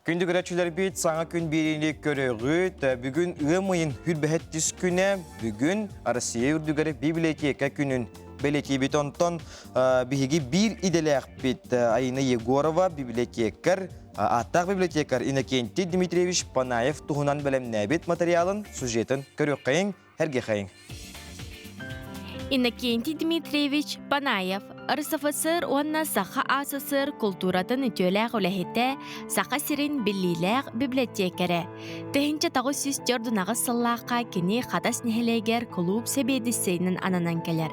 Күндү көрөөччүлэрбит, саҥа күн биэриини көрөҕүт. Бүгүн ыам ыйын хүрбэһэттис күнэ. Бүгүн Россия үрдүгэр библиотека күнүн бэлиэтиибит. Онтон биһиги биир идэлээхпит Айына Егорова библиотекарь, ааттаах библиотекарь Иннокентий Дмитриевич Панаев туһунан бэлэмнээбит материалын, сюжетын көрүөххэйиҥ, Эргихайын. Иннокентий Дмитриевич Панаев, РСФСР уонна Саха АССР култууратын үтүөлээх үлэһитэ, Саха сирин биллиилээх библиотекэрэ. 1948 сыллаахха кини Хатас нэһилиэгэр кулууп сэбиэдиссэйинэн ананан кэлэр.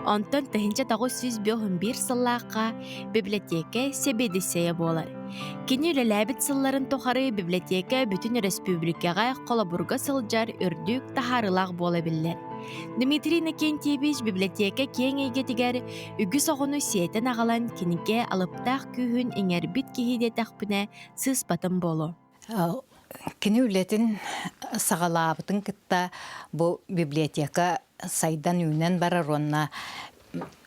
Онтон 1951 сыллаахха библиотека сэбиэдиссэйэ буолар. Кини үлэлээбит сылларын тухары библиотека бүтүн өрөспүүбүлүкэҕэ холобурга сылдьар үрдүк таһаарыылаах буола биллэр. Дмитрий Иннокентьевич библиотека киэҥ эйгэтигэр үгүс оҕону сиэтэн аҕалан кинигэ алыптаах күүһүн иҥэрбит киһи диэтэхпинэ сыыспатым буолуо. Кини үлэтин саҕалаабытын кытта бу библиотека сайдан-үүнэн барар уонна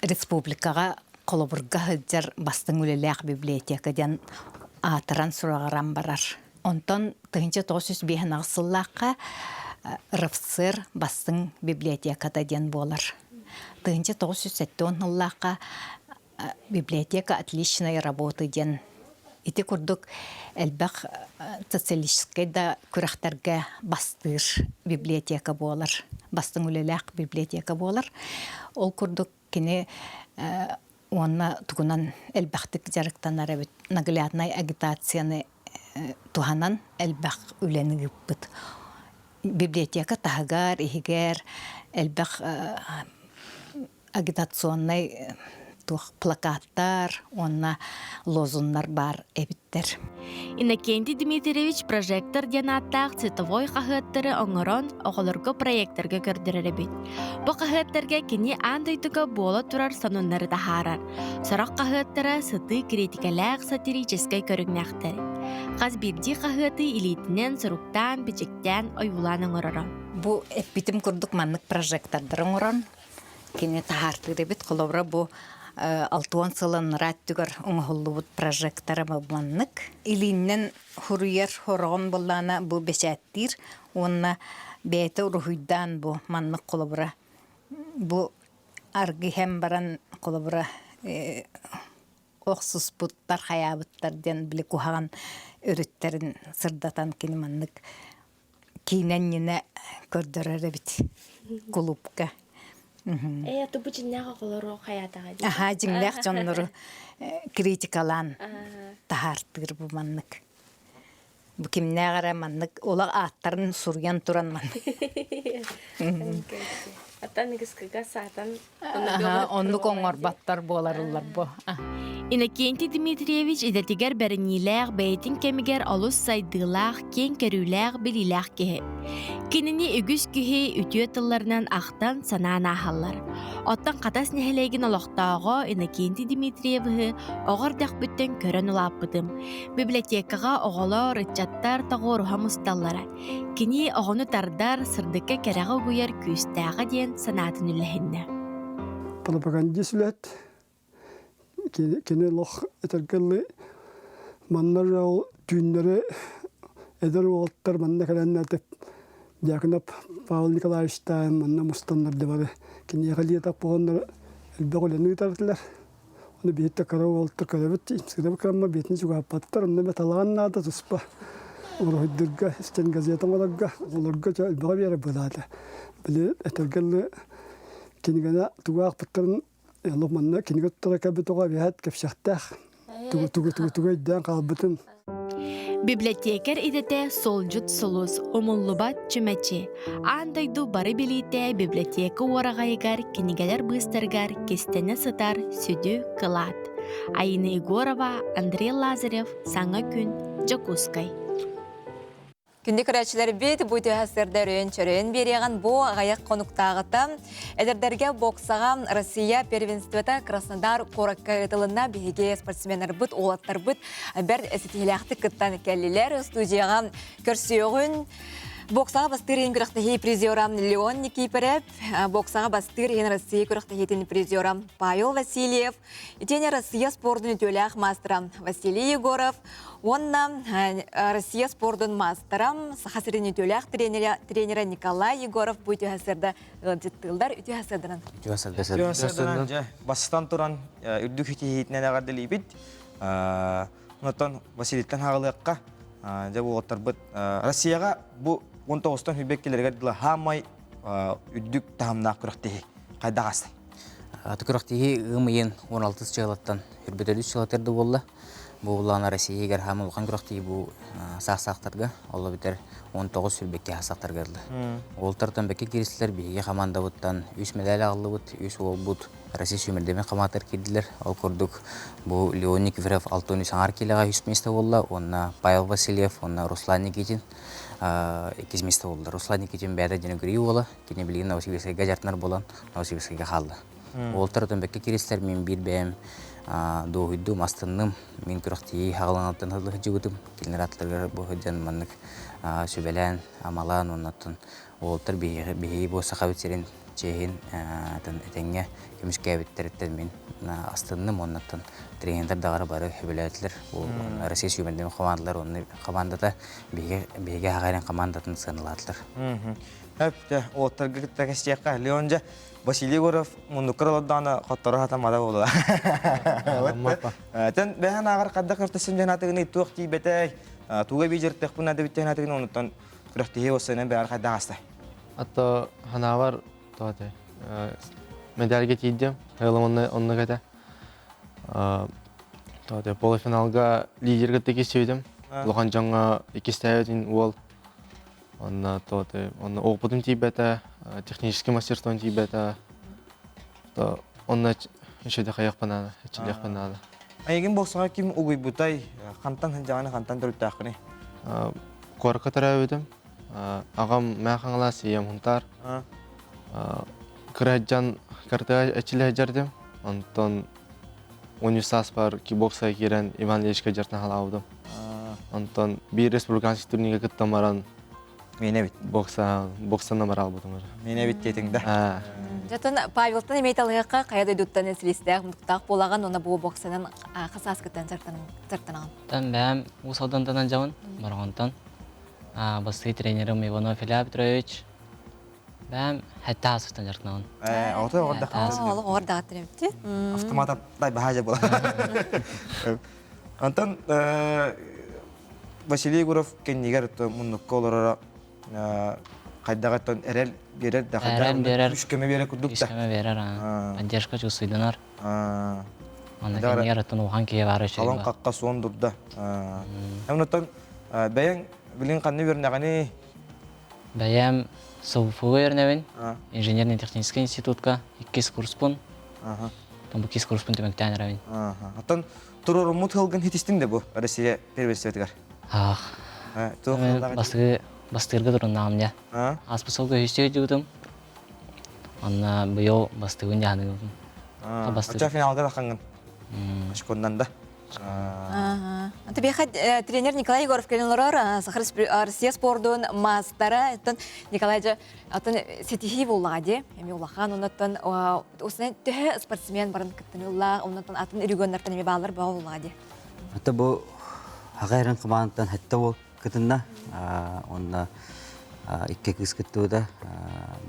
республикаҕа холобурга сылдьар бастыҥ үлэлээх библиотека диэн аатыран-сураҕыран барар. Онтон 1958 сыллаахха РФСР бастыҥ библиотеката диэн буолар. 1970 сыллаахха библиотека отличной работы диэн ити курдук элбэх социалистическай да күрэхтэргэ бастыыр библиотека буолар, бастыҥ үлэлээх библиотека буолар. Ол курдук кини уонна тугунан элбэхтик дьарыктанар эбит нагляднай агитацияны туһанан элбэх үлэни ыыппыт. Библиотека таһыгар, иһигэр элбэх агитационнай туох плакаттар уонна лозуннар баар эбиттэр. Иннокентий Дмитриевич прожектор диэн ааттаах цветовой хаһыаттары оҥорон оҕолорго проекторга көрдөрөр эбит. Бу хаһыаттарга кини аан дойдуга буола турар сонуннары таһаарар. Сорох хаһыаттара сытыы критикэлээх сатирическай көрүҥнээхтэр. Хас биирдии хаһыаты илиитинэн суруктаан, бичиктээн, ойуулаан оҥороро. Бу эппитим курдук маннык прожектордары оҥорон кини таһаартыыр эбит. Холобура бу алтыан сылын түгэр оҥоһуллубут прожектора маннык. Илииннэн хуруйар хороҕон буоллаана бу бэчээттиир уонна бэйэтэ уруһуйдаан бу маннык холобура бу аргыһан баран холобура охсуспуттар хайаабыттар диэн били куһаҕан өрүттэрин сырдатан кини маннык киинэн көрдөрөр эбит кулуупка. Ээ, тубу дьиҥнээх оҕолору хайаатаҕа дии. Аха, дьиҥнээх дьоннору критикалаан таһаартыыр бу маннык. Бу кимнээх эрэ маннык олох ааттарын суруйан туран маннык. Аттан ыгыскыга саатан Оннук оҥорботтор буоларыллар бу. Иннокентий Дмитриевич идэтигэр бэриниилээх, бэйэтин кэмигэр олус сайдыылаах, киэҥ көрүүлээх, билиилээх киһи. Кинини үгүс киһи үтүө тылларынан ахтан, санаан ааһаллар. Оттон Хатас нэһилиэгин олохтооҕо Иннокентий Дмитриевиһы оҕо эрдэхпиттэн көрөн улааппытым. Библиотекаҕа оҕолор, ыччаттар тоҕуоруһа мусталлара. Кини оҕону тардар, сырдыкка кэрэҕэ угуйар күүстээҕэ диэн санаатын үллэһиннэ. Пропагандист үлэт кини олох этэргэлли манна ол түүннэри эдэр уолаттар манна кэлэннэр Дьяконов Павел Николаевичтаан манна мустаннар да бары киниэхэ лиэтэх буоланнар элбэх үлэни ыытар Ону биһиттэ кыра уолаттар көрөбүт, сыдабы кырамма биэтин чугаһаппаттар, онно металлаан наада туспа. Уруһуйдурга, стенгазета оҥорорго, оҕолорго элбэҕи биэрэр быһаата. Били этэргэ дылы Кинигэни тугу аахпыттарын олох манна кинигэ туттара кэлбит оҕо эбиһээт кэпсэхтээх тугу тугу тугу тугу өйдөөн хаалбытын. Библиотекарь идэтэ суолдьут сулус, умуллубат чүмэчи. Аан дойду бары билиитэ библиотека уораҕайыгар кинигэлэр быыстарыгар кистэнэ сытар сүдү кылаат. Айына Егорова, Андрей Лазарев, Саҥа күн, Дьокуускай. Күндү көрөөччүлэрбит, бу түһэ сырда өрөйөн-чөрөйөн биэриэҕин бу аҕыйах хонуктааҕыта эдэрдэргэ боксаҕа Россия первенствота Краснодар куоракка ыытылынна. Биһиги спортсменнарбыт, уолаттарбыт бэрт ситиһиилээхтик кыттан кэллилэр. Студияҕа көрсүөҕүн Боксаҕа бастыыр иһин күрэхтэһии призера Леон Никифоров, боксаҕа бастыыр иһин Россия күрэхтэһиитин призера Павел Васильев, Итиэннэ Россия спордун үтүөлээх маастара Василий Егоров уонна Россия спордун маастара, Саха сирин үтүөлээх тренерэ, тренерэ Николай Егоров бу үтүө сырда ыалдьыттыыллар. Үтүө сырданан. Үтүө сырданан. Дьэ, бастан туран үрдүк ситиһиитинэн эҕэрдэлиибит. Онтон Василийтан хаалыахха. Дьэ, уолаттарбыт Россияҕа бу 19-тан хүлбэк кэлэригэр дылы хаамай үрдүк таһымнаах күрэхтэһии хайдах ааста? Күрэхтэһии ыам ыйын 16 чыалаттан үрбүтэлүүс чыалатыр да буолла. Бу улаана Россиягар хаам улахан күрэхтэһии бу саахсаахтарга, ол эбэтэр 19 сүрбэкки саахсаахтарга ылла. Уолтартан бэкке кииристилэр, биһиги хамаандабыттан үс медаль аҕаллыбыт, үс уолбут Россия сүүмэрдэммит хамаатар киирдилэр. Ол курдук бу Леон Никифоров 63 аҥаар киилэҕэ үс миэстэ буолла, уонна Павел Васильев уонна Руслан Никитин иккис миэстэ буолла. Руслан Никитин бэйэтэ Дьэҥкирии уола, Кини билигин Новосибирскайга дьарытынар буолан, Новосибирскайга хаалла. Уолтар отон бэккэ киристэр, мин биир бэйэм дуоһуйдум, астынным. Мин күрэхтии хаҕыланыттан сылдьыбытым. Кинилэр аттарыгар бу сылдьан маннык сүбэлээн, амалаан уоннаттан уолтар биһиги бу Сахабыт сирин чиэһин этэҥҥэ көмүскээбиттэриттэн мин астынным уоннаттан тренердэр даҕары бары сөбүлээтилэр. Россия сүүмэрдэммит командалар уонна командата биһиги биһиги аҕайрын командатын сыаналаатылар. Өптө, уоттарга кытта кэстиэххэ. Леон дьэ, Василий Егоров муннуккар олордоҕуна хотторо сатаммата буолуо. Тэн бэһэн ааҕар хадда кыртысын дьэн атыгыны туох тиийбэтэй, туга бижертехпун надыбиттэн атыгын онуттан күрэхтиһи осынан бэҕэр хайдах аста. Атто ханаабар тоате медальга тиийдим. Ыалым онно оннук этэ. Тоате полуфиналга лидергэ тикисибитим. Улахан дьоҥҥо иккистээбитин уол Онно то онно опытым тиийбэтэ, технический мастерством тиийбэтэ. То онно еще хайыахпын наада, эчилиэхпин наада. Айгын боксаҕа ким угуйбутай, хантан сылдьаҕыный, хантан төрүттээххиний? Куоракка төрөөбүтүм. Аҕам Мэҥэ Хаҥалас, ийэм Хунтаар. Кыра сылдьан картыга эчилэ сылдьардым. Онтон 13 сааспар кикбоксаҕа киирэн Иван Ильичка дьартан халаабытым. Онтон биир республиканский турнирга кыттан баран Миэнэ эбит. Бокса, боксанан бараалбытым. Миэнэ эбит диэтиҥ да. Дьэтин Павелтан эмиэ талыахха хайа дойдуттан силистээх мутуктаах буолаҕын уонна бу боксанан хасааскыттан дьарыктанаҕын. Тан бэйэм Уус Алдантан дьабын, Бороҕонтон. Бастыы тренерим Иванов Илья Петрович. Бэйэм хэтте аасыттан дьарыктанабын. Ото оҕордах. Олох оҕордаҕаттан эбитти. Автомата дай баһаажа була. Антон Василий Егоров кэннигэр муннукка олороро хайдаҕыттан эрэл биэрэр да Эрэл биэрэр. Үс көмө биэрэр курдук Үс да. көмө биэрэр, поддержка чувствуйданар. Онно кэннигэр оттон улахан киһи баара үчүгэй Халан қаққа суон дурда. Онтон бэйэҥ билин ханна үөрнэҕиний? Бэйэм СВФУ үөрэнэбин, инженерно-техническэй институтка иккис курспун. Бу иккис курспун түмүктээн эрэбин. Оттон туруоруммут сылгын хитистиҥ да бу Россия первенствотыгар? Ах. Бастыгы бастыырга туруннаҕым дьэ. Ааспыт сылга үһүстүү дьыбытым. Онно быйыл бастыгын дьаһаныгым. Оччо финалга таххаҥҥын. Очконнан да. Антыбиэхэ тренер Николай Егоров кэлэн олорор, Россия спордун маастара. Оттон Николай дьэ, оттон ситиһии буоллаҕа дии. Эми улахан, оннуттан осынан төһө спортсмен баран кыттыныллаах, оннуттан атын регионнартан эми баалар баа буоллаҕа дии. Ата бу Хаҕайран командаттан хэтте уол кытынна. Онно икки кыыс кыттыбыта.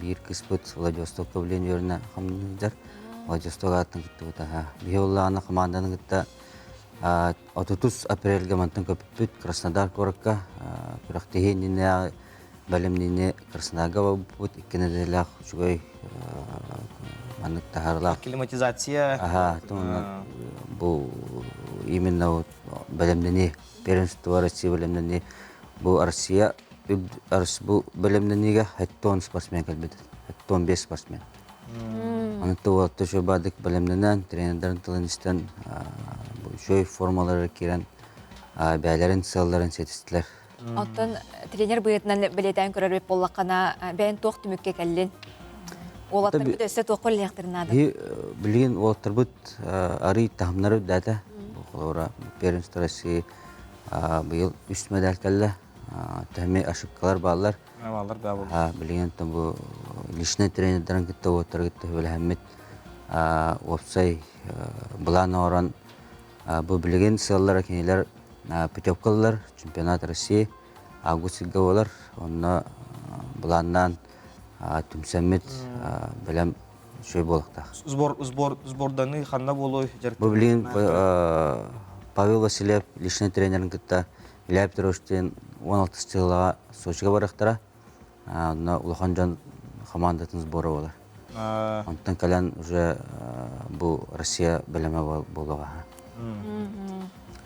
Биир кыыспыт Владивостокка билэн үөрэнэ хамныыр. Владивосток ааттан кыттыбыта. Биһи оллаҕына команданы кытта 30 апрельга мантан көппүппүт Краснодар куоракка күрэхтэһии иннинээҕи. Бэлэмниини Краснодарга барбыппыт икки нэдиэлээх үчүгэй маннык таһаарыылаах. Акклиматизация. Аха, бу именно вот бэлэмнэнии первенство России бэлэмнэнии бу Россия бу бэлэмнэниигэ 70 спортсмен кэлбит 75 спортсмен. Аны туолатта үчүгэй баардык бэлэмнэнэн, тренердарын тылын истэн бу үчүгэй формалары киирэн бэйэлэрин сыалларын ситистилэр. Оттон тренер быһыытынан бэлиэтээн көрөр эбит буоллаххына, бэйэн туох түмүккэ кэллин? Уолаттарбыт өссө туохха үлэлиэхтэрин наада? Билигин уолаттарбыт арый таһымнара үрдээтэ. Холобура, Первенство России быйыл үс медаль кэллэ. Тэһми ошибкалар бааллар. Бааллар да буолла. Билигин бу личный тренердарын кытта уолаттары кытта сүбэлэһэммит уопсай былаан оҥорон Бу билигин сыаллара кинилэр путевкалар, чемпионат России август ыйга буолар. Онно былааннаан түмсэммит бэлэм үчүгэй буолуохтаах. Сбор, сбор, сборданыы ханна буолуой? Бу билигин Павел Васильев личный тренерин кытта Илья Петровичтыын 16 сылаҕа Сочига барыахтара. Онно улахан дьон хамаандатын сбора буолар. Онтон кэлэн уже бу Россия бэлэмэ буолуоҕа.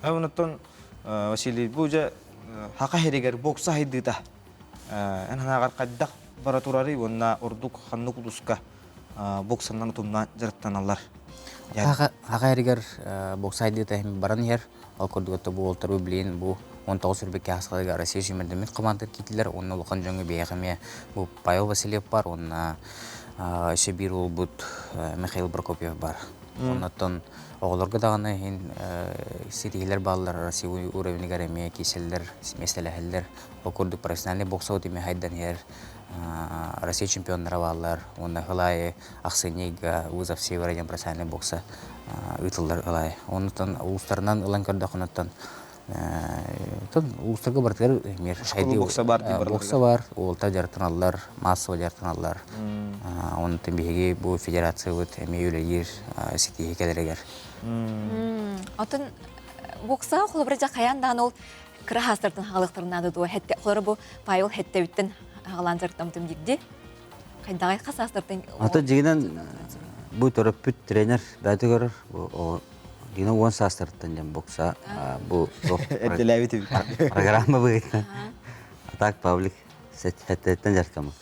Онтон Василий бу дьэ хака хиригэр бокса хайдыыта эн санааҕар хайдах бара турарый уонна ордук ханнык улууска боксаннан утумнаан дьарыктаналлар? Хака хиригэр бокса хайдыыта баран иһэр. Ол курдук бу уолтарбы билигин бу 19 үрбэккэ аасхалыга Россия сүүмэрдэммит командыр киирдилэр уонна улахан дьоҥҥо биһиэхэ эмиэ бу Павел Васильев бар уонна өссө биир уолбут Михаил Прокопьев бар. Оннуттан оҕолорго даҕаны иһин ситиһиилэр бааллар Россия уровенигар эмиэ киирсэллэр, миэстэлэһэллэр. Ол курдук профессиональный бокса эмиэ хайдан иһэр Россия чемпионнара бааллар уонна сыл аайы ахсынньыга вызов севера диэн профессиональный бокса ыытыллар ылай. Оннуттан улуустарынан ылан көрдөххүнэттэн улуустарга барытыгар мир бокса бар бокса бар, уолта дьарыктаналлар, массово дьарыктаналлар. Онтон биһиги бу федерациябыт эмиэ үлэлиир ситиһи кэлэригэр. Отон бокса холобура дьэ хайаан даҕаны ол кыра хаастартан хаалыахтарын наада дуо? Холобура бу Павел Хэттэбиттэн хаалаан дьарыктаммытым диирди. Хайдаҕай хас саастартан Ата дьигинэн бу төрөппүт тренер бэйэтэ көрөр. Дьигинэн уон саастарыттан диэн бокса бу Эрдэлээбит программа быһыытынан. А так Павлик сэттэттэн дьарыктаммыт.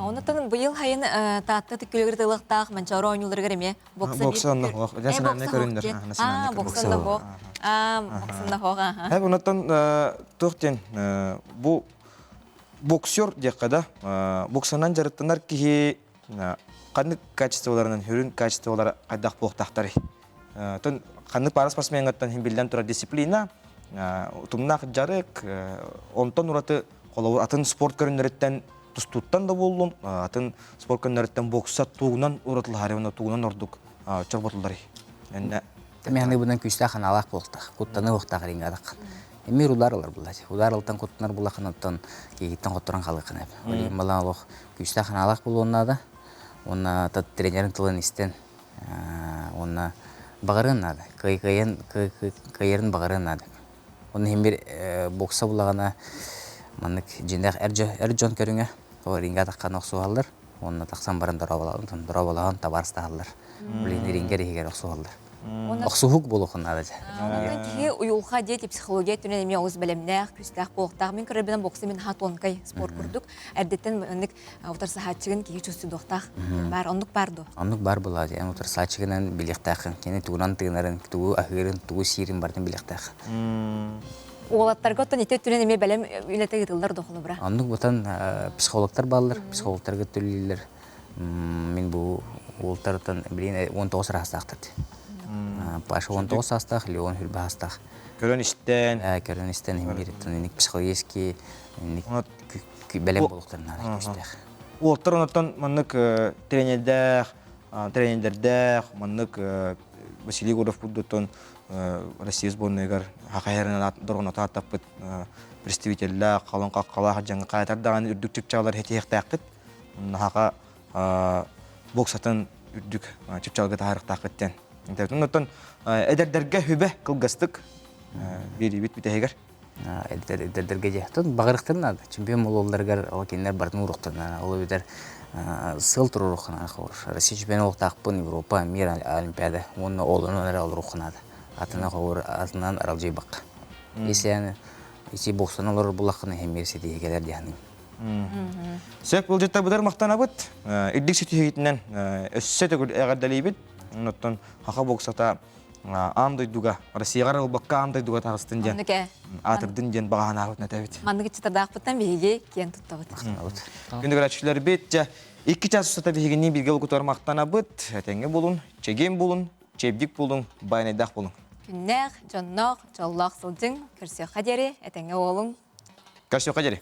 Онутан быйыл хайын Таатта түккүлүгэр тылыктаах Манчаары оонньууларыгар эмиэ бокса Бокса онно хоох. Национальный көрүннэр. Аа, бокса онно хоох. Аа, бокса онно хоох. Хэп онуттан туох диэн бу боксер диэххэ да, боксанан дьарыктанар киһи ханнык качестволарынан, сүрүн качестволара хайдах буолуохтаахтарый? Тон ханнык пара спортсменгаттан иһин биллэн турар дисциплина, утумнаах дьарык, онтон ураты холобур атын спорт көрүҥнэриттэн тустууттан да буоллун, атын спорт көрүҥнэриттэн бокса тугунан уратылаһары уонна тугунан ордук чорботулларый? Эннэ Механыбынан күүстээх анаалаах буолуохтаах, куттаныы уохтаах рингаадах. Эмиэ удар ылар буллаачы. Удар ылтан куттанар буллахын оттон киһиттэн хотторон халыахын эп. Ол балан олох күүстээх анаалаах буолуон наада. Уонна тренерин тылын истэн уонна баҕарыан наада. Кыайын кыайарын баҕарыан наада. Онно иһин бир бокса булаҕына маннык дьиҥнээх эр дьон көрүҥэ ол рингэ таххан охсуһаллар уонна тахсан баран дорооболоһон табаарыстаһаллар. Блин рингер иһигэр охсуһаллар. Охсуһук буолуохун наада дьэ. Онтон киһи уйулҕа диэти психология өттүнэн эмиэ олус бэлэмнээх, күүстээх буолуохтаах. Мин көрөрбүнэн бокса мин наһаа тонкай спорт курдук. Эрдэттэн маннык утарсаһааччыгын киһи чувствуйдуохтаах. Баар, оннук баар дуо? Оннук баар буолаа дии. Эн утарсааччыгынан билиэхтээххин. Кини тугунан тыынарын, тугу аһыырын, тугу сиирин барытын билиэхтээх. Уолаттарга оттон ити өттүнэн эмиэ бэлэм үлэтэ ыытыллар дуо холобура? Оннук бутан психологтар бааллар, психологтарга төлүүллэр. Мин бу уолтартан билигин 19 саастаахтар дии. Паша 19 саастаах, Леон хүрбэ саастаах. Көрөн истэн. Көрөн истэн иһин биириттэн инник психологический инник бэлэм буолуохтарын наада күүстээх. Уолтар онуттан маннык тренердээх, тренердэрдээх, маннык Василий Егоров курдуктан Россия сборныйыгар хахайарынан дорҕоното ааттаппыт представителлээх, халыҥ хаххалаах дьаҥы хаайтар даҕаны үрдүк чыпчаалар хэтиэхтээххит. Наһаха боксатын үрдүк чыпчаалга таһаарыахтааххыт диэн. Оннуттан эдэрдэргэ хүбэ кылгастык биэриибит бүтэһигэр. Эдэрдэргэ дьэ. Тон баҕарыхтарын наада. Чемпион буолалларыгар ол кинилэр барытын ууруохтарын Ол эбэтэр сыал туруоруохха наада. Россия чемпиона буолуохтаахпын, Европа, мир, Олимпиада. Уонна олорон эрэ олоруохха наада. Атына холобур атынан аралдьыйбакка. Если ити боксан олорор буллаххына эмиэ ситиһи кэлэр диэхин. Сөп былдьыттарбытыгар махтанабыт. Үрдүк ситиһиитинэн өссө төгүл эҕэрдэлиибит. Оттон хаха боксата аан дойдуга, Россияҕа ылбакка аан дойдуга таҕыстын диэн, аатырдын диэн баҕаһанаабытын этэбит. Маннык ыччатардаахпыттан биһиги киэн туттабыт. Күндү көрөөччүлэрбит, дьэ, икки час устата биһигини бииргэ булгутугар махтанабыт. Этэҥҥэ булун, чэгиэн булун, чэбдик булуҥ, байанайдаах булуҥ. Күннээх, дьонноох, дьоллоох сылдьыҥ, көрсүөххэ диэри, этэҥҥэ уолуҥ. Көрсүөххэ диэри.